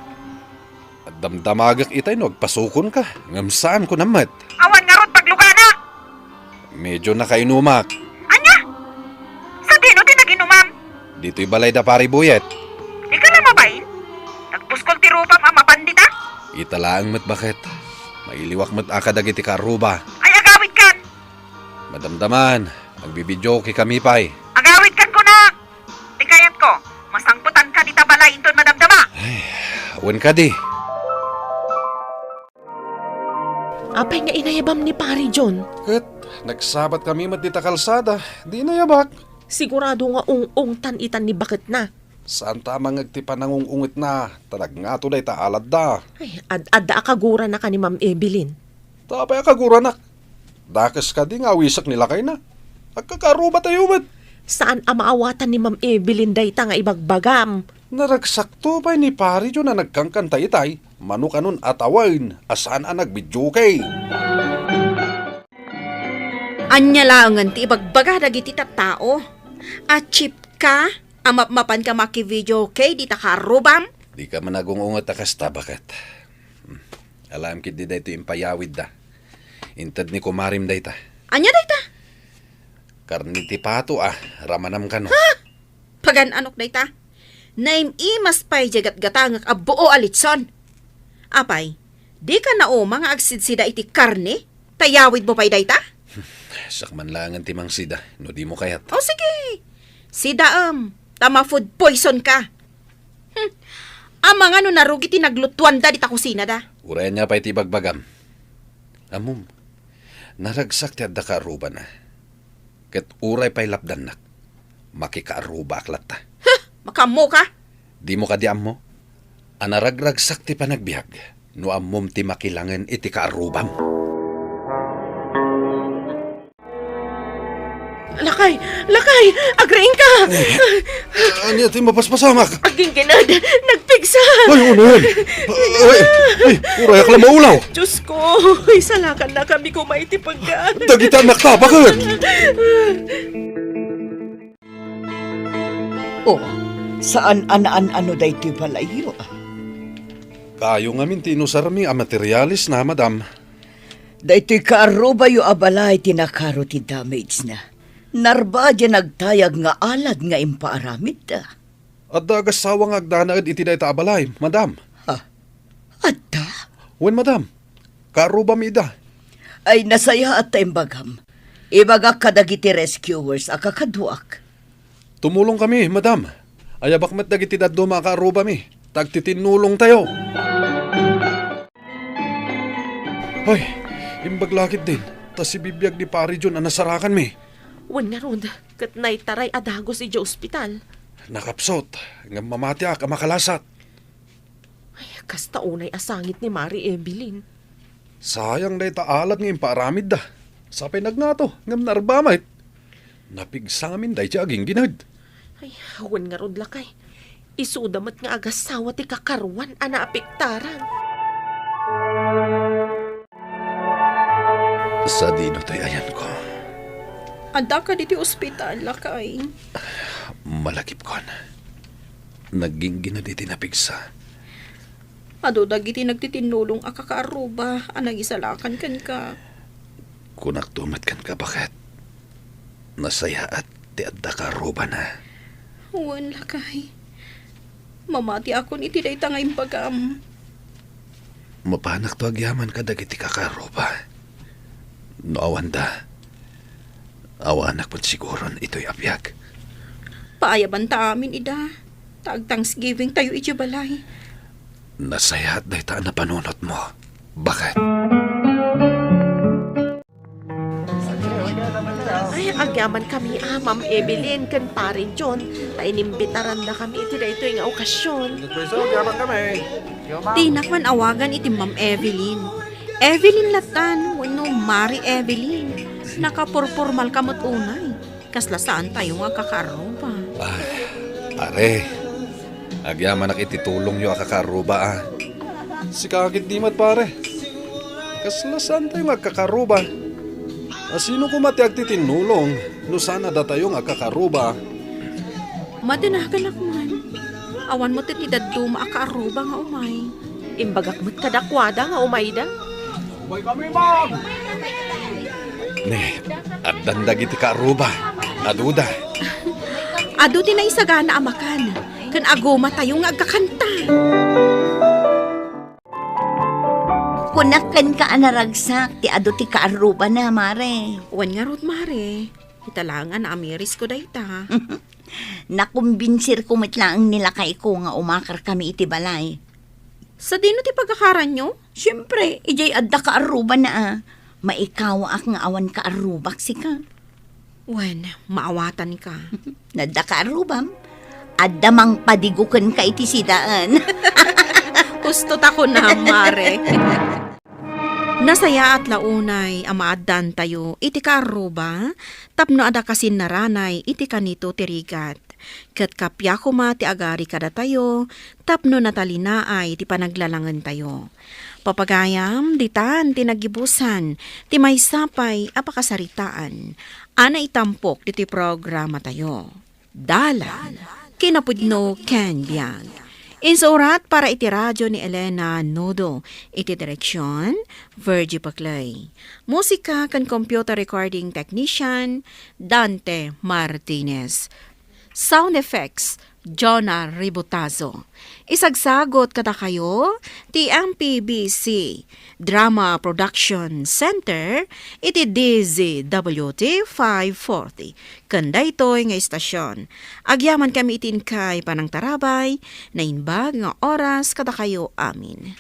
Damdamagek itay no agpasukonka, ngem saan kunam met. Awan ngarud pagluganak! Medyo nakainumak. Ania? Sadino ti naginumam? Ditoy balay da Pari Buyet. Dika la mabain? Nagpuskol ti rupam a mapan dita? Ita laeng met baket. Mailiwak met a kadagiti kaarruba. Ay, agawidkan! Madamdaman, magbibidyoke kami pay. Agawidkan kunak! Ti kayatko, masangpetanka dita balay inton madamdama. Ay, wen kadi. Apay nga inayabam ni Pari John? Ket nagsabat kami met dita kalsada, di inayabak. Sigurado nga ung-ungtan itan ni baketna. Saan ta a mangngeg ti panangung-ungetna, ta nagngato dayta aladda. Ay, ad-adda a kaguranaka ni Ma'am Evelyn. Ta apay a kaguranak? Dakes kadi nga awisek ni lakayna. Agkakaarrubatayo met. Saan a maawatan ni Ma'am Evelyn dayta nga ibagbagam. Naragsakto pay ni Pari John a nagkankanta itay, mano kanon a tawen a saan a nagbidyoke. Ania laengen ti ibagbaga dagiti tattao? A cheap ka? A mapmapanka makivideoke dita kaarrubam? Dika man agung-unget a kasta, baket. Hmm. Alaem ketdi daytoy impayawidda. Inted ni kumarim dayta. Ania dayta? Karne ti pato a ramanam kano. Ha? Pagan-anok dayta? Naim-imas pay diay gatgatangek a buo a litson. Apay, dika nauma nga agsidsida iti karne? Ta iyawidmo pay dayta? Siak man laengen ti mangsida, no dimo kayat. O sige, sidaem, ta ma-food poison ka. Hmm. Amangan no narugi ti naglutuanda dita kusinada. Uray ania pay ti ibagbagam. Ammom, naragsak ti adda kaarrubana. Ket uray pay lapdannak, makikaarrubaak latta. Huh! Makaammoka? Dimo kadi ammo a naragragsak ti panagbiag no ammom ti makilangen iti kaarrubam? Lakay! Lakay! Agriingka! Ania ti mapaspasamak? Agginggined! Nagpigsa! Ay, unayen! Ay, ay, urayak la maulaw! Diyos ko! Isalakan na kami koma iti pagka. Dagiti annak ta, baket! Oh, saan a naan-ano daytoy balayyo, a? Kayo ngamin ti inusarmi a materialis na, madam. Daytoy kaarrubayo a balay ti nakaro ti damage na. Narba diay nagtayag nga alad nga impaaramidda. Adda agassawa nga agdanaed iti dayta a balay, madam. Ha? Adda? Wen, madam. Kaarrubami ida. Ay, nasayaat ta imbagam. Ibagak kadagiti rescuers a kakaduak. Tumulong kami, madam. Ayabak met dagiti dadduma a kaarrubami. Tagtitinnulongtayo. Ay, imbag la ketdin, ta sibibiag ni Pari John a nasarakanmi. Wen ngarud, ket naitaray a dagus idiay ospital. Nakapsut, ngem mamatiak a makalasat. Ay, kasta unay a sangit ni Mari Evelyn. Sayang dayta alad nga impaaramidda. Sapay nagngato, ngem narba met. Napigsa ngamin daydiay agingined. Ay, wen ngarud, lakay. Isuda met nga agasawa ti kakaruan a naapektaran. Sadino toy ayanko? Adda ka ditoy ospital, lakay. Malagipkon. Nagginggina ditoy napigsa. Adu dagiti nagtitinnulong a kakaarruba a nangisalakan kenka. Kunakto met kenka, baket. Nasayaat ti adda kaarrubana. Wen, lakay. Mamatiakon iti dayta nga imbagam. Mapanakto agyaman kadagiti kakaarruba. No awanda, awanak met siguron itoy a biag. Paayabanta amin ida, ta ag-Thanksgiving tayo iti balay. Nasayaat dayta a napanunotmo. Baket? Ay, agyaman kami a Ma'am Evelyn ken Pare John, ta inimbitaranda kami iti daytoy nga okasion. Agyaman kami. Dinak man awagan iti Ma'am Evelyn. Evelyn latan, wenno Mari Evelyn. Nakapurpormal ka met unay. Kasla saan tayo nga agkakaarruba. Ay, pare, agyamanak iti tulongyo a kakaarruba, a. Sika ketdi met, pare. Kasla saan tayo nga agkakaarruba. A, sino koma ti agtitinnulong no saan a datayo nga agkakaarruba? Madanaganak man. Awan met ti dadduma a kaarruba nga umay. Imbagak met kadakuada nga umayda. Umay kami, ma'am! Ne, addan dagiti kaarruba. Aduda. Adu ti naisagana a makan, ken agumatayo nga agkakanta. Kunak kenka a naragsak ti adu ti kaarrubana, mare. Wen ngarud, mare. Ita laeng a naamirisko dayta. Nakumbinsirko met laeng ni lakayko nga umakarkami iti balay. Sadino ti pagakaranyo? Siempre, idiay adda kaarrubana a. Maikawaak nga awan kaarrubak sika. Wen, maawatanka. Nadda kaarrubam? Adda mangpadigo kenka iti sidaan. Husto ta kunam, mare. Nasayaat la unay a maaddantayo iti kaarruba tapno adda kasinnaranay iti kanito ti rigat. Ket kappia koma ti agari kadatayo tapno natalinaay ti panaglalangentayo. Papagayam, ditan ti naggibusan ti maysa pay a pakasaritaan a naitampok ditoy programatayo. Dalan, kinapudno ken biag. Insurat para iti radio ni Elena Nodo, iti direksyon, Virgie Paclay. Musika ken computer recording technician, Dante Martinez. Sound effects, Jonah Ributazo. Isagsagot kadakayo ti M P B C Drama Production Center iti D Z W T five forty. Ken daytoy nga istasyon, agyaman kami iti inkay panangtarabay, naimbag nga oras kadakayo amin.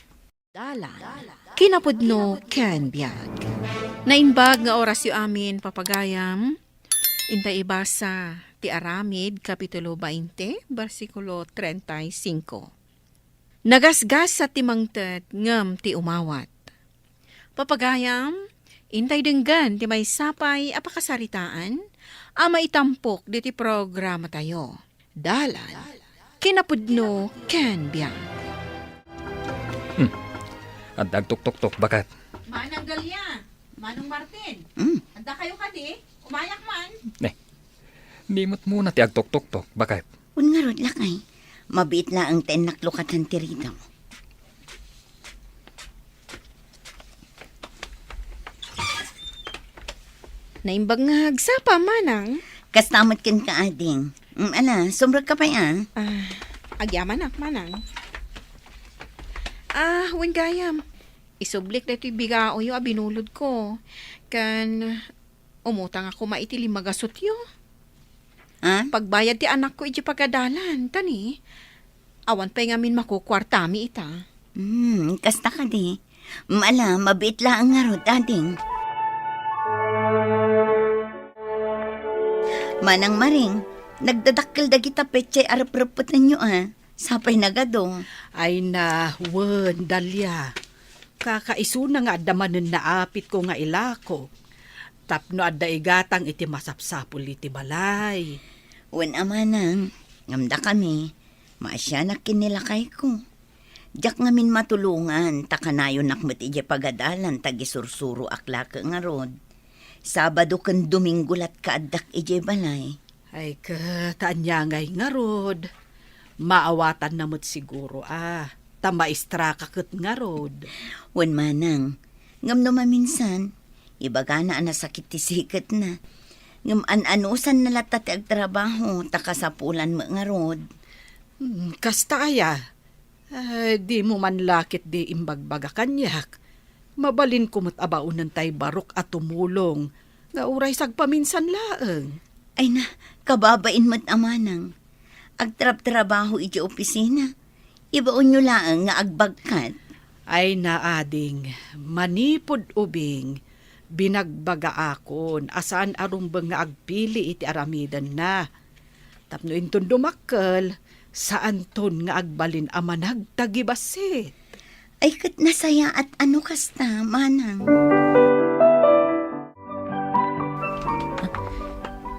Dalan, kinapudno ken biag. Naimbag nga orasyo amin, papagayam. Inta ibasa ti Aramid, Kapitulo twenty, bersikulo treinta y cinco. Nagasgasat ti mangted ngem ti umawat. Papagayam, intay denggen ti maysa pay a pakasaritaan a maitampok diti programatayo. Dalan, kinapudno ken biag. Hmm. Adda agtuktoktok, baket. Manang Dalia, Manong Martin, hmm, adda kayo kadi? Umayak man. Ne. Ni met muna ti agtuktoktok, baket. Wen ngarud, lakay. Mabiit laeng ti innak lukatan ti ridaw. Naimbag nga agsapa, manang. Kasta met kenka, ading. Mm, ala, sumrekka pay, a. Ah, agyamanak, manang. Ah, wen gayam. Isublik daytoy bigaoyo a binulodko. Ken umutang ako koma iti lima gasutyo. Ah? Pagbayad ti anakko iti pagadalan, ta ni, awan pay ngamin makukuartami ita. Hmm, kasta kadi. Mala, mabiit laeng ngarud, ading. Manang Maring, nagdadakkel dagita petsay a reprepetenyo, a. Sapay nagadu. Ay na, wen, Dalia. Kakaisuna nga adda manen naapitko nga ilako. Tapno adda igatang iti masapsapul iti balay. Wen a manang, ngem dakami, maasianak ken ni lakayko. Diak ngamin matulongan, ta kanayonak met idiay pagadalan ta gisursuroak laeng ngarud. Sabado ken Domingo latka addak idiay balay. Ay ket, ania ngay ngarud? Maawatanna met siguro a, ta maestraka ket ngarud. Wen manang, ngem no maminsan, ibagana a nasakit ti siketna. Ngem an-anusanna latta ti agtrabaho, ta kasapulan met ngarud. Hmm, kasta aya? Ay, dimo man la ketdi imbagbaga kaniak. Mabalinko met a baonen tay barok a tumulong, nga uray sagpaminsan laeng. Ay na, kababain met a manang. Agtrabtrabaho idiay opisina. Ibaonyo laeng nga agbagkat. Ay na, ading, manipud ubing, binagbagaakon a saan a rumbeng nga agpili iti aramidenna. Tapno inton dumakkel, saanton nga agbalin a managtagibassit. Ay, ket nasayaat a no kasta, manang.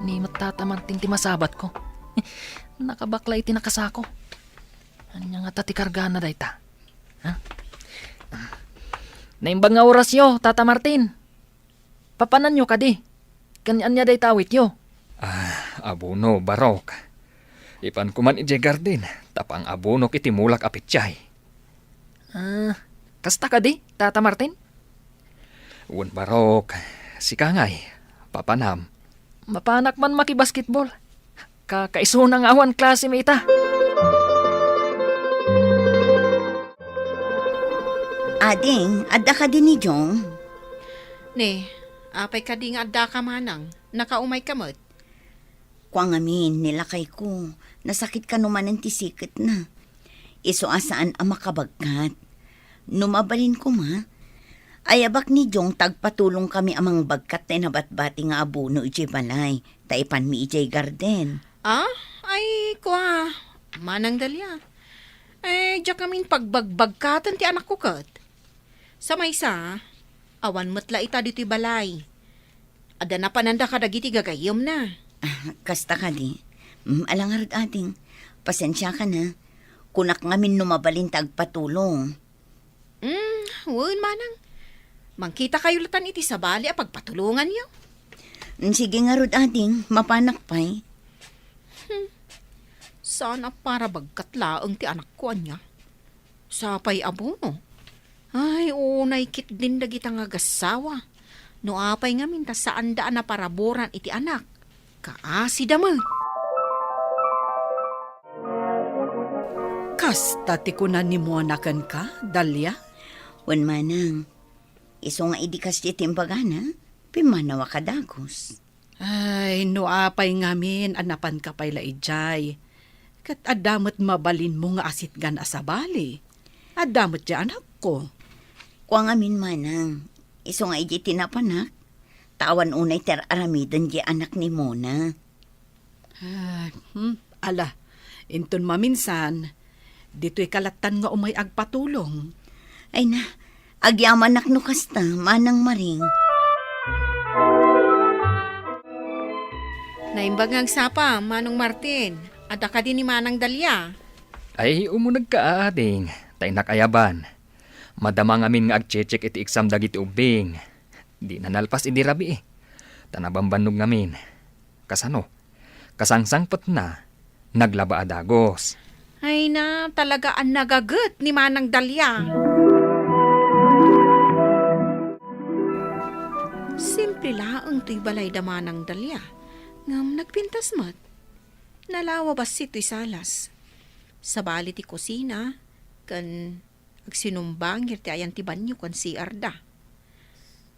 Ni met Tata Martin ti masabatko. Nakabakla iti nakasako. Ania ngata ti kargana dayta? Ha? Naimbag nga orasyo, Tata Martin. Papananyo kadi? Ken ania dayta awityo? Ah, abono, barok. Ipanko man idiay garden, ta pang-abonok iti mulak a petsa. Ah, kasta kadi, Tata Martin? Wen, barok, sika ngay, papanam. Mapanak man makibasketball. Ka-, kaisuna nga awan klase mi ita. Ading, adda kadi ni Jong? Ne, apay kadi nga addaka manang? Nakaumayka met? Kua ngamin ni lakayko, nasakit kano manen ti siketna. Isu a saan a makabagkat. No mabalin koma, ayabak ni Jong ta agpatulongkami a mangbagkat tay nabatbati nga abono idiay balay, ta ipanmi idiay garden. Ah? Ay, kua, Manang Dalia. Eh, diak ngamin pagbagbagkaten ti anakko ket. Sa maysa, awan met la ita ditoy balay. Adda napananda kadagiti gagayyemna. Ah, kasta kadi. Mm, ala ngarud, ading. Pasensiakan, ha. Kunak ngamin no mabalin ta agpatulong. Mm, wen, manang. Mangkitakayo latan iti sabali a pagpatulonganyo. Mm, sige ngarud, ading. Mapanak pay. Hmm. Saan a para bagkat laeng ti anakko, ania? Sapay abono. Ay, unay ketdin dagita nga agassawa. No apay ngamin ta saanda a naparaburan iti anak, kaasida met. Kasta ti kuna ni Mona kenka, Dalia? Wen manang, isu nga idi kasdi ti imbagana, pimmanawak a dagus. Ay, no apay ngamin a napanka pay la idiay, ket adda met mabalinmo nga asitgan a sabali. Adda met diay anakko. Kua ngamin manang, isu nga idiay ti napanak, ta awan unay ti ar-aramiden diay anak ni Mona. Ay, hmm, ala, inton maminsan, ditoyka lattan nga umay agpatulong. Ay na, agyamanak no kasta, Manang Maring. Naimbag nga agsapa, Manong Martin. Adda kadi ni Manang Dalia? Ay, umunegka, ading. Ta innak ayaban. Madama ngamin nga agchecheck iti exam dagiti ubbing. Dina nalpas idi rabii. Ta nabambannog ngamin. Kasano? Kasangsangpetna, naglaba a dagus. Ay na, talaga a nagaget ni Manang Dalia. Simple laeng toy balay da Manang Dalia. Ngem nagpintas met. Nalawa bassit toy salas. Sabali ti kusina, ken agsinumbangir ti ayan ti banio ken C R da.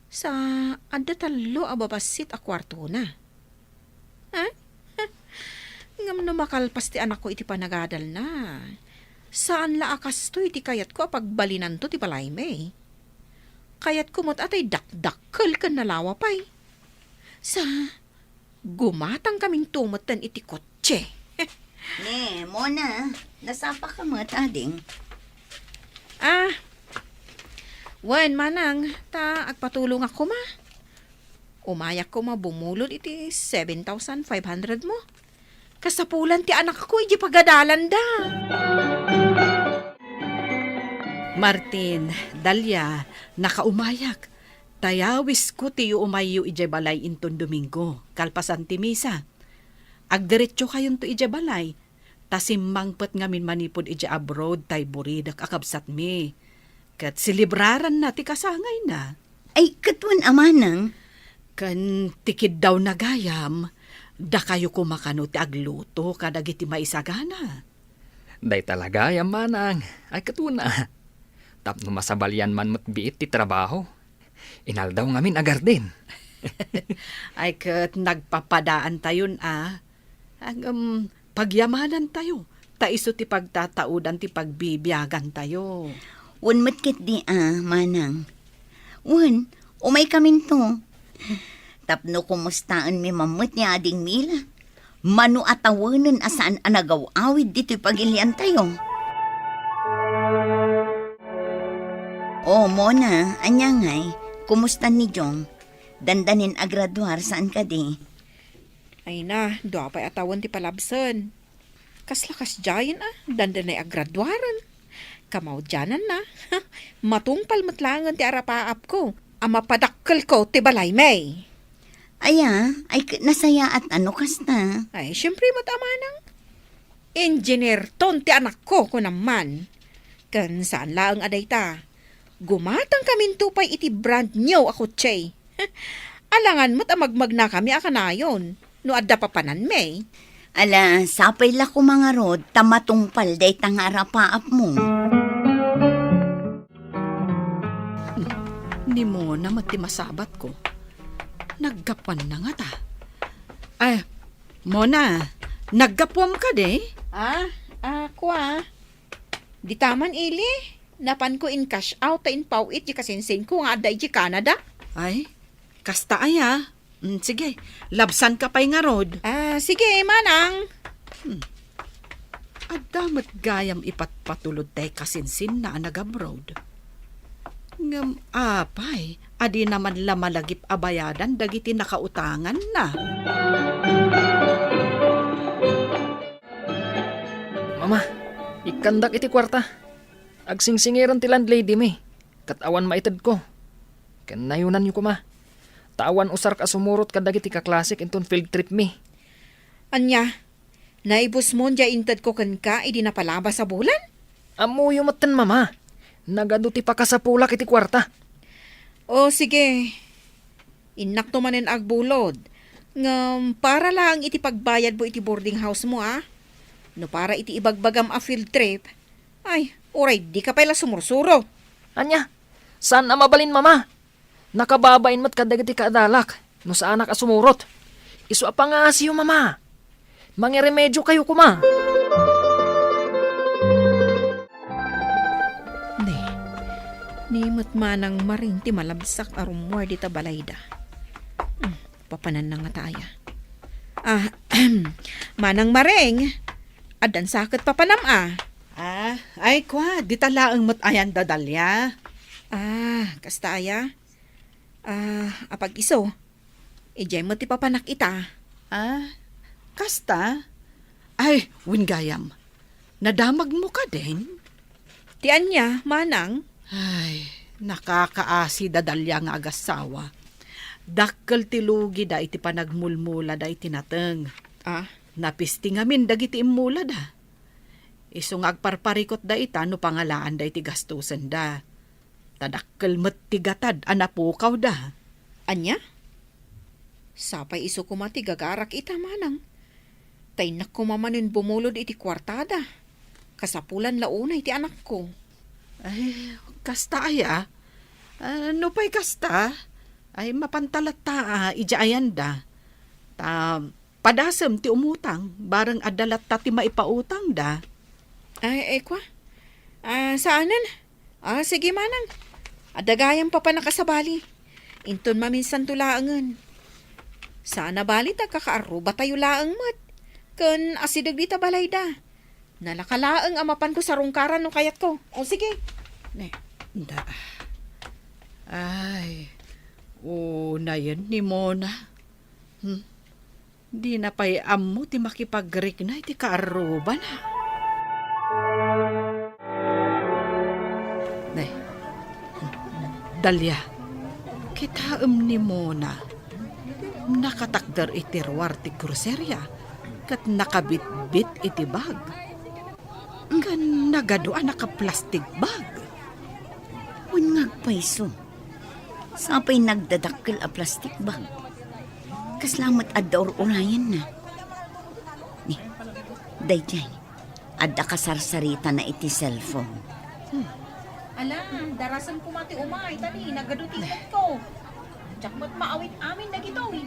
Sa adda tallo a babassit a kuartona. Ha? Ngem no makalpas ti anakko iti panagadalna, saan la a kastoy ti kayatko a pagbalinanto ti balaymi. Kayatko met a tay dakdakkel ken nalawa pay. Sa Gumatangkaminto metten iti kotse. Ne, Mona, nasapaka met, ading? Ah, wen, manang, ta agpatulongak koma. Umayak koma bumulod iti seven thousand five hundred mo. Kasapulan ti anakko iti pagadalanda. Martin, Dalia, nakaumayak. Tayawisko ti iumayyo idiay balay inton Domingo, kalpasan ti misa. Agdiretsokayonto idiay balay, ta simmangpet ngamin manipud idiay abroad tay buridek a kabsatmi. Ket selebraranna ti kasangayna. Ay, ket wen a manang. Ken ti kiddawna gayam, dakayo koma kano ti agluto kadagiti maisagana. Dayta la gayam, manang. Ay, ket wen a. Tapno masabalian man met biit ti trabaho. Inaldaw ngamin a garden. Ay, ket nagpapadaantayon a. Ngem, pagyamanantayo, ta isu ti pagtataudan ti pagbibiagantayo. Wen met ketdi a, manang. Wen, umaykaminto. Tapno kumustaenmi mammet ni Ading Mila. Mano a tawenen a saan a nagaw-awid ditoy pagiliantayo. O, Mona, ania ngay? Kumusta ni Jong? Dandanin a graduar, saan kadi? Ay na, dua pay a tawen ti palabsen. Kasla kasdiayen a, dandanay a graduaren. Kamaudiananna, matungpal met laengen ti arapaapko a mapadakkelko ti balaymi. Aya, ay ket nasayaat a no kasta. Ay, siempre met a manang. Engineerton ti anakko, kunam man. Ken saan laeng a dayta. Gumatangkaminto pay iti brand new a kotse. Alangan met a magmagnakami a kanayon no adda papananmi. Ala, sapay la koma ngarud ta matungpal dayta nga arapaapmo. Ni Mona met ti masabatko. Naggapuanna ngata. Ay, Mona, naggapuam kadi? Ah, ah, kua. Dita man ili, napanko in-cash out ta impaw-it ti kasinsinko nga adda iti Canada. Ay, kasta aya. Mm, sige, labsanka pay ngarud. Ah, sige, manang. Hmm. Adda met gayam ipatpatulod tay kasinsinna a nag-abroad. Ngem apay, a dina man la malagip a bayadan dagiti nakautanganna. Mama, ikkandak iti kuarta. Agsingsingirem ti landladymi, ket awan maitedko. Ken nayonanyo koma, ta awan usarek a sumurot kadagiti kaklasek inton field tripmi. Ania? Naibusmon diay intedko kenka idi napalabas a bulan? Ammoyo metten, Mama. Nagadu ti pakasapulak iti kuarta. O, sige. Innakto manen agbulod. Ngem para laeng iti pagbayadmo iti boarding house mo, a? No para iti ibagbagam a field trip, ay, uray dika pay la sumursuro. Ania? Saan a mabalin, Mama? Nakababain met kadagiti kaadalak no saanak a sumurot. Isu a pangngasiyo, Mama. Mangiremedio kayo koma. Ne, ni met Manang Maring ti malabsak a rummuar dita balayda. Hmm, papananna ngata aya. Ah, Manang Maring, addan sa ket papanam a? Ah, ay kua, dita laeng met ayan da Dalia. Ah, kasta aya? Ah, apag-isu. Idiay met ti papanak ita. Ah, kasta? Ay, wen gayam. Nadamagmo kadin? Ti ania, manang? Ay, nakakaasi da Dalia nga agassawa. Dakkel ti lugida iti panagmulmulada iti nateng. Ah? Napisti ngamin dagiti immulada. Isu nga agparparikutda ita no pangalaanda iti gastosenda. Ta dakkel met ti gatad a napukawda. Ania? Sapay isu koma ti gagarak ita, manang. Ta innak koma manen bumulod iti kuartada. Kasapulan la unay ti anakko. Ay, kasta aya? Ah, nupay kasta, ay mapanta latta a idiay ayanda. Ta padasem ti umutang, bareng adda latta ti maipautangda. Ay, ay, kua? Ah, saanen? Ah, sige, manang. Adda gayam papanak a sabali. Inton maminsanto laengen. Saan a bali ta kakaarrubatayo laeng met. Ken asideg dita balayda. Nalaka laeng a mapanko sarungkaran no kayatko. O, sige. Ne. Da. Ay, unayen ni Mona. Hmm. Dina pay ammo ti makipagrikna iti kaarrubana. Ne, Dalia, kitaem ni Mona. Nakatakder iti ruar ti groceria ket nakabitbit iti bag. Ken nagadu a naka-plastic bag. Wen nga agpayso. Sapay nagdadakkel a plastic bag. Kasla met adda ur-urayenna. Ni, daydiay, adda kasarsaritana iti cellphone. Hmm. Ala, darasem koma ti umay, tani, nagadu ti inetko. Diak met maawit amin dagitoy.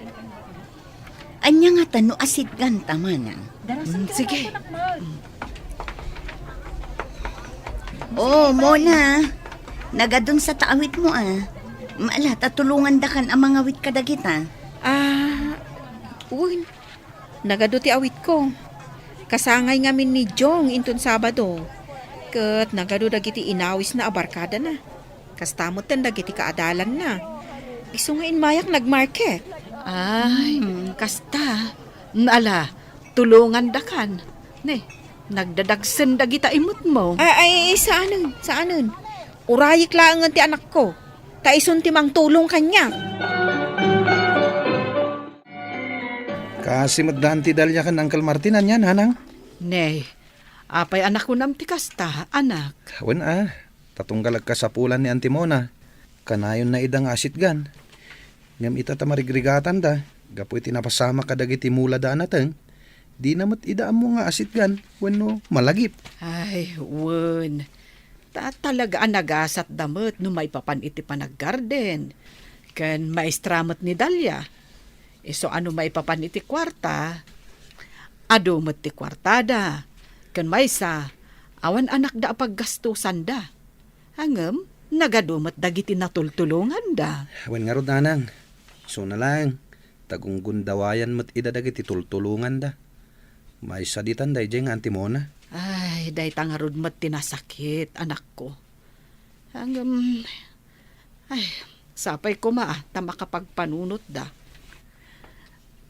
Ania ngata no asitgan ta, manang? Darasem Mm, ti sige. Umay, anak, mag. Oh, Mona. Nagadun sa ta awitmo, ah. Maala ta tulongandakan a mangawit kadagita. Ah, wen. Nagadu ti awitko. Kasangay ngamin ni Jong inton Sabado. Ket nagadu dagiti inawisna a barkadana. Kasta metten dagiti kaadalanna. Isu nga immayak nagmarket. Ay, Hmm. Kasta. Ala, tulongandakan. Ne, nagdadagsen dagita imutmo. Ay, ay, saanen, saanen. Urayek laengen ti anakko. Ta isun ti mangtulong kaniak. Kaasi met da Auntie Dalia ken Uncle Martin, ania, nanang? Ne, apay a nakunam ti kasta, anak? Wen a, ta tunggal agkasapulan ni Auntie Mona, kanayonna ida nga asitgan. Ngem ita ta marigrigatanda, gapu iti napasamak kadagiti mulada a nateng, dina met ida ammo nga asitgan wenno malagip. Ay, wen. Ta talaga a nagasatda met no maipapan iti panaggarden. Ken maestra met ni Dalia. Isu a no maipapan iti kuarta, adu met ti kuartada. Ken maysa, awan anakda a paggastusanda. Ngem, nagadu met dagiti natultulonganda. Wen ngarud, nanang, isuna laeng, ta gunggundawayan met ida dagiti tultulonganda. Maysa ditan daydiay nga Auntie Mona. Ay, dayta ngarud met ti nasakit, anakko. Ngem, ay, sapay koma ta makapagpanunotda.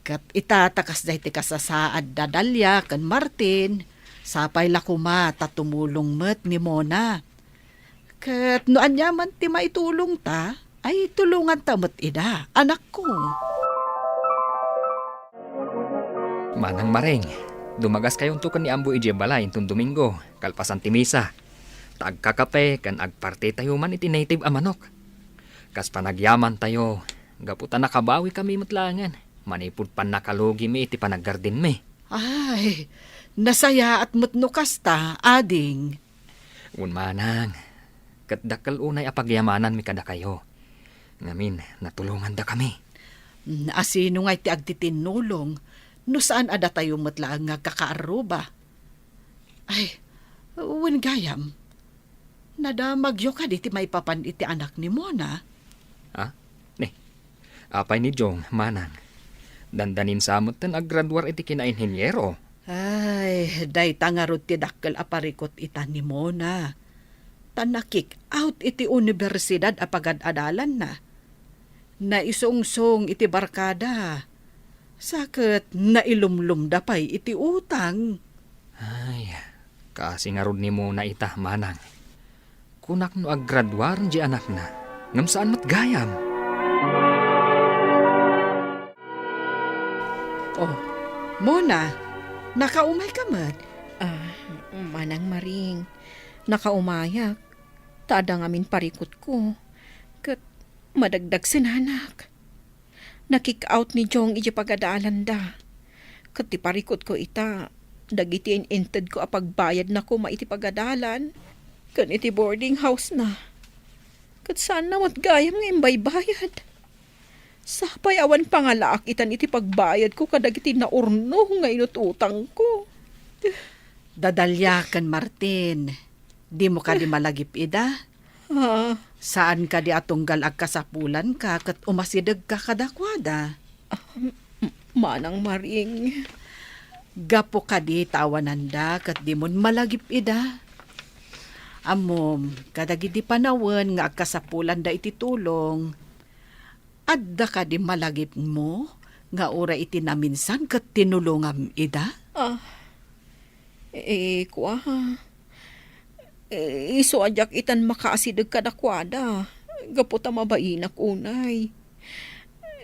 Ket ita ta kasdiay ti kasasaad da Dalia ken Martin, sapay la koma ta tumulong met ni Mona. Ket no aniaman ti maitulongta, ay tulonganta met ida, anakko. Manang Maring, dumagaskayonto ken ni Amboy idiay balay inton Domingo, kalpasan ti misa. Ta agkakape ken agpartitayo man iti native a manok. Kas panagyamantayo, gapu ta nakabawikami met laengen, manipud pannakalugimi iti panaggardenmi. Ay, nasayaat met no kasta, ading. Wen manang, ket dakkel unay a pagyamananmi kadakayo. Ngamin, natulongandakami. Mm, asino ngay ti agtitinnulong no saan a datayo met laeng nga agkakaarruba? Ay, wen gayam, nadamagyo kadi ti maipapan iti anak ni Mona? Ah? Ne, apay ni Jong, manang? Dandanin sa metten aggraduar iti kinainheniero. Ay, dayta ngarud ti dakkel a parikut ita ni Mona. Ta na-kick out iti universidad a pagad-adalanna. Naisungsong iti barkada. Sa ket nailumlumda pay iti utang. Ay, kaasi ngarud ni Mona ita, manang. Kunak no aggraduaren di anakna, ngem saan met gayam. Oh, Mona, nakaumay ka met? Ah, Manang Maring, nakaumayak, ta adda ngamin parikutko, ket madagdagsenanak. Na-kick out ni Jong iti pagadalanda. Ket ti parikutko ita, dagiti in-intedko a pagbayadna koma iti pagadalan, ken iti boarding house na. Ket saanna met gayam nga imbaybayad. Sapay awan pangalaak itan iti pagbayadko kadagiti naurno nga inut-utangko. Dadalia ken Martin, dimo kadi malagip ida? Ah. Saan kadi a tunggal agkasapulanka ket umasidegka kadakuada? Ah, m-, Manang Maring. Gapu kadi ta awananda ket dimon malagip ida? Ammom, kadagidi panawen nga agkasapulanda iti tulong, adda kadi malagipmo nga uray iti naminsan ket tinulongam ida? Ah, eh, kua. Eh, isu a diak itan makaasideg kadakuada, gapu ta mabainak unay.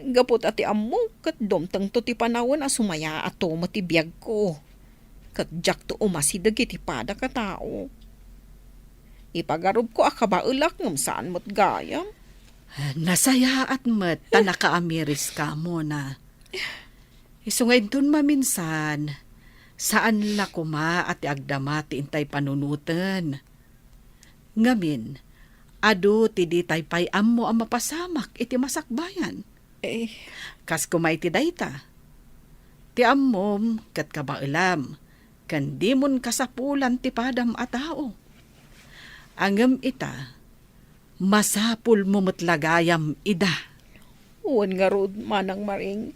Gapu ta ti ammok ket dumtengto ti panawen a sumayaato met ti biagko. Ket diakto umasideg iti padak a tao. Ipagarubko a kabaelak ngem saan met gayam. Nasayaat met ta nakaamiriska, Mona. Isu nga inton maminsan, saan la koma a ti agdama ti intay panunoten. Ngamin, adu ti ditay pay ammo a mapasamak iti masakbayan. Eh. Kas koma iti dayta, ti ammom ket kabaelam, ken dimon kasapulan ti padam a tao. Ngem ita, masapulmo met la gayam ida. Wen ngarud, Manang Maring.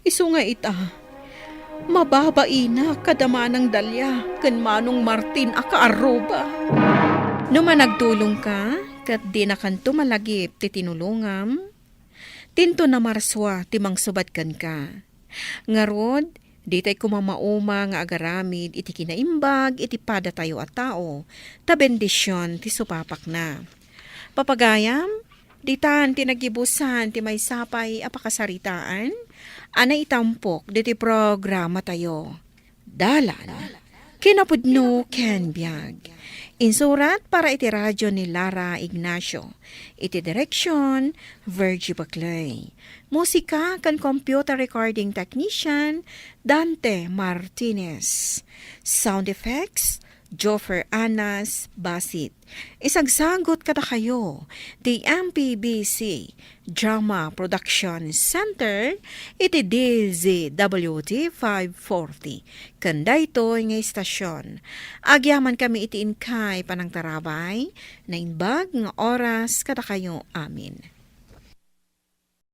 Isu nga ita, mababainak kada Manang Dalia ken Manong Martin a kaarruba. No managtulongka, ket dinakanto malagip ti tinulongam, dinto namarsua ti mangsubad kenka. Ngarud, ditay koma mauma nga agaramid iti kinaimbag iti padatayo a tao, ta bendision ti supapakna. Papagayam, ditan ti nagibusan ti maysa pay a pakasaritaan a naitampok ditoy programatayo. Dalan, kinapudno ken biag. Insurat para iti radyo ni Lara Ignacio. Iti direksyon, Virgie Baclay. Musika ken computer recording technician, Dante Martinez. Sound effects, Joffer Anas Basit. Isagsagut kadakayo ti M P B C Drama Production Center iti D Z W T five forty. Ken daytoy nga istasyon, agyamankami iti inkay panangtarabay, naimbag nga oras kadakayo amin.